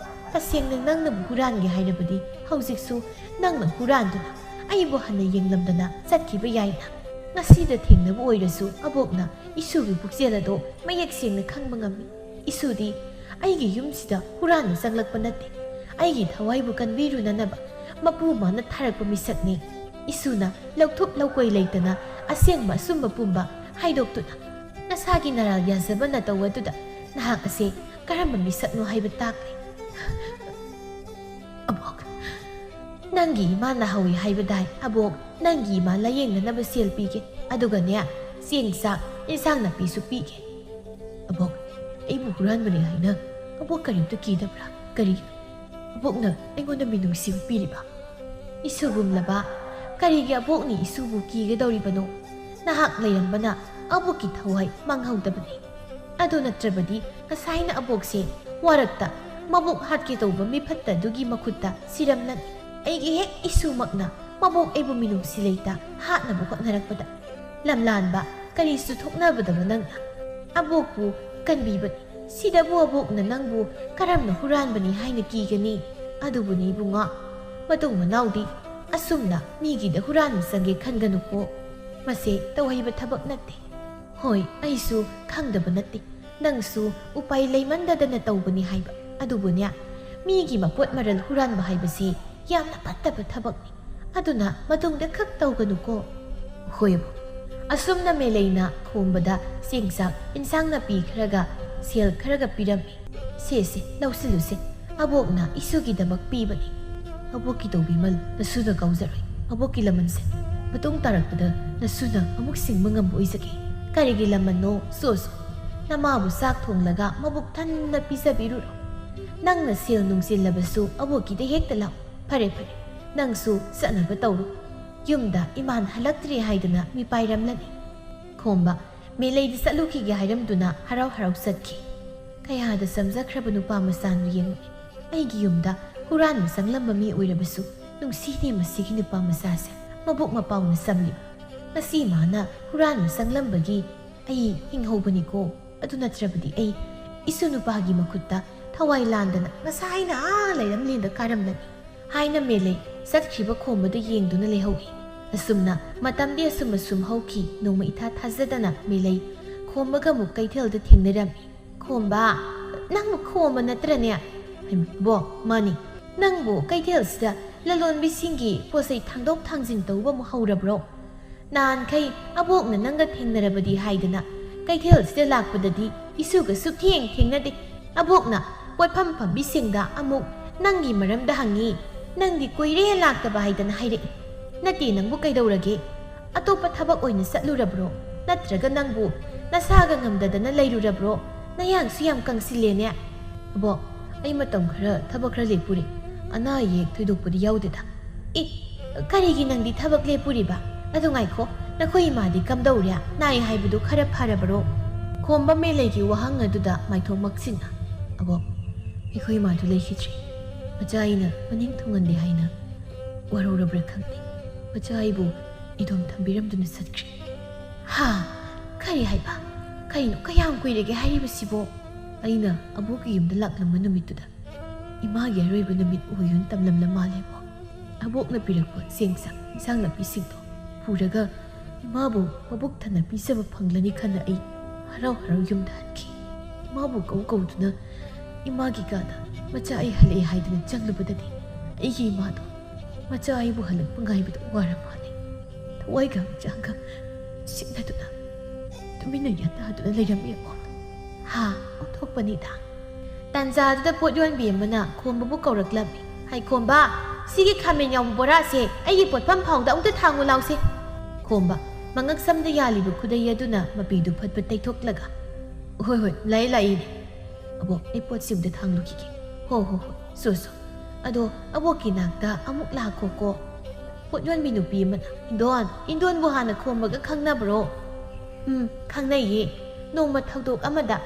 ꯇꯁꯦꯡꯅ ꯅꯪꯅꯕꯨ ꯍꯨꯔꯥꯟꯒꯦ ꯍꯥꯏꯔꯕꯗꯤ ꯍꯧꯖꯤꯛꯁꯨ ꯅꯪꯅ ꯍꯨꯔꯥꯟꯗꯨꯅ ꯑꯩꯕꯨ ꯍꯟꯅ ꯌꯦꯡꯂꯝꯗꯅ ꯆꯠꯈꯤꯕ ꯌꯥꯏꯅ꯫ ꯉꯁꯤꯗ ꯊꯦꯡꯅꯕ ꯑꯣꯏꯔꯁꯨ ꯑꯕꯣꯛꯅ ꯏꯁꯨꯒꯤ ꯄꯨꯛꯆꯦꯜ ꯑꯗꯣ ꯃꯌꯦꯛ ꯁꯦꯡꯅ ꯈꯪꯕ ꯉꯝꯃꯤ꯫ ꯏꯁꯨꯗꯤ ꯑꯩꯒꯤ ꯌꯨꯝꯁꯤꯗ ꯍꯨꯔꯥꯟꯅ ꯆꯪꯂꯛꯄ ꯅꯠꯇꯦ꯫ ꯑꯩꯒꯤ ꯊꯋꯥꯏꯕꯨ ꯀꯟꯕꯤꯔꯨꯅꯅꯕ ꯃꯄꯨ ꯃꯥꯅ ꯊꯥꯔꯛꯄ ꯃꯤꯁꯛꯅꯤ꯫ ꯏꯁꯨꯅ ꯂꯧꯊꯣꯛ ꯂꯧꯀꯣꯏ ꯂꯩꯇꯅ ꯑꯁꯦꯡꯕ ꯑꯆꯨꯝꯕ ꯄꯨꯝꯕ ꯍꯥꯏꯗꯣꯛꯇꯨꯅ ꯅꯁꯥꯒꯤ ꯅꯔꯥꯜ ꯌꯥꯖꯕ ꯅꯇꯧ ꯑꯗꯨꯗ ꯅꯍꯥꯛ ꯑꯁꯦ ꯀꯔꯝꯕ ꯃꯤꯁꯛꯅꯣ ꯍꯥꯏꯕ ꯇꯥꯛꯂꯦ꯫ ꯑꯕꯣꯛ, ꯅꯪꯒꯤ ꯏꯃꯥ ꯅꯥꯍꯧꯏ ꯍꯥꯏꯕꯗꯥꯏ? ꯑꯕꯣꯛ, ꯅꯪꯒꯤ ꯏꯃꯥ ꯂꯥꯌꯦꯡꯅꯅꯕ ꯁꯦꯜ ꯄꯤꯒꯦ, ꯑꯗꯨꯒꯅꯦ, ꯆꯦꯡ ꯆꯥꯛ, ꯏꯟꯁꯥꯡ ꯅꯥꯄꯤꯁꯨ ꯄꯤꯒꯦ꯫ ꯑꯕꯣꯛ, ꯑꯩꯕꯨ ꯍꯨꯔꯥꯟꯕꯅꯤ ꯍꯥꯏꯅ ꯑꯕꯣꯛ ꯀꯔꯤꯝꯇ ꯀꯤꯗꯕ꯭ꯔꯥ? ꯀꯔꯤ? ꯑꯕꯣꯛꯅ ꯑꯩꯉꯣꯟꯗ ꯃꯤꯅꯨꯡꯁꯤ ꯎꯠꯄꯤꯔꯤꯕ? ꯏꯁꯨꯒꯨꯝꯂꯕ, ꯀꯔꯤꯒꯤ ꯑꯕꯣꯛꯅꯤ ꯏꯁꯨꯕꯨ ꯀꯤꯒꯗꯧꯔꯤꯕꯅꯣ? ꯅꯍꯥꯛ ꯂꯩꯔꯝꯕꯅ ꯑꯕꯣꯛꯀꯤ ꯊꯋꯥꯏ ꯃꯥꯡꯍꯧꯗꯕꯅꯤ꯫ ꯑꯗꯨ ꯅꯠꯇ꯭ꯔꯕꯗꯤ ꯉꯁꯥꯏꯅ ꯑꯕꯣꯛꯁꯦ ꯋꯥꯔꯛꯇ ꯃꯕꯣꯛ ꯍꯥꯠꯀꯦ ꯇꯧꯕ ꯃꯤꯐꯠꯇ ꯑꯗꯨꯒꯤ ꯃꯈꯨꯠꯇ ꯁꯤꯔꯝꯂꯅꯤ꯫ ꯑꯩꯒꯤ ꯍꯦꯛ ꯏꯁꯨꯃꯛꯅ ꯃꯕꯣꯛ ꯑꯩꯕꯨ ꯃꯤꯅꯨꯡꯁꯤ ꯂꯩꯇ ꯍꯥꯠꯅꯕ ꯍꯣꯠꯅꯔꯛꯄꯗ꯫ ꯂꯝꯂꯥꯟꯕ, ꯀꯔꯤꯁꯨ ꯊꯣꯛꯅꯕꯗꯕ ꯅꯪꯅ ꯑꯕꯣꯛꯄꯨ ꯀꯟꯕꯤꯕꯅꯤ꯫ ꯁꯤꯗꯕꯨ ꯑꯕꯣꯛꯅ ꯅꯪꯕꯨ ꯀꯔꯝꯅ ꯍꯨꯔꯥꯟꯕꯅꯤ ꯍꯥꯏꯅ ꯀꯤꯒꯅꯤ? ꯑꯗꯨꯕꯨꯅꯤ ꯏꯕꯨꯡꯉꯣ, ꯃꯇꯨꯡ ꯃꯅꯥꯎꯗꯤ ꯑꯁꯨꯝꯅ ꯃꯤꯒꯤꯗ ꯍꯨꯔꯥꯟꯕ ꯆꯪꯒꯦ ꯈꯟꯒꯅꯨꯀꯣ꯫ ꯃꯁꯦ ꯇꯧꯍꯩꯕ ꯊꯕꯛ ꯅꯠꯇꯦ꯫ ꯍꯣꯏ, ꯑꯩꯁꯨ ꯈꯪꯗꯕ ꯅꯠꯇꯦ꯫ ꯅꯪꯁꯨ ꯎꯄꯥꯏ ꯂꯩꯃꯟꯗꯗꯅ ꯇꯧꯕꯅꯤ ꯍꯥꯏꯕ꯫ ꯑꯗꯨꯕꯨꯅꯦ, ꯃꯤꯒꯤ ꯃꯄꯣꯠ ꯃꯔꯜ ꯍꯨꯔꯥꯟꯕ ꯍꯥꯏꯕꯁꯤ ꯌꯥꯝꯅ ꯐꯠꯇꯕ ꯊꯕꯛꯅꯤ꯫ ꯑꯗꯨꯅ ꯃꯇꯨꯡꯗ ꯈꯛ ꯇꯧꯒꯅꯨꯀꯣ꯫ ꯍꯣꯏ ꯑꯕꯣꯛ꯫ ꯑꯁꯨꯝꯅ ꯃꯦꯂꯩꯅ ꯈꯣꯝꯕꯗ ꯆꯦꯡ ꯆꯥꯛ, ꯏꯟꯁꯥꯡ ꯅꯥꯄꯤ ꯈꯔꯒ ꯁꯦꯜ ꯈꯔꯒ ꯄꯤꯔꯝꯃꯤ꯫ ꯁꯦ, ꯁꯦ, ꯂꯧꯁꯤꯜꯂꯨꯁꯦ꯫ ꯑꯕꯣꯛꯅ ꯏꯁꯨꯒꯤꯗꯃꯛ ꯄꯤꯕꯅꯤ꯫ ꯑꯕꯣꯛꯀꯤ ꯇꯧꯕꯤꯃꯜ, ꯅꯁꯨꯅ ꯀꯥꯎꯖꯔꯣꯏ꯫ ꯑꯕꯣꯛꯀꯤ ꯂꯃꯟꯁꯦ ꯃꯇꯨꯡ ꯇꯥꯔꯛꯄꯗ ꯅꯁꯨꯅ ꯑꯃꯨꯛ ꯁꯤꯡꯕ ꯉꯝꯕ ꯑꯣꯏꯖꯒꯦ꯫ ꯀꯔꯤꯒꯤ ꯂꯃꯟꯅꯣ? ꯁꯣ, ꯁꯣ꯫ ꯅꯃꯥꯕꯨ ꯆꯥꯛ ꯊꯣꯡꯂꯒ ꯃꯕꯨꯛ ꯊꯟꯅ ꯄꯤꯖꯕꯤꯔꯨꯔꯣ꯫ ꯅꯪꯅ ꯁꯦꯜ ꯅꯨꯡ ꯆꯤꯜꯂꯕꯁꯨ ꯑꯕꯣꯛꯀꯤꯗ ꯍꯦꯛꯇ ꯂꯥꯛꯎ꯫ ꯐꯔꯦ, ꯐꯔꯦ, ꯅꯪꯁꯨ ꯆꯠꯅꯕ ꯇꯧꯔꯣ꯫ ꯌꯨꯝꯗ ꯏꯃꯥꯟ ꯍꯜꯂꯛꯇ꯭ꯔꯦ ꯍꯥꯏꯗꯅ ꯃꯤꯄꯥꯏꯔꯝꯂꯅꯤ꯫ ꯈꯣꯝꯕ, ꯃꯦꯂꯩꯗ ꯆꯠꯂꯨꯈꯤꯒꯦ ꯍꯥꯏꯔꯝꯗꯨꯅ ꯍꯔꯥꯎ ꯍꯔꯥꯎ ꯆꯠꯈꯤ꯫ ꯀꯌꯥꯗ ꯆꯝꯖꯈ꯭ꯔꯕ ꯅꯨꯄꯥ ꯃꯆꯥꯅꯣ ꯌꯦꯡꯉꯨꯅꯦ꯫ ꯑꯩꯒꯤ ꯌꯨꯝꯗ ꯍꯨꯔꯥꯟꯕ ꯆꯪꯂꯝꯕ ꯃꯤ ꯑꯣꯏꯔꯕꯁꯨ ꯅꯨꯡꯁꯤꯅꯦ ꯃꯁꯤꯒꯤ ꯅꯨꯄꯥ ꯃꯆꯥꯁꯦ꯫ ꯃꯕꯨꯛ ꯃꯄꯥꯎꯅ ꯆꯝꯂꯤꯕ꯫ ꯉꯁꯤ ꯃꯥꯅ ꯍꯨꯔꯥꯟꯕ ꯆꯪꯂꯝꯕꯒꯤ ꯑꯩ ꯍꯤꯡꯍꯧꯕꯅꯤꯀꯣ꯫ ꯑꯗꯨ ꯅꯠꯇ꯭ꯔꯕꯗꯤ ꯑꯩ ꯏꯁꯨ ꯅꯨꯄꯥꯒꯤ ꯃꯈꯨꯠꯇ ꯊꯋꯥꯏ ꯂꯥꯟꯗꯅ ꯉꯁꯥꯏꯅ ꯑꯥ ꯂꯩꯔꯝꯂꯦꯟꯗ ꯀꯥꯔꯝꯂꯅꯤ" ꯍꯥꯏꯅ ꯃꯦꯂꯩ ꯆꯠꯈ꯭ꯔꯤꯕ ꯈꯣꯝꯕꯗꯨ ꯌꯦꯡꯗꯨꯅ ꯂꯩꯍꯧꯏ꯫ ꯑꯁꯨꯝꯅ ꯃꯇꯝꯗꯤ ꯑꯁꯨꯝ ꯑꯁꯨꯝ ꯍꯧꯈꯤ꯫ ꯅꯣꯡꯃ ꯏꯊꯥ ꯊꯥꯖꯗꯅ ꯃꯦꯂꯩ ꯈꯣꯝꯕꯒ ꯑꯃꯨꯛ ꯀꯩꯊꯦꯜꯗ ꯊꯦꯡꯅꯔꯝꯃꯤ꯫ "ꯈꯣꯝꯕ, ꯅꯪꯕꯨ ꯈꯣꯝꯕ ꯅꯠꯇ꯭ꯔꯅꯦ?" "ꯍꯩꯃ, ꯕꯣ, ꯃꯥꯅꯤ꯫ ꯅꯪꯕꯨ ꯀꯩꯊꯦꯜꯁꯤꯗ ꯂꯂꯣꯟꯕꯤꯁꯤꯡꯒꯤ ꯄꯣꯠꯆꯩ ꯊꯥꯡꯗꯣꯛ ꯊꯥꯡꯖꯤꯟ ꯇꯧꯕ ꯑꯃꯨꯛ ꯍꯧꯔꯕ꯭ꯔꯣ? ꯅꯍꯥꯟꯈꯩ ꯑꯕꯣꯛꯅ ꯅꯪꯒ ꯊꯦꯡꯅꯔꯕꯗꯤ ꯍꯥꯏꯗꯅ ꯀꯩꯊꯦꯜꯁꯤꯗ ꯂꯥꯛꯄꯗꯗꯤ ꯏꯁꯨꯒ ꯁꯨꯛꯊꯦꯡ ꯊꯦꯡꯅꯗꯦ꯫ ꯑꯕꯣꯛꯅ ꯄꯣꯠꯐꯝ ꯐꯝꯕꯤꯁꯤꯡꯗ ꯑꯃꯨꯛ ꯅꯪꯒꯤ ꯃꯔꯝꯗ ꯍꯪꯉꯤ꯫ ꯅꯪꯗꯤ ꯀꯨꯏꯔꯦ ꯂꯥꯛꯇꯕ ꯍꯥꯏꯗꯅ ꯍꯥꯏꯔꯛꯏ꯫ ꯅꯠꯇꯦ, ꯅꯪꯕꯨ ꯀꯩꯗꯧꯔꯒꯦ? ꯑꯇꯣꯞꯄ ꯊꯕꯛ ꯑꯣꯏꯅ ꯆꯠꯂꯨꯔꯕ꯭ꯔꯣ? ꯅꯠꯇ꯭ꯔꯒ ꯅꯪꯕꯨ ꯅꯁꯥꯒ ꯉꯝꯗꯗꯅ ꯂꯩꯔꯨꯔꯕ꯭ꯔꯣ? ꯅꯌꯥꯡꯁꯨ ꯌꯥꯝ ꯀꯪꯁꯤꯜꯂꯦꯅꯦ?" "ꯑꯕꯣꯛ, ꯑꯩ ꯃꯇꯝ ꯈꯔ ꯊꯕꯛ ꯈꯔ ꯂꯦꯞꯄꯨꯔꯦ꯫ ꯑꯅꯥ ꯑꯌꯦꯛ ꯊꯣꯏꯗꯣꯛꯄꯗꯤ ꯌꯥꯎꯗꯦꯗ꯫" "ꯑꯦ, ꯀꯔꯤꯒꯤ ꯅꯪꯗꯤ ꯊꯕꯛ ꯂꯦꯞꯄꯨꯔꯤꯕ? ꯑꯗꯨ ꯉꯥꯏꯈꯣ, ꯅꯈꯣꯏ ꯏꯃꯥꯗꯤ ꯀꯝꯗꯧꯔꯦ? ꯅꯥꯏ ꯍꯥꯏꯕꯗꯨ ꯈꯔ ꯐꯔꯕꯔꯣ?" ꯈꯣꯝꯕ ꯃꯦꯂꯩꯒꯤ ꯋꯥꯍꯪ ꯑꯗꯨꯗ ꯃꯥꯏꯊꯣꯡ ꯃꯛꯁꯤꯟꯅ, "ꯑꯕꯣꯛ, ꯑꯩꯈꯣꯏ ꯏꯃꯥꯗꯨ ꯂꯩꯈꯤꯗ꯭ꯔꯦ꯫ ꯃꯆꯥ ꯑꯩꯅ ꯃꯅꯤꯡ ꯊꯨꯡꯍꯟꯗꯦ ꯍꯥꯏꯅ ꯋꯥꯔꯧꯔꯕ꯭ꯔꯥ ꯈꯪꯗꯦ꯫ ꯃꯆꯥ ꯑꯩꯕꯨ ꯏꯗꯣꯝ ꯊꯝꯕꯤꯔꯝꯗꯨꯅ ꯆꯠꯈ꯭ꯔꯦ꯫" "ꯍꯥ? ꯀꯔꯤ ꯍꯥꯏꯕ? ꯀꯩꯅꯣ ꯀꯌꯥꯝ ꯀꯨꯏꯔꯒꯦ ꯍꯥꯏꯔꯤꯕꯁꯤꯕꯣ?" "ꯑꯩꯅ ꯑꯕꯣꯛꯀꯤ ꯌꯨꯝꯗ ꯂꯥꯛꯂꯝꯕ ꯅꯨꯃꯤꯠꯇꯨꯗ ꯏꯃꯥꯒꯤ ꯑꯔꯣꯏꯕ ꯅꯨꯃꯤꯠ ꯑꯣꯏꯌꯨꯅ ꯇꯝꯂꯝꯂ ꯃꯥꯜꯂꯦꯕꯣ꯫ ꯑꯕꯣꯛꯅ ꯄꯤꯔꯛꯄ ꯆꯦꯡ ꯆꯥꯛ, ꯏꯟꯁꯥꯡ ꯅꯥꯄꯤꯁꯤꯡꯗꯣ ꯄꯨꯔꯒ ꯏꯃꯥꯕꯨ ꯃꯕꯨꯛ ꯊꯟꯅ ꯄꯤꯖꯕ ꯐꯪꯂꯅꯤ ꯈꯟꯅ ꯑꯩ ꯍꯔꯥꯎ ꯍꯔꯥꯎ ꯌꯨꯝꯗ ꯍꯟꯈꯤ꯫ ꯏꯃꯥꯕꯨ ꯀꯧ ꯀꯧꯗꯨꯅ ꯏꯃꯥꯒꯤ ꯀꯥꯗ ꯃꯆꯥ ꯑꯩ ꯍꯜꯂꯛꯑꯦ ꯍꯥꯏꯗꯨꯅ ꯆꯪꯂꯨꯕꯗꯗꯤ ꯑꯩꯒꯤ ꯏꯃꯥꯗꯣ ꯃꯆꯥ ꯑꯩꯕꯨ ꯍꯜꯂꯛꯄ ꯉꯥꯏꯕꯗ ꯋꯥꯔ ꯃꯥꯜꯂꯦ꯫ ꯊꯋꯥꯏꯒ ꯍꯛꯆꯥꯡꯒ ꯁꯤꯡꯅꯗꯨꯅ ꯇꯨꯃꯤꯟꯅ ꯌꯥꯇꯥꯗꯨꯅ ꯂꯩꯔꯝꯃꯦꯕꯣ꯫ ꯍꯥ, ꯑꯣꯟꯊꯣꯛꯄꯅꯤꯗ꯫" ꯇꯥꯟꯖꯥꯗꯨꯗ ꯄꯣꯠ ꯌꯣꯟꯕꯤ ꯑꯃꯅ ꯈꯣꯝꯕꯕꯨ ꯀꯧꯔꯛꯂꯝꯃꯤ꯫ "ꯍꯩ ꯈꯣꯝꯕ, ꯁꯤꯒꯤ ꯈꯥꯃꯦꯟ ꯌꯥꯎꯕ ꯕꯣꯔꯥꯁꯦ ꯑꯩꯒꯤ ꯄꯣꯠꯐꯝ ꯐꯥꯎꯗ ꯑꯃꯨꯛꯇ ꯊꯥꯡꯉꯨ ꯂꯥꯎꯁꯦ꯫" ꯈꯣꯝꯕ, ꯃꯉꯛ ꯁꯝꯗ ꯌꯥꯜꯂꯤꯕ ꯈꯨꯗꯩ ꯑꯗꯨꯅ ꯃꯄꯤꯗꯨ ꯐꯠ ꯐꯠ ꯇꯩꯊꯣꯛꯂꯒ, "ꯍꯣꯏ, ꯍꯣꯏ, ꯂꯥꯛꯑꯦ, ꯂꯥꯛꯑꯦ ꯏꯅꯦ꯫ ꯑꯕꯣꯛ, ꯑꯩ ꯄꯣꯠꯁꯤ ꯑꯝꯇ ꯊꯥꯡꯗꯣꯛꯈꯤꯒꯦ꯫ ꯍꯣ, ꯍꯣ, ꯍꯣꯏ, ꯁꯣ, ꯁꯣ꯫ ꯑꯗꯣ ꯑꯕꯣꯛꯀꯤ ꯅꯥꯛꯇ ꯑꯃꯨꯛ ꯂꯥꯛꯈꯣꯀꯣ꯫" ꯄꯣꯠ ꯌꯣꯟꯕꯤ ꯅꯨꯄꯤ ꯑꯃꯅ, "ꯏꯟꯗꯣꯟ, ꯏꯟꯗꯣꯟꯕꯨ ꯍꯥꯟꯅ ꯈꯣꯝꯕꯒ ꯈꯪꯅꯕ꯭ꯔꯣ?" "ꯎꯝ, ꯈꯪꯅꯩꯌꯦ꯫ ꯅꯣꯡꯃ ꯊꯧꯗꯣꯛ ꯑꯃꯗ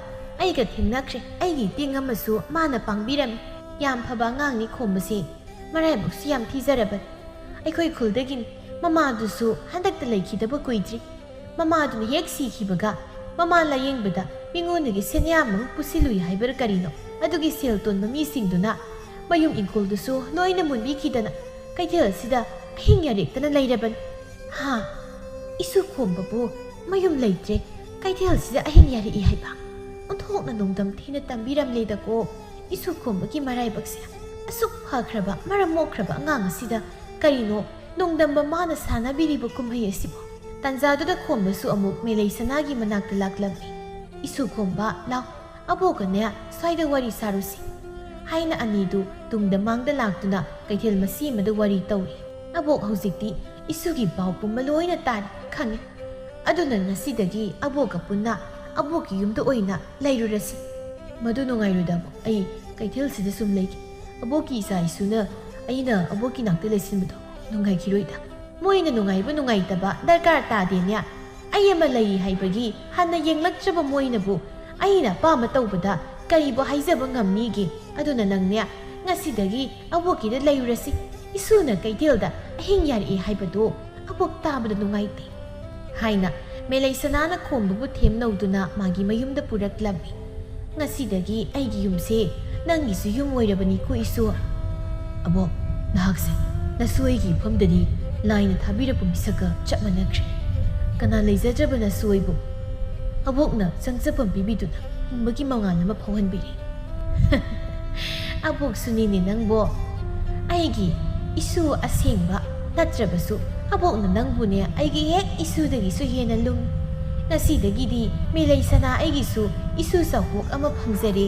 ꯑꯩꯒ ꯊꯦꯡꯅꯈ꯭ꯔꯦ꯫ ꯑꯩꯒꯤ ꯏꯇꯦꯡ ꯑꯃꯁꯨ ꯃꯥꯅ ꯄꯥꯡꯕꯤꯔꯝꯃꯤ꯫ ꯌꯥꯝ ꯐꯕ ꯑꯉꯥꯡꯅꯤ ꯈꯣꯝꯕꯁꯦ꯫ ꯃꯔꯥꯏꯕꯛꯁꯨ ꯌꯥꯝ ꯊꯤꯖꯔꯕꯅꯤ꯫ ꯑꯩꯈꯣꯏ ꯈꯨꯜꯗꯒꯤꯅꯤ꯫ ꯃꯃꯥꯗꯨꯁꯨ ꯍꯟꯗꯛꯇ ꯂꯩꯈꯤꯗꯕ ꯀꯨꯏꯗ꯭ꯔꯤ꯫ ꯃꯃꯥꯗꯨꯅ ꯍꯦꯛ ꯁꯤꯈꯤꯕꯒ ꯃꯃꯥ ꯂꯥꯌꯦꯡꯕꯗ ꯃꯤꯉꯣꯟꯗꯒꯤ ꯁꯦꯟꯌꯥꯝ ꯑꯃ ꯄꯨꯁꯤꯜꯂꯨꯏ ꯍꯥꯏꯕ꯭ꯔꯥ ꯀꯔꯤꯅꯣ, ꯑꯗꯨꯒꯤ ꯁꯦꯜ ꯇꯣꯟꯕ ꯃꯤꯁꯤꯡꯗꯨꯅ ꯃꯌꯨꯝ ꯏꯪꯈꯣꯜꯗꯨꯁꯨ ꯂꯣꯏꯅ ꯃꯨꯟꯕꯤꯈꯤꯗꯅ ꯀꯩꯊꯦꯜ ꯑꯁꯤꯗ ꯑꯍꯤꯡ ꯌꯥꯔꯦꯛꯇꯅ ꯂꯩꯔꯕꯅꯤ꯫ ꯍꯥ, ꯏꯁꯨ ꯈꯣꯝꯕꯕꯨ ꯃꯌꯨꯝ ꯂꯩꯇ꯭ꯔꯦ, ꯀꯩꯊꯦꯜꯁꯤꯗ ꯑꯍꯤꯡ ꯌꯥꯔꯛꯏ ꯍꯥꯏꯕ? ꯑꯣꯟꯊꯣꯛꯅ ꯅꯣꯡꯗꯝ ꯊꯤꯅ ꯇꯝꯕꯤꯔꯝꯂꯦꯗꯀꯣ꯫ ꯏꯁꯨ ꯈꯣꯝꯕꯒꯤ ꯃꯔꯥꯏꯕꯛꯁꯦ꯫ ꯑꯁꯨꯛ ꯐꯈ꯭ꯔꯕ, ꯃꯔꯝ ꯃꯣꯛꯈ꯭ꯔꯕ ꯑꯉꯥꯡ ꯑꯁꯤꯗ ꯀꯔꯤꯅꯣ ꯅꯣꯡꯗꯝꯕ ꯃꯥꯅ ꯁꯥꯟꯅꯕꯤꯔꯤꯕ ꯀꯨꯝꯍꯩ ꯑꯁꯤꯕꯨ? ꯇꯥꯟꯖꯥꯗꯨꯗ ꯈꯣꯝꯕꯁꯨ ꯑꯃꯨꯛ ꯃꯦꯂꯩ ꯁꯅꯥꯒꯤ ꯃꯅꯥꯛꯇ ꯂꯥꯛꯂꯝꯃꯤ꯫ "ꯏꯁꯨ ꯈꯣꯝꯕ, ꯂꯥꯎ, ꯑꯕꯣꯛꯀꯅꯦ ꯁ꯭ꯋꯥꯏꯗ ꯋꯥꯔꯤ ꯁꯥꯔꯨꯁꯤ" ꯍꯥꯏꯅ ꯑꯅꯤꯗꯨ ꯇꯨꯡꯗ ꯃꯥꯡꯗ ꯂꯥꯛꯇꯨꯅ ꯀꯩꯊꯦꯜ ꯃꯁꯤ ꯑꯃꯗ ꯋꯥꯔꯤ ꯇꯧꯔꯤ꯫ "ꯑꯕꯣꯛ, ꯍꯧꯖꯤꯛꯇꯤ ꯏꯁꯨꯒꯤ ꯄꯥꯎ ꯄꯨꯝꯕ ꯂꯣꯏꯅ ꯇꯥꯔꯦ, ꯈꯪꯉꯦ꯫ ꯑꯗꯨꯅ ꯉꯁꯤꯗꯒꯤ ꯑꯕꯣꯛꯀ ꯄꯨꯟꯅ ꯑꯕꯣꯛꯀꯤ ꯌꯨꯝꯗ ꯑꯣꯏꯅ ꯂꯩꯔꯨꯔꯁꯤ꯫" "ꯃꯗꯨ ꯅꯨꯡꯉꯥꯏꯔꯣꯏꯗ, ꯑꯕꯣꯛ꯫ ꯑꯩ ꯀꯩꯊꯦꯜꯁꯤꯗ ꯁꯨꯝ ꯂꯩꯒꯦ꯫ ꯑꯕꯣꯛꯀꯤ ꯏꯆꯥ ꯏꯁꯨꯅ ꯑꯩꯅ ꯑꯕꯣꯛꯀꯤ ꯅꯥꯛꯇ ꯂꯩꯁꯤꯟꯕꯗꯣ ꯅꯨꯡꯉꯥꯏꯈꯤꯔꯣꯏꯗ꯫" "ꯃꯣꯏꯅ ꯅꯨꯡꯉꯥꯏꯕ ꯅꯨꯡꯉꯥꯏꯇꯕ ꯗꯔꯀꯥꯔ ꯇꯥꯗꯦꯅꯦ꯫ ꯑꯩ ꯑꯃ ꯂꯩ ꯍꯥꯏꯕꯒꯤ ꯍꯟꯅ ꯌꯦꯡꯂꯛꯇ꯭ꯔꯕ ꯃꯣꯏꯅꯕꯨ ꯑꯩꯅ ꯑꯄꯥꯝꯕ ꯇꯧꯕꯗ ꯀꯔꯤꯕꯨ ꯍꯥꯏꯖꯕ ꯉꯝꯅꯤꯒꯦ? ꯑꯗꯨꯅ ꯅꯪꯅꯦ, ꯉꯁꯤꯗꯒꯤ ꯑꯕꯣꯛꯀꯤꯗ ꯂꯩꯔꯨꯔꯁꯤ꯫ ꯏꯁꯨꯅ ꯀꯩꯊꯦꯜꯗ ꯑꯍꯤꯡ ꯌꯥꯔꯛꯏ ꯍꯥꯏꯕꯗꯣ ꯑꯕꯣꯛ ꯇꯥꯕꯗ ꯅꯨꯡꯉꯥꯏꯇꯦ" ꯍꯥꯏꯅ ꯃꯦꯂꯩ ꯁꯅꯥꯅ ꯈꯣꯝꯕꯕꯨ ꯊꯦꯝꯅꯧꯗꯨꯅ ꯃꯥꯒꯤ ꯃꯌꯨꯝꯗ ꯄꯨꯔꯛꯂꯝꯃꯤ꯫ "ꯉꯁꯤꯗꯒꯤ ꯑꯩꯒꯤ ꯌꯨꯝꯁꯦ ꯅꯪꯒꯤꯁꯨ ꯌꯨꯝ ꯑꯣꯏꯔꯕꯅꯤꯀꯣ, ꯏꯁꯨ꯫" "ꯑꯕꯣꯛ, ꯅꯍꯥꯛꯁꯦ ꯅꯁꯨ ꯑꯩꯒꯤ ꯏꯐꯝꯗꯗꯤ ꯂꯥꯏꯅ ꯊꯥꯕꯤꯔꯛꯄ ꯃꯤꯁꯛꯀ ꯆꯞ ꯃꯥꯟꯅꯈ꯭ꯔꯦ꯫ ꯀꯅꯥ ꯂꯩꯖꯗ꯭ꯔꯕ ꯅꯁꯨ ꯑꯩꯕꯨ ꯑꯕꯣꯛꯅ ꯆꯪꯖꯐꯝ ꯄꯤꯕꯤꯗꯨꯅ ꯍꯤꯡꯕꯒꯤ ꯃꯉꯥꯜ ꯑꯃ ꯐꯥꯎꯍꯟꯕꯤꯔꯦ꯫" "ꯑꯕꯣꯛꯁꯨꯅꯤꯅꯦ ꯅꯪꯕꯣ꯫ ꯑꯩꯒꯤ ꯏꯁꯨ ꯑꯁꯦꯡꯕ ꯅꯠꯇ꯭ꯔꯕꯁꯨ ꯑꯕꯣꯛꯅ ꯅꯪꯕꯨꯅꯦ ꯑꯩꯒꯤ ꯍꯦꯛ ꯏꯁꯨꯗꯒꯤꯁꯨ ꯍꯦꯟꯅ ꯂꯨꯝꯃꯤ꯫ ꯉꯁꯤꯗꯒꯤꯗꯤ ꯃꯦꯂꯩ ꯁꯅꯥ ꯑꯩꯒꯤꯁꯨ ꯏꯁꯨ ꯆꯥꯎꯄꯣꯛ ꯑꯃ ꯐꯪꯖꯔꯦ꯫"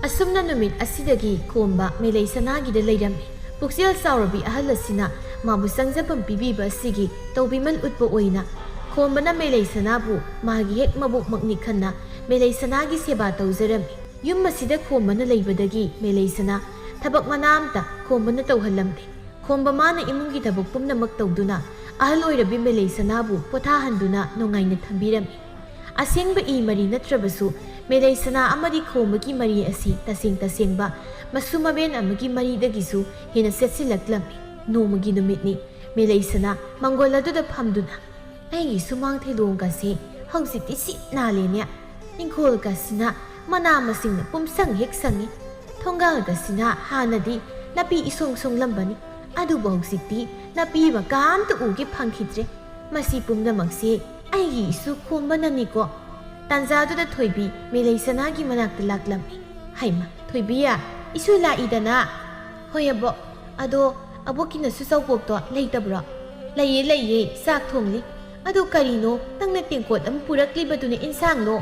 ꯑꯁꯨꯝꯅ ꯅꯨꯃꯤꯠ ꯑꯁꯤꯗꯒꯤ ꯈꯣꯝꯕ ꯃꯦꯂꯩ ꯁꯅꯥꯒꯤꯗ ꯂꯩꯔꯝꯃꯤ꯫ ꯄꯨꯛꯆꯦꯜ ꯆꯥꯎꯔꯕꯤ ꯑꯍꯜ ꯑꯁꯤꯅ ꯃꯥꯕꯨ ꯆꯪꯖꯐꯝ ꯄꯤꯕꯤꯕ ꯑꯁꯤꯒꯤ ꯇꯧꯕꯤꯃꯜ ꯎꯠꯄ ꯑꯣꯏꯅ ꯈꯣꯝꯕꯅ ꯃꯦꯂꯩ ꯁꯅꯥꯕꯨ ꯃꯥꯒꯤ ꯍꯦꯛ ꯃꯕꯣꯛꯃꯛꯅꯤ ꯈꯟꯅ ꯃꯦꯂꯩ ꯁꯅꯥꯒꯤ ꯁꯦꯕꯥ ꯇꯧꯖꯔꯝꯃꯤ꯫ ꯌꯨꯝ ꯑꯁꯤꯗ ꯈꯣꯝꯕꯅ ꯂꯩꯕꯗꯒꯤ ꯃꯦꯂꯩ ꯁꯅꯥ ꯊꯕꯛ ꯃꯅꯥ ꯑꯝꯇ ꯈꯣꯝꯕꯅ ꯇꯧꯍꯜꯂꯝꯗꯦ꯫ ꯈꯣꯝꯕ ꯃꯥꯅ ꯏꯃꯨꯡꯒꯤ ꯊꯕꯛ ꯄꯨꯝꯅꯃꯛ ꯇꯧꯗꯨꯅ ꯑꯍꯜ ꯑꯣꯏꯔꯕꯤ ꯃꯦꯂꯩ ꯁꯅꯥꯕꯨ ꯄꯣꯊꯥꯍꯟꯗꯨꯅ ꯅꯨꯡꯉꯥꯏꯅ ꯊꯝꯕꯤꯔꯝꯃꯤ꯫ ꯑꯁꯦꯡꯕ ꯏ ꯃꯔꯤ ꯅꯠꯇ꯭ꯔꯕꯁꯨ ꯃꯦꯂꯩ ꯁꯅꯥ ꯑꯃꯗꯤ ꯈꯣꯝꯕꯒꯤ ꯃꯔꯤ ꯑꯁꯤ ꯇꯁꯦꯡ ꯇꯁꯦꯡꯕ ꯃꯁꯨ ꯃꯕꯦꯟ ꯑꯃꯒꯤ ꯃꯔꯤꯗꯒꯤꯁꯨ ꯍꯦꯟꯅ ꯆꯦꯠꯁꯤꯜꯂꯛꯂꯝꯃꯤ꯫ ꯅꯣꯡꯃꯒꯤ ꯅꯨꯃꯤꯠꯅꯤ꯫ ꯃꯦꯂꯩ ꯁꯅꯥ ꯃꯪꯒꯣꯜ ꯑꯗꯨꯗ ꯐꯝꯗꯨꯅ, "ꯑꯩꯒꯤ ꯁꯨꯃꯥꯡ ꯊꯦꯂꯣꯡꯒꯁꯦ ꯍꯧꯖꯤꯛꯇꯤ ꯁꯤꯠ ꯅꯥꯜꯂꯦꯅꯦ꯫ ꯏꯪꯈꯣꯜꯒꯁꯤꯅ ꯃꯅꯥ ꯃꯁꯤꯡꯅ ꯄꯨꯝꯁꯪ ꯍꯦꯛ ꯁꯪꯉꯤ꯫ ꯊꯣꯡꯒꯥꯜꯒꯁꯤꯅ ꯍꯥꯟꯅꯗꯤ ꯅꯥꯄꯤ ꯏꯁꯣꯡ ꯁꯣꯡꯂꯝꯕꯅꯤ, ꯑꯗꯨꯕꯨ ꯍꯧꯖꯤꯛꯇꯤ ꯅꯥꯄꯤ ꯃꯀꯥ ꯑꯝꯇ ꯎꯒꯦ ꯐꯪꯈꯤꯗ꯭ꯔꯦ꯫ ꯃꯁꯤ ꯄꯨꯝꯅꯃꯛꯁꯦ ꯑꯩꯒꯤ ꯏꯁꯨ ꯈꯣꯝꯕꯅꯅꯤꯀꯣ꯫ ꯇꯥꯟꯖꯥꯗꯨꯗ ꯊꯣꯏꯕꯤ ꯃꯦꯂꯩ ꯁꯅꯥꯒꯤ ꯃꯅꯥꯛꯇ ꯂꯥꯛꯂꯝꯃꯤ꯫ "ꯍꯩꯃ, ꯊꯣꯏꯕꯤꯌꯥ, ꯏꯁꯨ ꯂꯥꯛꯏꯗꯅ?" "ꯍꯣꯏ ꯑꯕꯣꯛ, ꯑꯗꯣ ꯑꯕꯣꯛꯀꯤ ꯅꯁꯨ ꯆꯥꯎꯕꯣꯛꯇꯣ ꯂꯩꯇꯕ꯭ꯔꯣ?" "ꯂꯩꯌꯦ, ꯂꯩꯌꯦ, ꯆꯥꯛ ꯊꯣꯡꯂꯤ꯫ ꯑꯗꯣ ꯀꯔꯤꯅꯣ ꯅꯪꯅ ꯇꯦꯡꯀꯣꯠ ꯑꯃ ꯄꯨꯔꯛꯂꯤꯕꯗꯨꯅ ꯏꯟꯁꯥꯡꯂꯣ?"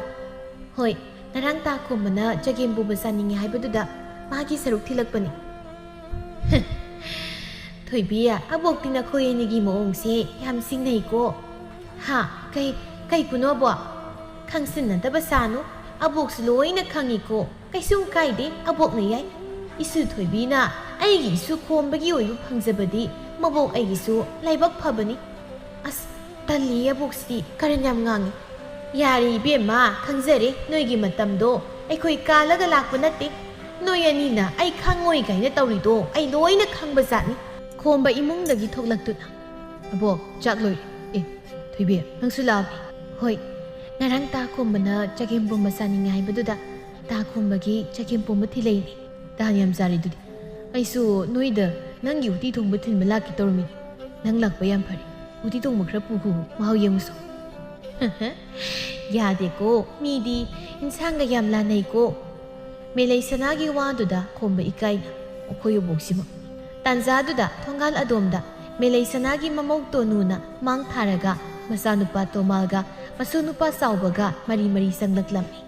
"ꯍꯣꯏ, ꯉꯔꯥꯡ ꯇꯥ ꯈꯣꯝꯕꯅ ꯆꯒꯦꯝ ꯄꯣꯝꯕ ꯆꯥꯅꯤꯡꯉꯦ ꯍꯥꯏꯕꯗꯨꯗ ꯃꯥꯒꯤ ꯁꯔꯨꯛ ꯊꯤꯜꯂꯛꯄꯅꯤ꯫" "ꯊꯣꯏꯕꯤ, ꯑꯕꯣꯛꯇꯤ ꯅꯈꯣꯏ ꯑꯅꯤꯒꯤ ꯃꯑꯣꯡꯁꯦ ꯌꯥꯝ ꯆꯤꯡꯅꯩꯀꯣ꯫" "ꯍꯥ? ꯀꯩ, ꯀꯩ ꯄꯨꯅꯣ ꯑꯕꯣꯛ?" "ꯈꯪꯁꯤꯟꯅꯗꯕ ꯁꯥꯅꯨ, ꯑꯕꯣꯛꯁꯨ ꯂꯣꯏꯅ ꯈꯪꯉꯤꯀꯣ꯫ ꯀꯩꯁꯨꯝ ꯀꯥꯏꯗꯦ, ꯑꯕꯣꯛꯅ ꯌꯥꯏ꯫ ꯏꯁꯨ ꯊꯣꯏꯕꯤꯅ ꯑꯩꯒꯤ ꯏꯁꯨ ꯈꯣꯝꯕꯒꯤ ꯑꯣꯏꯕ ꯐꯪꯖꯕꯗꯤ ꯃꯕꯣꯛ ꯑꯩꯒꯤꯁꯨ ꯂꯥꯏꯕꯛ ꯐꯕꯅꯤ꯫" "ꯑꯁ, ꯇꯜꯂꯤ, ꯑꯕꯣꯛꯁꯤꯗꯤ ꯀꯔꯟ ꯌꯥꯝ ꯉꯥꯡꯉꯤ꯫" "ꯌꯥꯔꯦ ꯏꯕꯦꯝꯃ, ꯈꯪꯖꯔꯦ, ꯅꯣꯏꯒꯤ ꯃꯇꯝꯗꯣ ꯑꯩꯈꯣꯏ ꯀꯥꯜꯂꯒ ꯂꯥꯛꯄ ꯅꯠꯇꯦ꯫ ꯅꯣꯏ ꯑꯅꯤꯅ ꯑꯩ ꯈꯪꯉꯣꯏ ꯀꯥꯏꯅ ꯇꯧꯔꯤꯗꯣ ꯑꯩ ꯂꯣꯏꯅ ꯈꯪꯕ ꯖꯥꯠꯅꯤ꯫" ꯈꯣꯝꯕ ꯏꯃꯨꯡꯗꯒꯤ ꯊꯣꯛꯂꯛꯇꯨꯅ, "ꯑꯕꯣꯛ, ꯆꯥꯛ ꯂꯣꯏꯔꯦ꯫ ꯑꯦ, ꯊꯣꯏꯕꯤ, ꯅꯪꯁꯨ ꯂꯥꯛꯑꯣ꯫" "ꯍꯣꯏ, ꯉꯔꯥꯡ ꯇꯥ ꯈꯣꯝꯕꯅ ꯆꯒꯦꯝ ꯄꯣꯝꯕ ꯆꯥꯅꯤꯡꯉꯦ ꯍꯥꯏꯕꯗꯨꯗ ꯇꯥ ꯈꯣꯝꯕꯒꯤ ꯆꯒꯦꯝ ꯄꯣꯝꯕ ꯊꯤꯜꯂꯛꯏꯅꯦ꯫" "ꯇꯥꯟ ꯌꯥꯝ ꯆꯥꯔꯦꯗꯨꯗꯤ꯫ ꯑꯩꯁꯨ ꯅꯣꯏꯗ ꯅꯪꯒꯤ ꯎꯇꯤ ꯊꯣꯡꯕ ꯊꯤꯟꯕ ꯂꯥꯛꯀꯦ ꯇꯧꯔꯝꯃꯤꯅꯤ꯫ ꯅꯪ ꯂꯥꯛꯄ ꯌꯥꯝ ꯐꯔꯦ꯫ ꯎꯇꯤ ꯊꯣꯡꯕ ꯈꯔ ꯄꯨꯈꯣ, ꯃꯍꯥꯎ ꯌꯦꯡꯉꯨꯁꯣ꯫" "ꯌꯥꯗꯦꯀꯣ, ꯃꯤꯗꯤ ꯏꯟꯁꯥꯡꯒ ꯌꯥꯝ ꯂꯥꯟꯅꯩꯀꯣ꯫" ꯃꯦꯂꯩ ꯁꯅꯥꯒꯤ ꯋꯥꯗꯨꯗ ꯈꯣꯝꯕ ꯏꯀꯥꯏꯅ, "ꯑꯩꯈꯣꯏ ꯑꯕꯣꯛꯁꯤꯃ꯫" ꯇꯥꯟꯖꯥꯗꯨꯗ ꯊꯣꯡꯒꯥꯜ ꯑꯗꯣꯝꯗ ꯃꯦꯂꯩ ꯁꯅꯥꯒꯤ ꯃꯃꯧ ꯇꯣꯅꯨꯅ ꯃꯥꯡ ꯊꯥꯔꯒ ꯃꯆꯥꯅꯨꯄꯥ ꯇꯣꯃꯥꯜꯒ ꯃꯁꯨ ꯅꯨꯄꯥ ꯆꯥꯎꯕꯒ ꯃꯔꯤ ꯃꯔꯤ ꯆꯪꯂꯛꯂꯝꯃꯤ꯫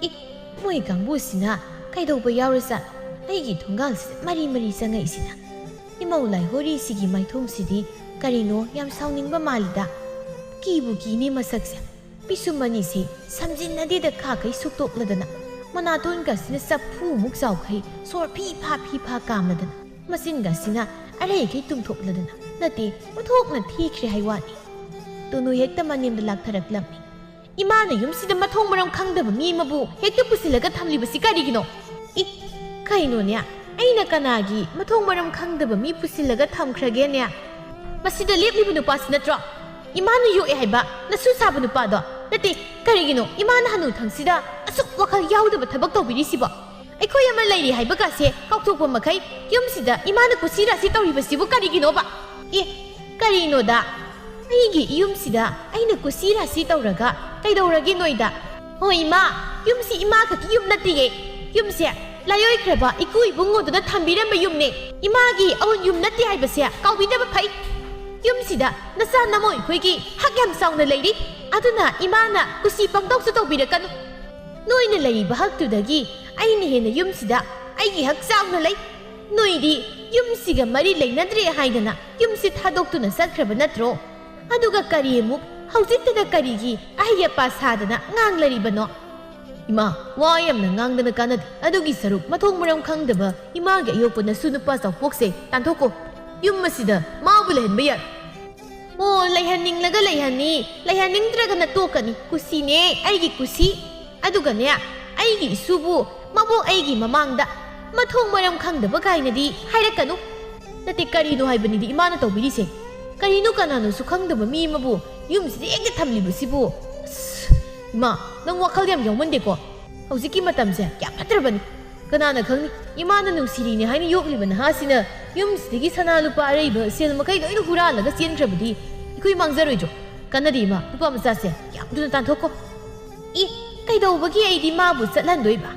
"ꯏ, ꯃꯣꯏ ꯀꯥꯡꯕꯨꯁꯤꯅ ꯀꯩꯗꯧꯕ ꯌꯥꯎꯔꯖꯥꯠꯅꯣ? ꯑꯩꯒꯤ ꯊꯣꯡꯒꯥꯜꯁꯤꯗ ꯃꯔꯤ ꯃꯔꯤ ꯆꯪꯉꯛꯏꯁꯤꯅ? ꯏꯃꯧ ꯂꯥꯏꯍꯣꯔꯤꯁꯤꯒꯤ ꯃꯥꯏꯊꯣꯡꯁꯤꯗꯤ ꯀꯔꯤꯅꯣ ꯌꯥꯝ ꯁꯥꯎꯅꯤꯡꯕ ꯃꯥꯜꯂꯤꯗ꯫ ꯀꯤꯕꯨ ꯀꯤꯅꯦ ꯃꯁꯛꯁꯦ꯫ ꯄꯤꯁꯨꯝ ꯑꯅꯤꯁꯤ ꯁꯝꯖꯤꯟꯅꯗꯦꯗ ꯈꯥꯈꯩ ꯁꯨꯛꯇꯣꯛꯂꯗꯅ, ꯃꯅꯥꯇꯣꯟꯒꯁꯤꯅ ꯆꯐꯨꯃꯨꯛ ꯆꯥꯎꯈꯩ ꯁꯣꯔ ꯐꯤ ꯐꯥ ꯐꯤ ꯐꯥ ꯀꯥꯝꯂꯗꯅ, ꯃꯆꯤꯟꯒꯁꯤꯅ ꯑꯔꯩꯈꯩ ꯇꯨꯝꯊꯣꯛꯂꯗꯅ, ꯅꯠꯇꯦ, ꯑꯣꯟꯊꯣꯛꯅ ꯊꯤꯈ꯭ꯔꯦ ꯍꯥꯏ ꯋꯥꯅꯤ꯫" ꯇꯣꯅꯨ ꯍꯦꯛꯇ ꯃꯅꯤꯡꯗ ꯂꯥꯛꯊꯔꯛꯂꯝꯃꯤ꯫ "ꯏꯃꯥꯅ ꯌꯨꯝꯁꯤꯗ ꯃꯊꯣꯡ ꯃꯔꯝ ꯈꯪꯗꯕ ꯃꯤ ꯑꯃꯕꯨ ꯍꯦꯛꯇ ꯄꯨꯁꯤꯜꯂꯒ ꯊꯝꯂꯤꯕꯁꯤ ꯀꯔꯤꯒꯤꯅꯣ? ꯏ, ꯀꯩꯅꯣꯅꯦ? ꯑꯩꯅ ꯀꯅꯥꯒꯤ ꯃꯊꯣꯡ ꯃꯔꯝ ꯈꯪꯗꯕ ꯃꯤ ꯄꯨꯁꯤꯜꯂꯒ ꯊꯝꯈ꯭ꯔꯒꯦꯅꯦ? ꯃꯁꯤꯗ ꯂꯦꯞꯂꯤꯕ ꯅꯨꯄꯥꯁꯤ ꯅꯠꯇ꯭ꯔꯣ ꯏꯃꯥꯅ ꯌꯣꯛꯑꯦ ꯍꯥꯏꯕ ꯅꯁꯨ ꯁꯥꯕ ꯅꯨꯄꯥꯗꯣ? ꯅꯠꯇꯦ, ꯀꯔꯤꯒꯤꯅꯣ ꯏꯃꯥꯅ ꯍꯅꯨꯊꯪꯁꯤꯗ ꯑꯁꯨꯛ ꯋꯥꯈꯜ ꯌꯥꯎꯗꯕ ꯊꯕꯛ ꯇꯧꯕꯤꯔꯤꯁꯤꯕꯣ? ꯑꯩꯈꯣꯏ ꯑꯃ ꯂꯩꯔꯤ ꯍꯥꯏꯕꯒꯁꯦ ꯀꯥꯎꯊꯣꯛꯄ ꯃꯈꯩ ꯌꯨꯝꯁꯤꯗ ꯏꯃꯥꯅ ꯀꯨꯁꯤ ꯔꯥꯁꯤ ꯇꯧꯔꯤꯕꯁꯤꯕꯨ ꯀꯔꯤꯒꯤꯅꯣꯕ? ꯑꯦ, ꯀꯔꯤꯅꯣꯗ? ꯑꯩꯒꯤ ꯌꯨꯝꯁꯤꯗ ꯑꯩꯅ ꯀꯨꯁꯤ ꯔꯥꯁꯤ ꯇꯧꯔꯒ ꯀꯩꯗꯧꯔꯒꯦ ꯅꯣꯏꯗ? ꯍꯣꯏ ꯏꯃꯥ, ꯌꯨꯝꯁꯤ ꯏꯃꯥ ꯈꯛꯀꯤ ꯌꯨꯝ ꯅꯠꯇꯤꯌꯦ꯫ ꯌꯨꯝꯁꯦ ꯂꯥꯏꯑꯣꯏꯈ꯭ꯔꯕ ꯏꯄꯨ ꯏꯕꯨꯡꯉꯣꯗꯨꯅ ꯊꯝꯕꯤꯔꯝꯕ ꯌꯨꯝꯅꯦ꯫ ꯏꯃꯥꯒꯤ ꯑꯋꯨꯟ ꯌꯨꯝ ꯅꯠꯇꯦ ꯍꯥꯏꯕꯁꯦ ꯀꯥꯎꯕꯤꯗꯕ ꯐꯩ꯫ ꯌꯨꯝꯁꯤꯗ ꯅꯆꯥ ꯅꯃꯧ ꯑꯩꯈꯣꯏꯒꯤ ꯍꯛ ꯌꯥꯝ ꯆꯥꯎꯅ ꯂꯩꯔꯤ꯫ ꯑꯗꯨꯅ ꯏꯃꯥꯅ ꯀꯨꯁꯤ ꯄꯪꯇꯧꯁꯨ ꯇꯧꯕꯤꯔꯛꯀꯅꯨ꯫ ꯅꯣꯏꯅ ꯂꯩꯔꯤꯕ ꯍꯛꯇꯨꯗꯒꯤ ꯑꯩꯅ ꯍꯦꯟꯅ ꯌꯨꯝꯁꯤꯗ ꯑꯩꯒꯤ ꯍꯛ ꯆꯥꯎꯅ ꯂꯩ꯫ ꯅꯣꯏꯗꯤ ꯌꯨꯝꯁꯤꯒ ꯃꯔꯤ ꯂꯩꯅꯗ꯭ꯔꯦ ꯍꯥꯏꯗꯅ ꯌꯨꯝꯁꯤ ꯊꯥꯗꯣꯛꯇꯨꯅ ꯆꯠꯈ꯭ꯔꯕ ꯅꯠꯇ꯭ꯔꯣ? ꯑꯗꯨꯒ ꯀꯔꯤ ꯑꯃꯨꯛ ꯍꯧꯖꯤꯛꯇꯗ ꯀꯔꯤꯒꯤ ꯑꯍꯩ ꯑꯄꯥ ꯁꯥꯗꯅ ꯉꯥꯡꯂꯔꯤꯕꯅꯣ? ꯏꯃꯥ, ꯋꯥ ꯌꯥꯝꯅ ꯉꯥꯡꯗꯅ ꯀꯥꯟꯅꯗꯦ꯫ ꯑꯗꯨꯒꯤ ꯁꯔꯨꯛ ꯃꯊꯣꯡ ꯃꯔꯝ ꯈꯪꯗꯕ ꯏꯃꯥꯒꯤ ꯑꯌꯣꯛꯄ ꯅꯁꯨ ꯅꯨꯄꯥ ꯆꯥꯎꯄꯣꯛꯁꯦ ꯇꯥꯟꯊꯣꯛꯀꯣ꯫ ꯌꯨꯝ ꯑꯁꯤꯗ ꯃꯥꯕꯨ ꯂꯩꯍꯟꯕ ꯌꯥꯏ꯫ ꯑꯣ, ꯂꯩꯍꯟꯅꯤꯡꯂꯒ ꯂꯩꯍꯟꯅꯤ, ꯂꯩꯍꯟꯅꯤꯡꯗ꯭ꯔꯒꯅ ꯇꯣꯛꯀꯅꯤ꯫ ꯀꯨꯁꯤꯅꯦ, ꯑꯩꯒꯤ ꯀꯨꯁꯤ꯫ ꯑꯗꯨꯒꯅꯦ, ꯑꯩꯒꯤ ꯏꯁꯨꯕꯨ ꯃꯕꯣꯛ ꯑꯩꯒꯤ ꯃꯃꯥꯡꯗ ꯃꯊꯣꯡ ꯃꯔꯝ ꯈꯪꯗꯕ ꯀꯥꯏꯅꯗꯤ ꯍꯥꯏꯔꯛꯀꯅꯨ꯫ ꯅꯠꯇꯦ, ꯀꯔꯤꯅꯣ ꯍꯥꯏꯕꯅꯤꯗꯤ ꯏꯃꯥꯅ ꯇꯧꯕꯤꯔꯤꯁꯦ? ꯀꯔꯤꯅꯣ ꯀꯅꯥꯅꯣꯁꯨ ꯈꯪꯗꯕ ꯃꯤ ꯑꯃꯕꯨ ꯌꯨꯝꯁꯤꯗ ꯍꯦꯛꯇ ꯊꯝꯂꯤꯕꯁꯤꯕꯨ? ꯑꯁ, ꯏꯃꯥ, ꯅꯪ ꯋꯥꯈꯜ ꯌꯥꯝ ꯌꯥꯎꯃꯟꯗꯦꯀꯣ꯫ ꯍꯧꯖꯤꯛꯀꯤ ꯃꯇꯝꯁꯦ ꯀꯌꯥ ꯐꯠꯇ꯭ꯔꯕꯅꯤ꯫ ꯀꯅꯥꯅ ꯈꯪꯅꯤ, ꯏꯃꯥꯅ ꯅꯨꯡꯁꯤꯔꯤꯅꯦ ꯍꯥꯏꯅ ꯌꯣꯛꯂꯤꯕ ꯅꯍꯥꯁꯤꯅ ꯌꯨꯝꯁꯤꯗꯒꯤ ꯁꯅꯥ ꯂꯨꯄꯥ ꯑꯔꯩꯕ ꯁꯦꯜ ꯃꯈꯩ ꯂꯣꯏꯅ ꯍꯨꯔꯥꯜꯂꯒ ꯆꯦꯟꯈ꯭ꯔꯕꯗꯤ ꯑꯩꯈꯣꯏ ꯃꯥꯡꯖꯔꯣꯏꯗ꯭ꯔꯣ? ꯀꯥꯟꯅꯗꯦ ꯏꯃꯥ, ꯅꯨꯄꯥ ꯃꯆꯥꯁꯦ ꯌꯥꯝ ꯊꯨꯅ ꯇꯥꯟꯊꯣꯛꯈꯣ꯫ ꯏ, ꯀꯩꯗꯧꯕꯒꯤ ꯑꯩꯗꯤ ꯃꯥꯕꯨ ꯆꯠꯍꯟꯗꯣꯏꯕ?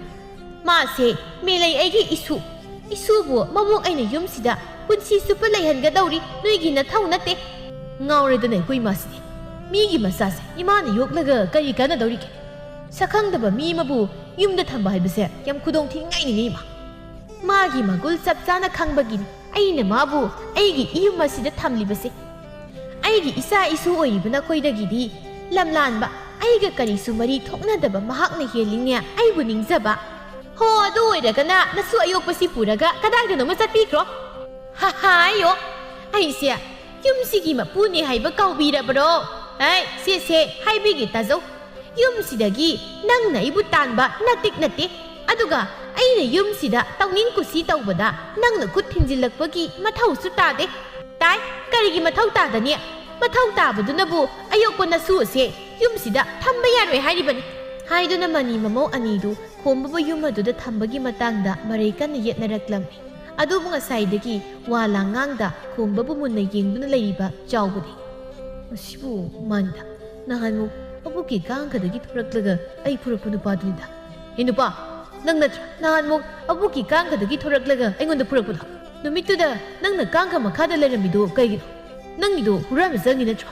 ꯃꯥꯁꯦ ꯃꯦꯂꯩ ꯑꯩꯒꯤ ꯏꯁꯨ, ꯏꯁꯨꯕꯨ ꯃꯕꯣꯛ ꯑꯩꯅ ꯌꯨꯝꯁꯤꯗ ꯄꯨꯟꯁꯤ ꯆꯨꯞꯄ ꯂꯩꯍꯟꯒꯗꯧꯔꯤ, ꯅꯣꯏꯒꯤ ꯅꯊꯧ ꯅꯠꯇꯦ꯫ ꯉꯥꯎꯔꯦꯗꯅ ꯑꯩꯈꯣꯏ ꯏꯃꯥꯁꯤꯗꯤ꯫ ꯃꯤꯒꯤ ꯃꯆꯥꯁꯦ ꯏꯃꯥꯅ ꯌꯣꯛꯂꯒ ꯀꯔꯤ ꯀꯥꯟꯅꯗꯧꯔꯤꯒꯦ? ꯁꯛꯈꯪꯗꯕ ꯃꯤ ꯑꯃꯕꯨ ꯌꯨꯝꯗ ꯊꯝꯕ ꯍꯥꯏꯕꯁꯦ ꯌꯥꯝ ꯈꯨꯗꯣꯡ ꯊꯤꯅꯤꯡꯉꯥꯏꯅꯤꯅꯦ ꯏꯃꯥ꯫ ꯃꯥꯒꯤ ꯃꯒꯨꯜ ꯆꯞ ꯆꯥꯅ ꯈꯪꯕꯒꯤꯅꯤ ꯑꯩꯅ ꯃꯥꯕꯨ ꯑꯩꯒꯤ ꯏꯌꯨꯝ ꯑꯁꯤꯗ ꯊꯝꯂꯤꯕꯁꯦ꯫ ꯑꯩꯒꯤ ꯏꯆꯥ ꯏꯁꯨ ꯑꯣꯏꯔꯤꯕ ꯅꯈꯣꯏꯗꯒꯤꯗꯤ ꯂꯝꯂꯥꯟꯕ ꯑꯩꯒ ꯀꯔꯤꯁꯨ ꯃꯔꯤ ꯊꯣꯛꯅꯗꯕ ꯃꯍꯥꯛꯅ ꯍꯦꯜꯂꯤꯅꯦ ꯑꯩꯕꯨ ꯅꯤꯡꯖꯕ꯫ ꯍꯣ, ꯑꯗꯨ ꯑꯣꯏꯔꯒꯅ ꯅꯁꯨ ꯑꯌꯣꯛꯄꯁꯤ ꯄꯨꯔꯒ ꯀꯗꯥꯏꯗꯅꯣꯃ ꯆꯠꯄꯤꯈ꯭ꯔꯣ꯫ ꯍꯥ ꯍꯥ, ꯑꯌꯣ, ꯑꯩꯁꯦ ꯌꯨꯝꯁꯤꯒꯤ ꯃꯄꯨꯅꯦ ꯍꯥꯏꯕ ꯀꯥꯎꯕꯤꯔꯕ꯭ꯔꯣ? ꯑꯩ ꯁꯦ ꯁꯦ, ꯍꯥꯏꯕꯤꯒꯦ ꯇꯥꯖꯧ꯫ ꯌꯨꯝꯁꯤꯗꯒꯤ ꯅꯪꯅ ꯑꯩꯕꯨ ꯇꯥꯟꯕ ꯅꯇꯤꯛ ꯅꯠꯇꯦ꯫ ꯑꯗꯨꯒ ꯑꯩꯅ ꯌꯨꯝꯁꯤꯗ ꯇꯧꯅꯤꯡ ꯀꯨꯁꯤ ꯇꯧꯕꯗ ꯅꯪꯅ ꯈꯨꯠ ꯊꯤꯡꯖꯤꯜꯂꯛꯄꯒꯤ ꯃꯊꯧꯁꯨ ꯇꯥꯗꯦ꯫ ꯇꯥꯏ, ꯀꯔꯤꯒꯤ ꯃꯊꯧ ꯇꯥꯗꯅꯤ? ꯃꯊꯧ ꯇꯥꯕꯗꯨꯅꯕꯨ ꯑꯌꯣꯛꯄ ꯅꯁꯨ ꯑꯁꯦ ꯌꯨꯝꯁꯤꯗ ꯊꯝꯕ ꯌꯥꯔꯣꯏ ꯍꯥꯏꯔꯤꯕꯅꯤ" ꯍꯥꯏꯗꯨꯅ ꯃꯅꯤ ꯃꯃꯧ ꯑꯅꯤꯗꯨ ꯈꯣꯝꯕꯕꯨ ꯌꯨꯝ ꯑꯗꯨꯗ ꯊꯝꯕꯒꯤ ꯃꯇꯥꯡꯗ ꯃꯔꯩ ꯀꯟꯅ ꯌꯦꯠꯅꯔꯛꯂꯝꯃꯤ꯫ ꯑꯗꯨꯕꯨ ꯉꯁꯥꯏꯗꯒꯤ ꯋꯥ ꯂꯥꯡ ꯉꯥꯡꯗ ꯈꯣꯝꯕꯕꯨ ꯃꯨꯟꯅ ꯌꯦꯡꯗꯨꯅ ꯂꯩꯔꯤꯕ ꯆꯥꯎꯕꯗꯤ, "ꯃꯁꯤꯕꯨ ꯃꯥꯟꯗ ꯅꯍꯥꯟꯃꯨꯛ ꯑꯕꯣꯛꯀꯤ ꯀꯥꯡꯈꯗꯒꯤ ꯊꯣꯔꯛꯂꯒ ꯑꯩ ꯐꯨꯔꯛꯄ ꯅꯨꯄꯥꯗꯨꯅꯤꯗ꯫ ꯍꯦ ꯅꯨꯄꯥ, ꯅꯪ ꯅꯠꯇ꯭ꯔꯥ ꯅꯍꯥꯟꯃꯨꯛ ꯑꯕꯣꯛꯀꯤ ꯀꯥꯡꯈꯗꯒꯤ ꯊꯣꯔꯛꯂꯒ ꯑꯩꯉꯣꯟꯗ ꯐꯨꯔꯛꯄꯗꯣ? ꯅꯨꯃꯤꯠꯇꯨꯗ ꯅꯪꯅ ꯀꯥꯡꯈ ꯃꯈꯥꯗ ꯂꯩꯔꯝꯃꯤꯗꯣ ꯀꯩꯒꯤꯅꯣ? ꯅꯪꯒꯤꯗꯣ ꯍꯨꯔꯥꯟꯕ ꯆꯪꯉꯤ ꯅꯠꯇ꯭ꯔꯣ?"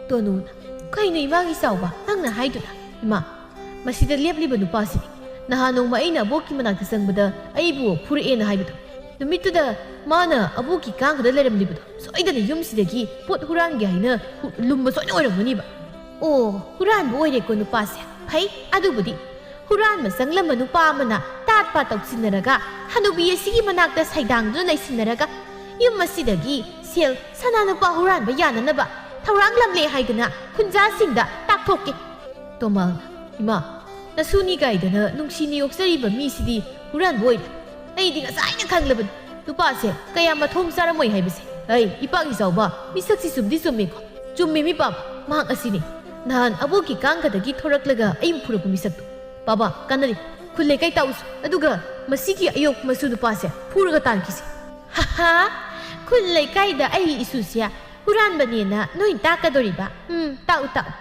ꯇꯣꯅꯨꯅ, "ꯀꯩꯅꯣ ꯏꯃꯥꯒꯤ ꯆꯥꯎꯕ ꯅꯪꯅ ꯍꯥꯏꯗꯨꯅ?" "ꯏꯃꯥ, ꯃꯁꯤꯗ ꯂꯦꯞꯂꯤꯕ ꯅꯨꯄꯥꯁꯤꯅꯤ ꯅꯍꯥꯟ ꯅꯣꯡꯃ ꯑꯩꯅ ꯑꯕꯣꯛꯀꯤ ꯃꯅꯥꯛꯇ ꯆꯪꯕꯗ ꯑꯩꯕꯨ ꯐꯨꯔꯛꯑꯦꯅ ꯍꯥꯏꯕꯗꯣ꯫ ꯅꯨꯃꯤꯠꯇꯨꯗ ꯃꯥꯅ ꯑꯕꯣꯛꯀꯤ ꯀꯥꯡꯈꯗ ꯂꯩꯔꯝꯂꯤꯕꯗꯣ ꯁꯣꯏꯗꯅ ꯌꯨꯝꯁꯤꯗꯒꯤ ꯄꯣꯠ ꯍꯨꯔꯥꯟꯒꯦ ꯍꯥꯏꯅ ꯍꯨ-, ꯂꯨꯝꯕ ꯁꯣꯏꯅ ꯑꯣꯏꯔꯝꯒꯅꯤꯕ꯫ ꯑꯣ, ꯍꯨꯔꯥꯟꯕ ꯑꯣꯏꯔꯦꯀꯣ ꯅꯨꯄꯥꯁꯦ꯫ ꯐꯩ, ꯑꯗꯨꯕꯨꯗꯤ ꯍꯨꯔꯥꯟꯕ ꯆꯪꯂꯝꯕ ꯅꯨꯄꯥ ꯑꯃꯅ ꯇꯥꯠ ꯄꯥꯠ ꯇꯧꯁꯤꯟꯅꯔꯒ ꯍꯅꯨꯕꯤ ꯑꯁꯤꯒꯤ ꯃꯅꯥꯛꯇ ꯁꯩꯗꯥꯡꯗꯨꯅ ꯂꯩꯁꯤꯟꯅꯔꯒ ꯌꯨꯝ ꯑꯁꯤꯗꯒꯤ ꯁꯦꯜ ꯁꯅꯥ ꯂꯨꯄꯥ ꯍꯨꯔꯥꯟꯕ ꯌꯥꯅꯅꯕ ꯊꯧꯔꯥꯡ ꯂꯝꯂꯦ ꯍꯥꯏꯗꯅ ꯈꯨꯟꯖꯥꯁꯤꯡꯗ ꯇꯥꯛꯊꯣꯛꯀꯦ꯫" ꯇꯣꯃꯥꯜꯅ, "ꯏꯃꯥ, ꯅꯁꯨꯅꯤ ꯀꯥꯏꯗꯅ ꯅꯨꯡꯁꯤꯅ ꯌꯣꯛꯆꯔꯤꯕ ꯃꯤꯁꯤꯗꯤ ꯍꯨꯔꯥꯟꯕ ꯑꯣꯏꯔꯦ꯫ ꯑꯩꯗꯤ ꯉꯁꯥꯏꯅ ꯈꯪꯂꯕꯅꯤ ꯅꯨꯄꯥꯁꯦ ꯀꯌꯥ ꯃꯊꯣꯡ ꯆꯥꯔꯝꯃꯣꯏ ꯍꯥꯏꯕꯁꯦ꯫ ꯑꯩ, ꯏꯄꯥꯒꯤ ꯆꯥꯎꯕ, ꯃꯤꯁꯛꯁꯤ ꯆꯨꯝꯗꯤ ꯆꯨꯝꯃꯤꯀꯣ꯫ ꯆꯨꯝꯃꯤ ꯃꯤ ꯄꯥꯕ, ꯃꯍꯥꯛ ꯑꯁꯤꯅꯤ ꯅꯍꯥꯟ ꯑꯕꯣꯛꯀꯤ ꯀꯥꯡꯈꯗꯒꯤ ꯊꯣꯔꯛꯂꯒ ꯑꯩꯕꯨ ꯐꯨꯔꯛꯄ ꯃꯤꯁꯛꯇꯣ꯫ ꯄꯥꯕ, ꯀꯥꯟꯅꯔꯤ, ꯈꯨꯜ ꯂꯩꯀꯥꯏ ꯇꯥꯛꯎꯁꯨ, ꯑꯗꯨꯒ ꯃꯁꯤꯒꯤ ꯑꯌꯣꯛꯄ ꯃꯁꯨ ꯅꯨꯄꯥꯁꯦ ꯐꯨꯔꯒ ꯇꯥꯟꯈꯤꯁꯤ꯫" "ꯍꯥ ꯍꯥ, ꯈꯨꯜ ꯂꯩꯀꯥꯏꯗ ꯑꯩꯒꯤ ꯏꯁꯨꯁꯦ ꯍꯨꯔꯥꯟꯕꯅꯦꯅ ꯅꯣꯏ ꯇꯥꯛꯀꯗꯣꯔꯤꯕ? ꯎꯝ, ꯇꯥꯛꯎ ꯇꯥꯛꯎ꯫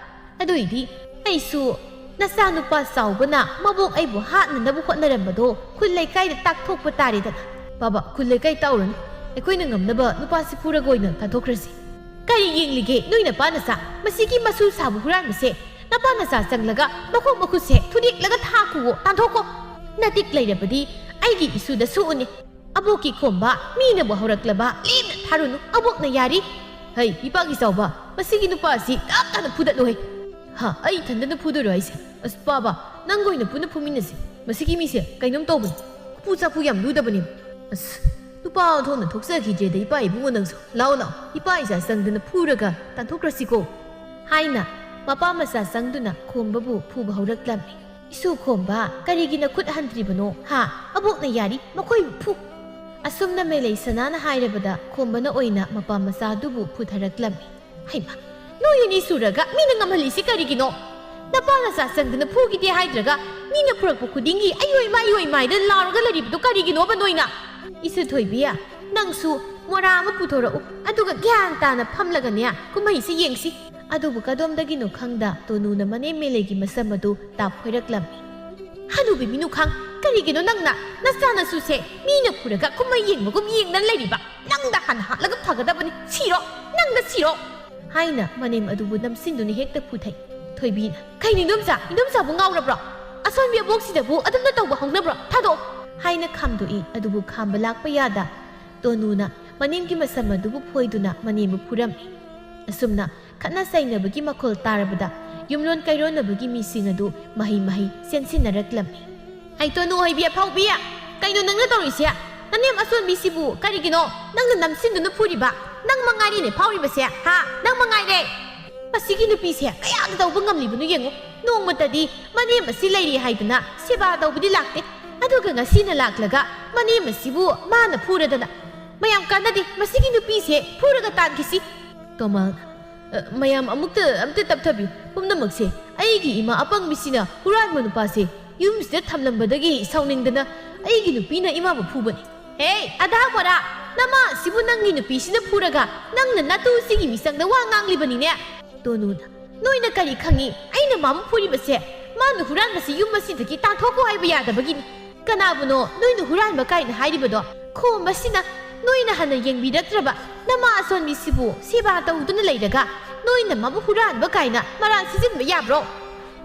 ꯑꯗꯨꯏꯗꯤ ꯑꯩꯁꯨ ꯅꯆꯥꯅꯨꯄꯥ ꯆꯥꯎꯕꯅ ꯃꯕꯣꯛ ꯑꯩꯕꯨ ꯍꯥꯠꯅꯅꯕ ꯍꯣꯠꯅꯔꯝꯕꯗꯣ ꯈꯨꯜ ꯂꯩꯀꯥꯏꯗ ꯇꯥꯛꯊꯣꯛꯄ ꯇꯥꯔꯦꯗꯅ꯫" "ꯕꯥꯕꯥ, ꯈꯨꯜ ꯂꯩꯀꯥꯏ ꯇꯥꯛꯎꯔꯅꯨ꯫ ꯑꯩꯈꯣꯏꯅ ꯉꯝꯅꯕ ꯅꯨꯄꯥꯁꯤ ꯐꯨꯔꯒ ꯑꯣꯏꯅ ꯇꯥꯟꯊꯣꯛꯈ꯭ꯔꯁꯤ꯫" "ꯀꯔꯤ ꯌꯦꯡꯂꯤꯒꯦ ꯅꯣꯏ ꯅꯄꯥ ꯅꯆꯥ? ꯃꯁꯤꯒꯤ ꯃꯁꯨ ꯁꯥꯕ ꯍꯨꯔꯥꯟꯕꯁꯦ ꯅꯄꯥ ꯅꯆꯥ ꯆꯪꯂꯒ ꯃꯈꯣꯡ ꯃꯈꯨꯠꯁꯦ ꯊꯨꯗꯦꯛꯂꯒ ꯊꯥꯈꯨꯋꯣ, ꯇꯥꯟꯊꯣꯛꯀꯣ꯫ ꯅꯇꯤꯛ ꯂꯩꯔꯕꯗꯤ ꯑꯩꯒꯤ ꯏꯁꯨꯗ ꯁꯣꯛꯎꯅꯤ꯫ ꯑꯕꯣꯛꯀꯤ ꯈꯣꯝꯕ ꯃꯤꯅꯕꯨ ꯍꯧꯔꯛꯂꯕ ꯂꯦꯝꯅ ꯊꯥꯔꯨꯅꯨ, ꯑꯕꯣꯛꯅ ꯌꯥꯔꯤ꯫" "ꯍꯩ, ꯏꯄꯥꯒꯤ ꯆꯥꯎꯕ, ꯃꯁꯤꯒꯤ ꯅꯨꯄꯥ ꯑꯁꯤ ꯇꯞ ꯇꯥꯅ ꯐꯨꯗꯠꯂꯨꯍꯦ꯫" "ꯍꯥ, ꯑꯩ ꯏꯊꯟꯗꯅ ꯐꯨꯗꯣꯏꯔꯣ ꯍꯥꯏꯁꯦ? ꯑꯁ ꯄꯥꯕ, ꯅꯪꯒ ꯑꯣꯏꯅ ꯄꯨꯟꯅ ꯐꯨꯃꯤꯟꯅꯁꯤ꯫ ꯃꯁꯤꯒꯤ ꯃꯤꯁꯦ ꯀꯩꯅꯣꯝ ꯇꯧꯕꯅꯤ꯫ ꯎꯐꯨ ꯆꯥꯐꯨ ꯌꯥꯝ ꯂꯨꯗꯕꯅꯤ꯫" "ꯑꯁ, ꯅꯨꯄꯥ ꯑꯣꯟꯊꯣꯛꯅ ꯊꯣꯛꯆꯈꯤꯗ꯭ꯔꯦꯗ ꯏꯄꯥ ꯏꯕꯨꯡꯉꯣ ꯅꯪꯁꯨ꯫ ꯂꯥꯛꯑꯣ ꯂꯥꯛꯑꯣ, ꯏꯄꯥ ꯏꯆꯥ ꯆꯪꯗꯅ ꯐꯨꯔꯒ ꯇꯥꯟꯊꯣꯛꯈ꯭ꯔꯁꯤꯀꯣ꯫" ꯍꯥꯏꯅ ꯃꯄꯥ ꯃꯆꯥ ꯆꯪꯗꯨꯅ ꯈꯣꯝꯕꯕꯨ ꯐꯨꯕ ꯍꯧꯔꯛꯂꯝꯃꯤ꯫ "ꯏꯁꯨ ꯈꯣꯝꯕ, ꯀꯔꯤꯒꯤ ꯅꯈꯨꯠ ꯍꯟꯗ꯭ꯔꯤꯕꯅꯣ? ꯍꯥ? ꯑꯕꯣꯛꯅ ꯌꯥꯔꯤ, ꯃꯈꯣꯏꯕꯨ ꯐꯨ!" ꯑꯁꯨꯝꯅ ꯃꯦꯂꯩ ꯁꯅꯥꯅ ꯍꯥꯏꯔꯕꯗ ꯈꯣꯝꯕꯅ ꯑꯣꯏꯅ ꯃꯄꯥ ꯃꯆꯥꯗꯨꯕꯨ ꯐꯨꯊꯔꯛꯂꯝꯃꯤ꯫ ꯍꯩꯃꯥ! ꯅꯣꯏ ꯑꯅꯤ ꯁꯨꯔꯒ ꯃꯤꯅ ꯉꯝꯍꯜꯂꯤꯁꯤ ꯀꯔꯤꯒꯤꯅꯣ? ꯅꯄꯥ ꯅꯆꯥ ꯆꯪꯗꯅ ꯐꯨꯈꯤꯗꯦ ꯍꯥꯏꯗ꯭ꯔꯒ ꯃꯤꯅ ꯐꯨꯔꯛꯄ ꯈꯨꯗꯤꯡꯒꯤ "ꯑꯌꯣꯏ ꯃꯥ, ꯑꯌꯣꯏ ꯃꯥꯏꯗ" ꯂꯥꯎꯔꯒ ꯂꯩꯔꯤꯕꯗꯣ ꯀꯔꯤꯒꯤꯅꯣꯕ ꯅꯣꯏꯅ? ꯏꯆꯦ ꯊꯣꯏꯕꯤ, ꯅꯪꯁꯨ ꯃꯣꯔꯥ ꯑꯃ ꯄꯨꯊꯣꯔꯛꯎ, ꯑꯗꯨꯒ ꯒ꯭ꯌꯥꯟ ꯇꯥꯅ ꯐꯝꯂꯒꯅꯦ ꯀꯨꯝꯍꯩꯁꯤ ꯌꯦꯡꯁꯤ꯫ ꯑꯗꯨꯕꯨ ꯀꯗꯣꯝꯗꯒꯤꯅꯣ ꯈꯪꯗ ꯇꯣꯅꯨꯅ ꯃꯅꯦꯝ ꯃꯦꯂꯩꯒꯤ ꯃꯁꯝ ꯑꯗꯨ ꯇꯥꯞ ꯈꯣꯏꯔꯛꯂꯝꯃꯤ꯫ "ꯍꯅꯨꯕꯤ ꯃꯤꯅꯨꯈꯥꯡ, ꯀꯔꯤꯒꯤꯅꯣ ꯅꯪꯅ ꯅꯆꯥꯅꯁꯨꯁꯦ ꯃꯤꯅ ꯐꯨꯔꯒ ꯀꯨꯝꯍꯩ ꯌꯦꯡꯕꯒꯨꯝ ꯌꯦꯡꯗꯅ ꯂꯩꯔꯤꯕ? ꯅꯪꯗ ꯍꯥꯟꯅ ꯍꯥꯠꯂꯒ ꯐꯒꯗꯕꯅꯤ꯫ ꯁꯤꯔꯣ, ꯅꯪꯗ ꯁꯤꯔꯣ!" ꯍꯥꯏꯅ ꯃꯅꯦꯝ ꯑꯗꯨꯕꯨ ꯅꯝꯁꯤꯟꯗꯨꯅ ꯍꯦꯛꯇ ꯐꯨꯊꯩ꯫ ꯊꯣꯏꯕꯤꯅ, "ꯀꯩꯅꯣ ꯏꯟꯗꯣꯝꯆꯥ? ꯏꯟꯗꯣꯝꯆꯥꯕꯨ ꯉꯥꯎꯔꯕ꯭ꯔꯣ? ꯑꯁꯣꯟꯕꯤ ꯑꯕꯣꯛꯁꯤꯗꯕꯨ ꯑꯗꯨꯝꯅ ꯇꯧꯕ ꯍꯧꯅꯕ꯭ꯔꯣ? ꯊꯥꯗꯣꯛꯑꯣ!" ꯍꯥꯏꯅ ꯈꯥꯝꯗꯣꯛꯏ꯫ ꯑꯗꯨꯕꯨ ꯈꯥꯝꯕ ꯂꯥꯛꯄ ꯌꯥꯗ ꯇꯣꯅꯨꯅ ꯃꯅꯦꯝꯒꯤ ꯃꯁꯝ ꯑꯗꯨꯕꯨ ꯐꯣꯏꯗꯨꯅ ꯃꯅꯦꯝꯕꯨ ꯐꯨꯔꯝꯃꯤ꯫ ꯑꯁꯨꯝꯅ ꯈꯠꯅ ꯆꯩꯅꯕꯒꯤ ꯃꯈꯣꯜ ꯇꯥꯔꯕꯗ ꯌꯨꯝꯂꯣꯟ ꯀꯩꯔꯣꯟꯅꯕꯒꯤ ꯃꯤꯁꯤꯡ ꯑꯗꯨ ꯃꯍꯩ ꯃꯍꯩ ꯆꯦꯟꯁꯤꯟꯅꯔꯛꯂꯝꯃꯤ꯫ "ꯑꯩ ꯇꯣꯅꯨ ꯍꯣꯏꯕꯤ ꯑꯐꯥꯎꯕꯤ, ꯀꯩꯅꯣ ꯅꯪꯅ ꯇꯧꯔꯤꯁꯦ? ꯅꯅꯦꯝ ꯑꯁꯣꯟꯕꯤꯁꯤꯕꯨ ꯀꯔꯤꯒꯤꯅꯣ ꯅꯪꯅ ꯅꯝꯁꯤꯟꯗꯨꯅ ꯐꯨꯔꯤꯕ? ꯅꯪ ꯃꯉꯥꯏꯔꯦꯅꯦ ꯐꯥꯎꯔꯤꯕꯁꯦ, ꯍꯥ? ꯅꯪ ꯃꯉꯥꯏꯔꯦ!" "ꯃꯁꯤꯒꯤ ꯅꯨꯄꯤꯁꯦ ꯀꯌꯥꯗ ꯇꯧꯕ ꯉꯝꯂꯤꯕꯅꯣ ꯌꯦꯡꯉꯨ꯫ ꯅꯣꯡꯃꯇꯗꯤ ꯃꯅꯦꯝ ꯑꯁꯤ ꯂꯩꯔꯤ ꯍꯥꯏꯗꯅ ꯁꯦꯕꯥ ꯇꯧꯕꯗꯤ ꯂꯥꯛꯇꯦ꯫ ꯑꯗꯨꯒ ꯉꯁꯤꯅ ꯂꯥꯛꯂꯒ ꯃꯅꯦꯝ ꯑꯁꯤꯕꯨ ꯃꯥꯅ ꯐꯨꯔꯗꯅ꯫ ꯃꯌꯥꯝ ꯀꯥꯟꯅꯗꯦ, ꯃꯁꯤꯒꯤ ꯅꯨꯄꯤꯁꯦ ꯐꯨꯔꯒ ꯇꯥꯟꯈꯤꯁꯤ!" ꯇꯣꯃꯥꯜꯅ, "ꯑ, ꯃꯌꯥꯝ ꯑꯃꯨꯛꯇ, ꯑꯝꯇ ꯇꯞꯊꯕꯤꯌꯨ꯫ ꯄꯨꯝꯅꯃꯛꯁꯦ ꯑꯩꯒꯤ ꯏꯃꯥ ꯑꯄꯪꯕꯤꯁꯤꯅ ꯍꯨꯔꯥꯟꯕ ꯅꯨꯄꯥꯁꯦ ꯌꯨꯝꯁꯤꯗ ꯊꯝꯂꯝꯕꯗꯒꯤ ꯁꯥꯎꯅꯤꯡꯗꯅ ꯑꯩꯒꯤ ꯅꯨꯄꯤꯅ ꯏꯃꯥꯕꯨ ꯐꯨꯕꯅꯤ꯫" "ꯍꯦ, ꯑꯙꯥ ꯃꯣꯔꯥ, ꯅꯃꯥ ꯑꯁꯤꯕꯨ ꯅꯪꯒꯤ ꯅꯨꯄꯤꯁꯤꯅ ꯐꯨꯔꯒ ꯅꯪꯅ ꯅꯇꯨꯁꯤꯒꯤ ꯃꯤꯆꯪꯗ ꯋꯥ ꯉꯥꯡꯂꯤꯕꯅꯤꯅꯦ?" ꯇꯣꯅꯨꯅ, "ꯅꯣꯏꯅ ꯀꯔꯤ ꯈꯪꯉꯤ? ꯑꯩꯅ ꯃꯥꯕꯨ ꯐꯨꯔꯤꯕꯁꯦ ꯃꯥꯅ ꯍꯨꯔꯥꯟꯕꯁꯤ ꯌꯨꯝ ꯑꯁꯤꯗꯒꯤ ꯇꯥꯟꯊꯣꯛꯈꯣ ꯍꯥꯏꯕ ꯌꯥꯗꯕꯒꯤꯅꯤ꯫ ꯀꯅꯥꯕꯨꯅꯣ ꯅꯣꯏꯅ ꯍꯨꯔꯥꯟꯕ ꯀꯥꯏꯅ ꯍꯥꯏꯔꯤꯕꯗꯣ? ꯈꯣꯝꯕꯁꯤꯅ ꯅꯣꯏꯅ ꯍꯟꯅ ꯌꯦꯡꯕꯤꯔꯛꯇ꯭ꯔꯕ ꯅꯃꯥ ꯑꯁꯣꯟꯕꯤꯁꯤꯕꯨ ꯁꯦꯕꯥ ꯇꯧꯗꯨꯅ ꯂꯩꯔꯒ ꯅꯣꯏꯅ ꯃꯥꯕꯨ ꯍꯨꯔꯥꯟꯕ ꯀꯥꯏꯅ ꯃꯔꯥꯜ ꯁꯤꯖꯤꯟꯕ ꯌꯥꯕ꯭ꯔꯣ?"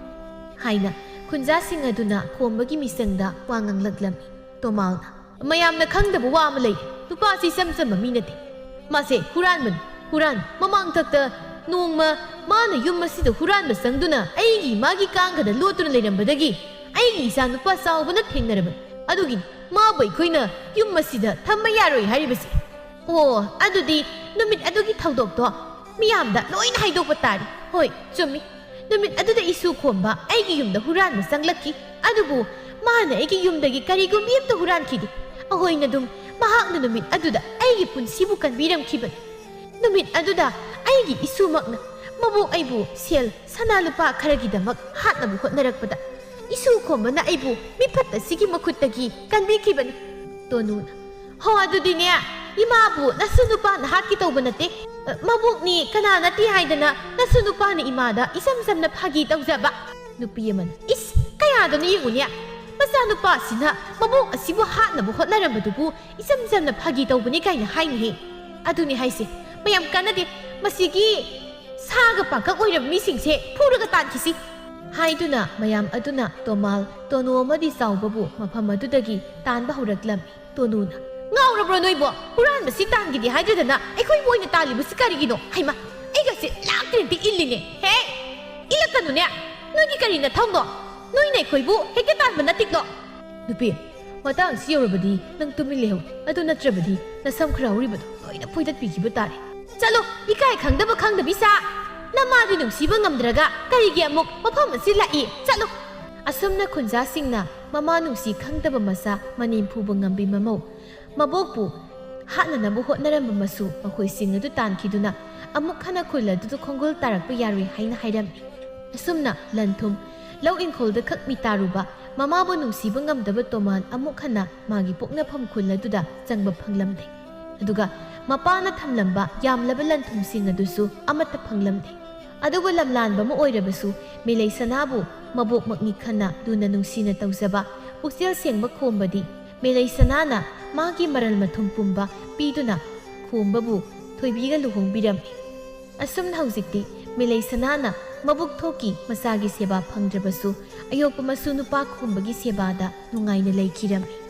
ꯍꯥꯏꯅ ꯈꯨꯟꯖꯥꯁꯤꯡ ꯑꯗꯨꯅ ꯈꯣꯝꯕꯒꯤ ꯃꯤꯆꯪꯗ ꯋꯥ ꯉꯥꯡꯂꯛꯂꯝꯃꯤ꯫ ꯇꯣꯃꯥꯜꯅ, "ꯃꯌꯥꯝꯅ ꯈꯪꯗꯕ ꯋꯥ ꯑꯃ ꯂꯩ꯫ ꯅꯨꯄꯥꯁꯤ ꯏꯆꯝ ꯆꯝꯕ ꯃꯤ ꯅꯠꯇꯦ꯫ ꯃꯥꯁꯦ ꯍꯨꯔꯥꯟꯕꯅꯤ, ꯍꯨꯔꯥꯟ꯫ ꯃꯃꯥꯡꯊꯛꯇ ꯅꯣꯡꯃ ꯃꯥꯅ ꯌꯨꯝ ꯑꯁꯤꯗ ꯍꯨꯔꯥꯟꯕ ꯆꯪꯗꯨꯅ ꯑꯩꯒꯤ ꯏꯃꯥꯒꯤ ꯀꯥꯡꯒꯗ ꯂꯣꯠꯇꯨꯅ ꯂꯩꯔꯝꯕꯗꯒꯤ ꯑꯩꯒꯤ ꯏꯆꯥ ꯅꯨꯄꯥ ꯆꯥꯎꯕꯅ ꯊꯦꯡꯅꯔꯕꯅꯤ꯫ ꯑꯗꯨꯒꯤꯅꯤ ꯃꯥꯕꯨ ꯑꯩꯈꯣꯏꯅ ꯌꯨꯝ ꯑꯁꯤꯗ ꯊꯝꯕ ꯌꯥꯔꯣꯏ ꯍꯥꯏꯔꯤꯕꯁꯦ꯫" "ꯑꯣ, ꯑꯗꯨꯗꯤ ꯅꯨꯃꯤꯠ ꯑꯗꯨꯒꯤ ꯊꯧꯗꯣꯛꯇꯣ ꯃꯤꯌꯥꯝꯗ ꯂꯣꯏꯅ ꯍꯥꯏꯗꯣꯛꯄ ꯇꯥꯔꯦ꯫ ꯍꯣꯏ, ꯆꯨꯝꯃꯤ꯫ ꯅꯨꯃꯤꯠ ꯑꯗꯨꯗ ꯏꯁꯨ ꯈꯣꯝꯕ ꯑꯩꯒꯤ ꯌꯨꯝꯗ ꯍꯨꯔꯥꯟꯕ ꯆꯪꯂꯛꯈꯤ꯫ ꯑꯗꯨꯕꯨ ꯃꯥꯅ ꯑꯩꯒꯤ ꯌꯨꯝꯗꯒꯤ ꯀꯔꯤꯒꯨꯝꯕꯤ ꯑꯝꯇ ꯍꯨꯔꯥꯟꯈꯤꯗꯦ꯫ ꯑꯍꯣꯏꯅꯗꯨꯝ ꯃꯍꯥꯛꯅ ꯅꯨꯃꯤꯠ ꯑꯗꯨꯗ ꯑꯩꯒꯤ ꯄꯨꯟꯁꯤꯕꯨ ꯀꯟꯕꯤꯔꯝꯈꯤꯕꯅꯤ꯫ ꯅꯨꯃꯤꯠ ꯑꯗꯨꯗ ꯑꯩꯒꯤ ꯏꯁꯨꯃꯛꯅ ꯃꯕꯣꯛ ꯑꯩꯕꯨ ꯁꯦꯜ ꯁꯅꯥ ꯂꯨꯄꯥ ꯈꯔꯒꯤꯗꯃꯛ ꯍꯥꯠꯅꯕ ꯍꯣꯠꯅꯔꯛꯄꯗ ꯏꯁꯨ ꯈꯣꯝꯕꯅ ꯑꯩꯕꯨ ꯃꯤꯐꯠ ꯑꯁꯤꯒꯤ ꯃꯈꯨꯠꯇꯒꯤ ꯀꯟꯕꯤꯈꯤꯕꯅꯤ꯫ ꯇꯣꯅꯨꯅ, "ꯍꯣ, ꯑꯗꯨꯗꯤꯅꯦ, ꯏꯃꯥꯕꯨ ꯅꯁꯨ ꯅꯨꯄꯥꯅ ꯍꯥꯠꯀꯦ ꯇꯧꯕ ꯅꯠꯇꯦ꯫ ꯑ, ꯃꯕꯣꯛꯅꯤ ꯀꯅꯥ ꯅꯠꯇꯦ ꯍꯥꯏꯗꯅ ꯅꯁꯨ ꯅꯨꯄꯥꯅ ꯏꯃꯥꯗ ꯏꯆꯝ ꯆꯝꯅ ꯐꯥꯒꯤ ꯇꯧꯖꯕ?" ꯅꯨꯄꯤ ꯑꯃꯅ, "ꯏꯁ, ꯀꯌꯥꯗꯅꯣ ꯌꯦꯡꯉꯨꯅꯦ, ꯃꯆꯥꯅꯨꯄꯥꯁꯤꯅ ꯃꯕꯣꯛ ꯑꯁꯤꯕꯨ ꯍꯥꯠꯅꯕ ꯍꯣꯠꯅꯔꯝꯕꯗꯨꯕꯨ ꯏꯆꯝ ꯆꯝꯅ ꯐꯥꯒꯤ ꯇꯧꯕꯅꯤ ꯀꯥꯏꯅ ꯍꯥꯏꯅꯦꯍꯦ꯫ ꯑꯗꯨꯅꯤ ꯍꯥꯏꯁꯦ, ꯃꯌꯥꯝ ꯀꯥꯟꯅꯗꯦ, ꯃꯁꯤꯒꯤ ꯁꯥꯒ ꯄꯥꯡꯀꯛ ꯑꯣꯏꯔꯕ ꯃꯤꯁꯤꯡꯁꯦ ꯐꯨꯔꯒ ꯇꯥꯟꯈꯤꯁꯤ" ꯍꯥꯏꯗꯨꯅ ꯃꯌꯥꯝ ꯑꯗꯨꯅ ꯇꯣꯃꯥꯜ, ꯇꯣꯅꯨ ꯑꯃꯗꯤ ꯆꯥꯎꯕꯕꯨ ꯃꯐꯝ ꯑꯗꯨꯗꯒꯤ ꯇꯥꯟꯕ ꯍꯧꯔꯛꯂꯝꯃꯤ꯫ ꯇꯣꯅꯨꯅ, "ꯉꯥꯎꯔꯕ꯭ꯔꯣ ꯅꯣꯏꯕꯣ? ꯍꯨꯔꯥꯟꯕꯁꯤ ꯇꯥꯟꯒꯤꯗꯤ ꯍꯥꯏꯗꯗꯅ ꯑꯩꯈꯣꯏ ꯃꯣꯏꯅ ꯇꯥꯜꯂꯤꯕꯁꯤ ꯀꯔꯤꯒꯤꯅꯣ? ꯍꯩꯃ, ꯑꯩꯒꯁꯦ ꯂꯥꯛꯇ꯭ꯔꯤꯗꯤ ꯏꯜꯂꯤꯅꯦ꯫ ꯍꯦ, ꯏꯜꯂꯛꯀꯅꯨꯅꯦ꯫ ꯅꯣꯏꯒꯤ ꯀꯔꯤ ꯅꯊꯧꯅꯣ? ꯅꯣꯏꯅ ꯑꯩꯈꯣꯏꯕꯨ ꯍꯦꯛꯇ ꯇꯥꯟꯕ ꯅꯠꯇꯤꯛꯂꯣ?" "ꯅꯨꯄꯤ, ꯃꯇꯥꯡꯁꯤ ꯌꯧꯔꯕꯗꯤ ꯅꯪ ꯇꯨꯃꯤꯟ ꯂꯩꯍꯧ꯫ ꯑꯗꯨ ꯅꯠꯇ꯭ꯔꯕꯗꯤ ꯅꯁꯝ ꯈꯔ ꯍꯧꯔꯤꯕꯗꯣ ꯂꯣꯏꯅ ꯐꯣꯏꯗꯠꯄꯤꯈꯤꯕ ꯇꯥꯔꯦ꯫ ꯆꯠꯂꯣ, ꯏꯀꯥꯏ ꯈꯪꯗꯕ ꯈꯪꯗꯕꯤ ꯁꯥ꯫ ꯅꯃꯥꯗꯤ ꯅꯨꯡꯁꯤꯕ ꯉꯝꯗ꯭ꯔꯒ ꯀꯔꯤꯒꯤ ꯑꯃꯨꯛ ꯃꯐꯝ ꯑꯁꯤ ꯂꯥꯛꯏ? ꯆꯠꯂꯣ!" ꯑꯁꯨꯝꯅ ꯈꯨꯟꯖꯥꯁꯤꯡꯅ ꯃꯃꯥ ꯅꯨꯡꯁꯤ ꯈꯪꯗꯕ ꯃꯆꯥ ꯃꯅꯦꯝ ꯐꯨꯕ ꯉꯝꯕꯤ ꯃꯃꯧ ꯃꯕꯣꯛꯄꯨ ꯍꯥꯠꯅꯅꯕ ꯍꯣꯠꯅꯔꯝꯕ ꯃꯁꯨ ꯃꯈꯣꯏꯁꯤꯡ ꯑꯗꯨ ꯇꯥꯟꯈꯤꯗꯨꯅ ꯑꯃꯨꯛ ꯍꯟꯅ ꯈꯨꯜ ꯑꯗꯨꯗ ꯈꯣꯡꯒꯨꯜ ꯇꯥꯔꯛꯄ ꯌꯥꯔꯣꯏ ꯍꯥꯏꯅ ꯍꯥꯏꯔꯝꯃꯤ꯫ ꯑꯁꯨꯝꯅ ꯂꯟ ꯊꯨꯝ, ꯂꯧ ꯏꯪꯈꯣꯜꯗ ꯈꯛ ꯃꯤꯇꯥꯔꯨꯕ ꯃꯃꯥꯕꯨ ꯅꯨꯡꯁꯤꯕ ꯉꯝꯗꯕ ꯇꯣꯃꯥꯟ ꯑꯃꯨꯛ ꯍꯟꯅ ꯃꯥꯒꯤ ꯄꯣꯛꯅꯐꯝ ꯈꯨꯜ ꯑꯗꯨꯗ ꯆꯪꯕ ꯐꯪꯂꯝꯗꯦ꯫ ꯑꯗꯨꯒ ꯃꯄꯥꯅ ꯊꯝꯂꯝꯕ ꯌꯥꯝꯂꯕ ꯂꯟ ꯊꯨꯝꯁꯤꯡ ꯑꯗꯨꯁꯨ ꯑꯃꯠꯇ ꯐꯪꯂꯝꯗꯦ꯫ ꯑꯗꯨꯕꯨ ꯂꯝꯂꯥꯟꯕ ꯑꯃ ꯑꯣꯏꯔꯕꯁꯨ ꯃꯦꯂꯩ ꯁꯅꯥꯕꯨ ꯃꯕꯣꯛꯃꯛꯅꯤ ꯈꯟꯅ ꯂꯨꯅ ꯅꯨꯡꯁꯤꯅ ꯇꯧꯖꯕ ꯄꯨꯛꯆꯦꯜ ꯁꯦꯡꯕ ꯈꯣꯝꯕꯗꯤ ꯃꯦꯂꯩ ꯁꯅꯥꯅ ꯃꯥꯒꯤ ꯃꯔꯜ ꯃꯊꯨꯝ ꯄꯨꯝꯕ ꯄꯤꯗꯨꯅ ꯈꯣꯝꯕꯕꯨ ꯊꯣꯏꯕꯤꯒ ꯂꯨꯍꯣꯡꯕꯤꯔꯝꯃꯤ꯫ ꯑꯁꯨꯝꯅ ꯍꯧꯖꯤꯛꯇꯤ ꯃꯦꯂꯩ ꯁꯅꯥꯅ ꯃꯕꯨꯛ ꯊꯣꯛꯀꯤ ꯃꯆꯥꯒꯤ ꯁꯦꯕꯥ ꯐꯪꯗ꯭ꯔꯕꯁꯨ ꯑꯌꯣꯛꯄ ꯃꯁꯨ ꯅꯨꯄꯥ ꯈꯣꯝꯕꯒꯤ ꯁꯦꯕꯥꯗ ꯅꯨꯡꯉꯥꯏꯅ ꯂꯩꯈꯤꯔꯝꯃꯤ꯫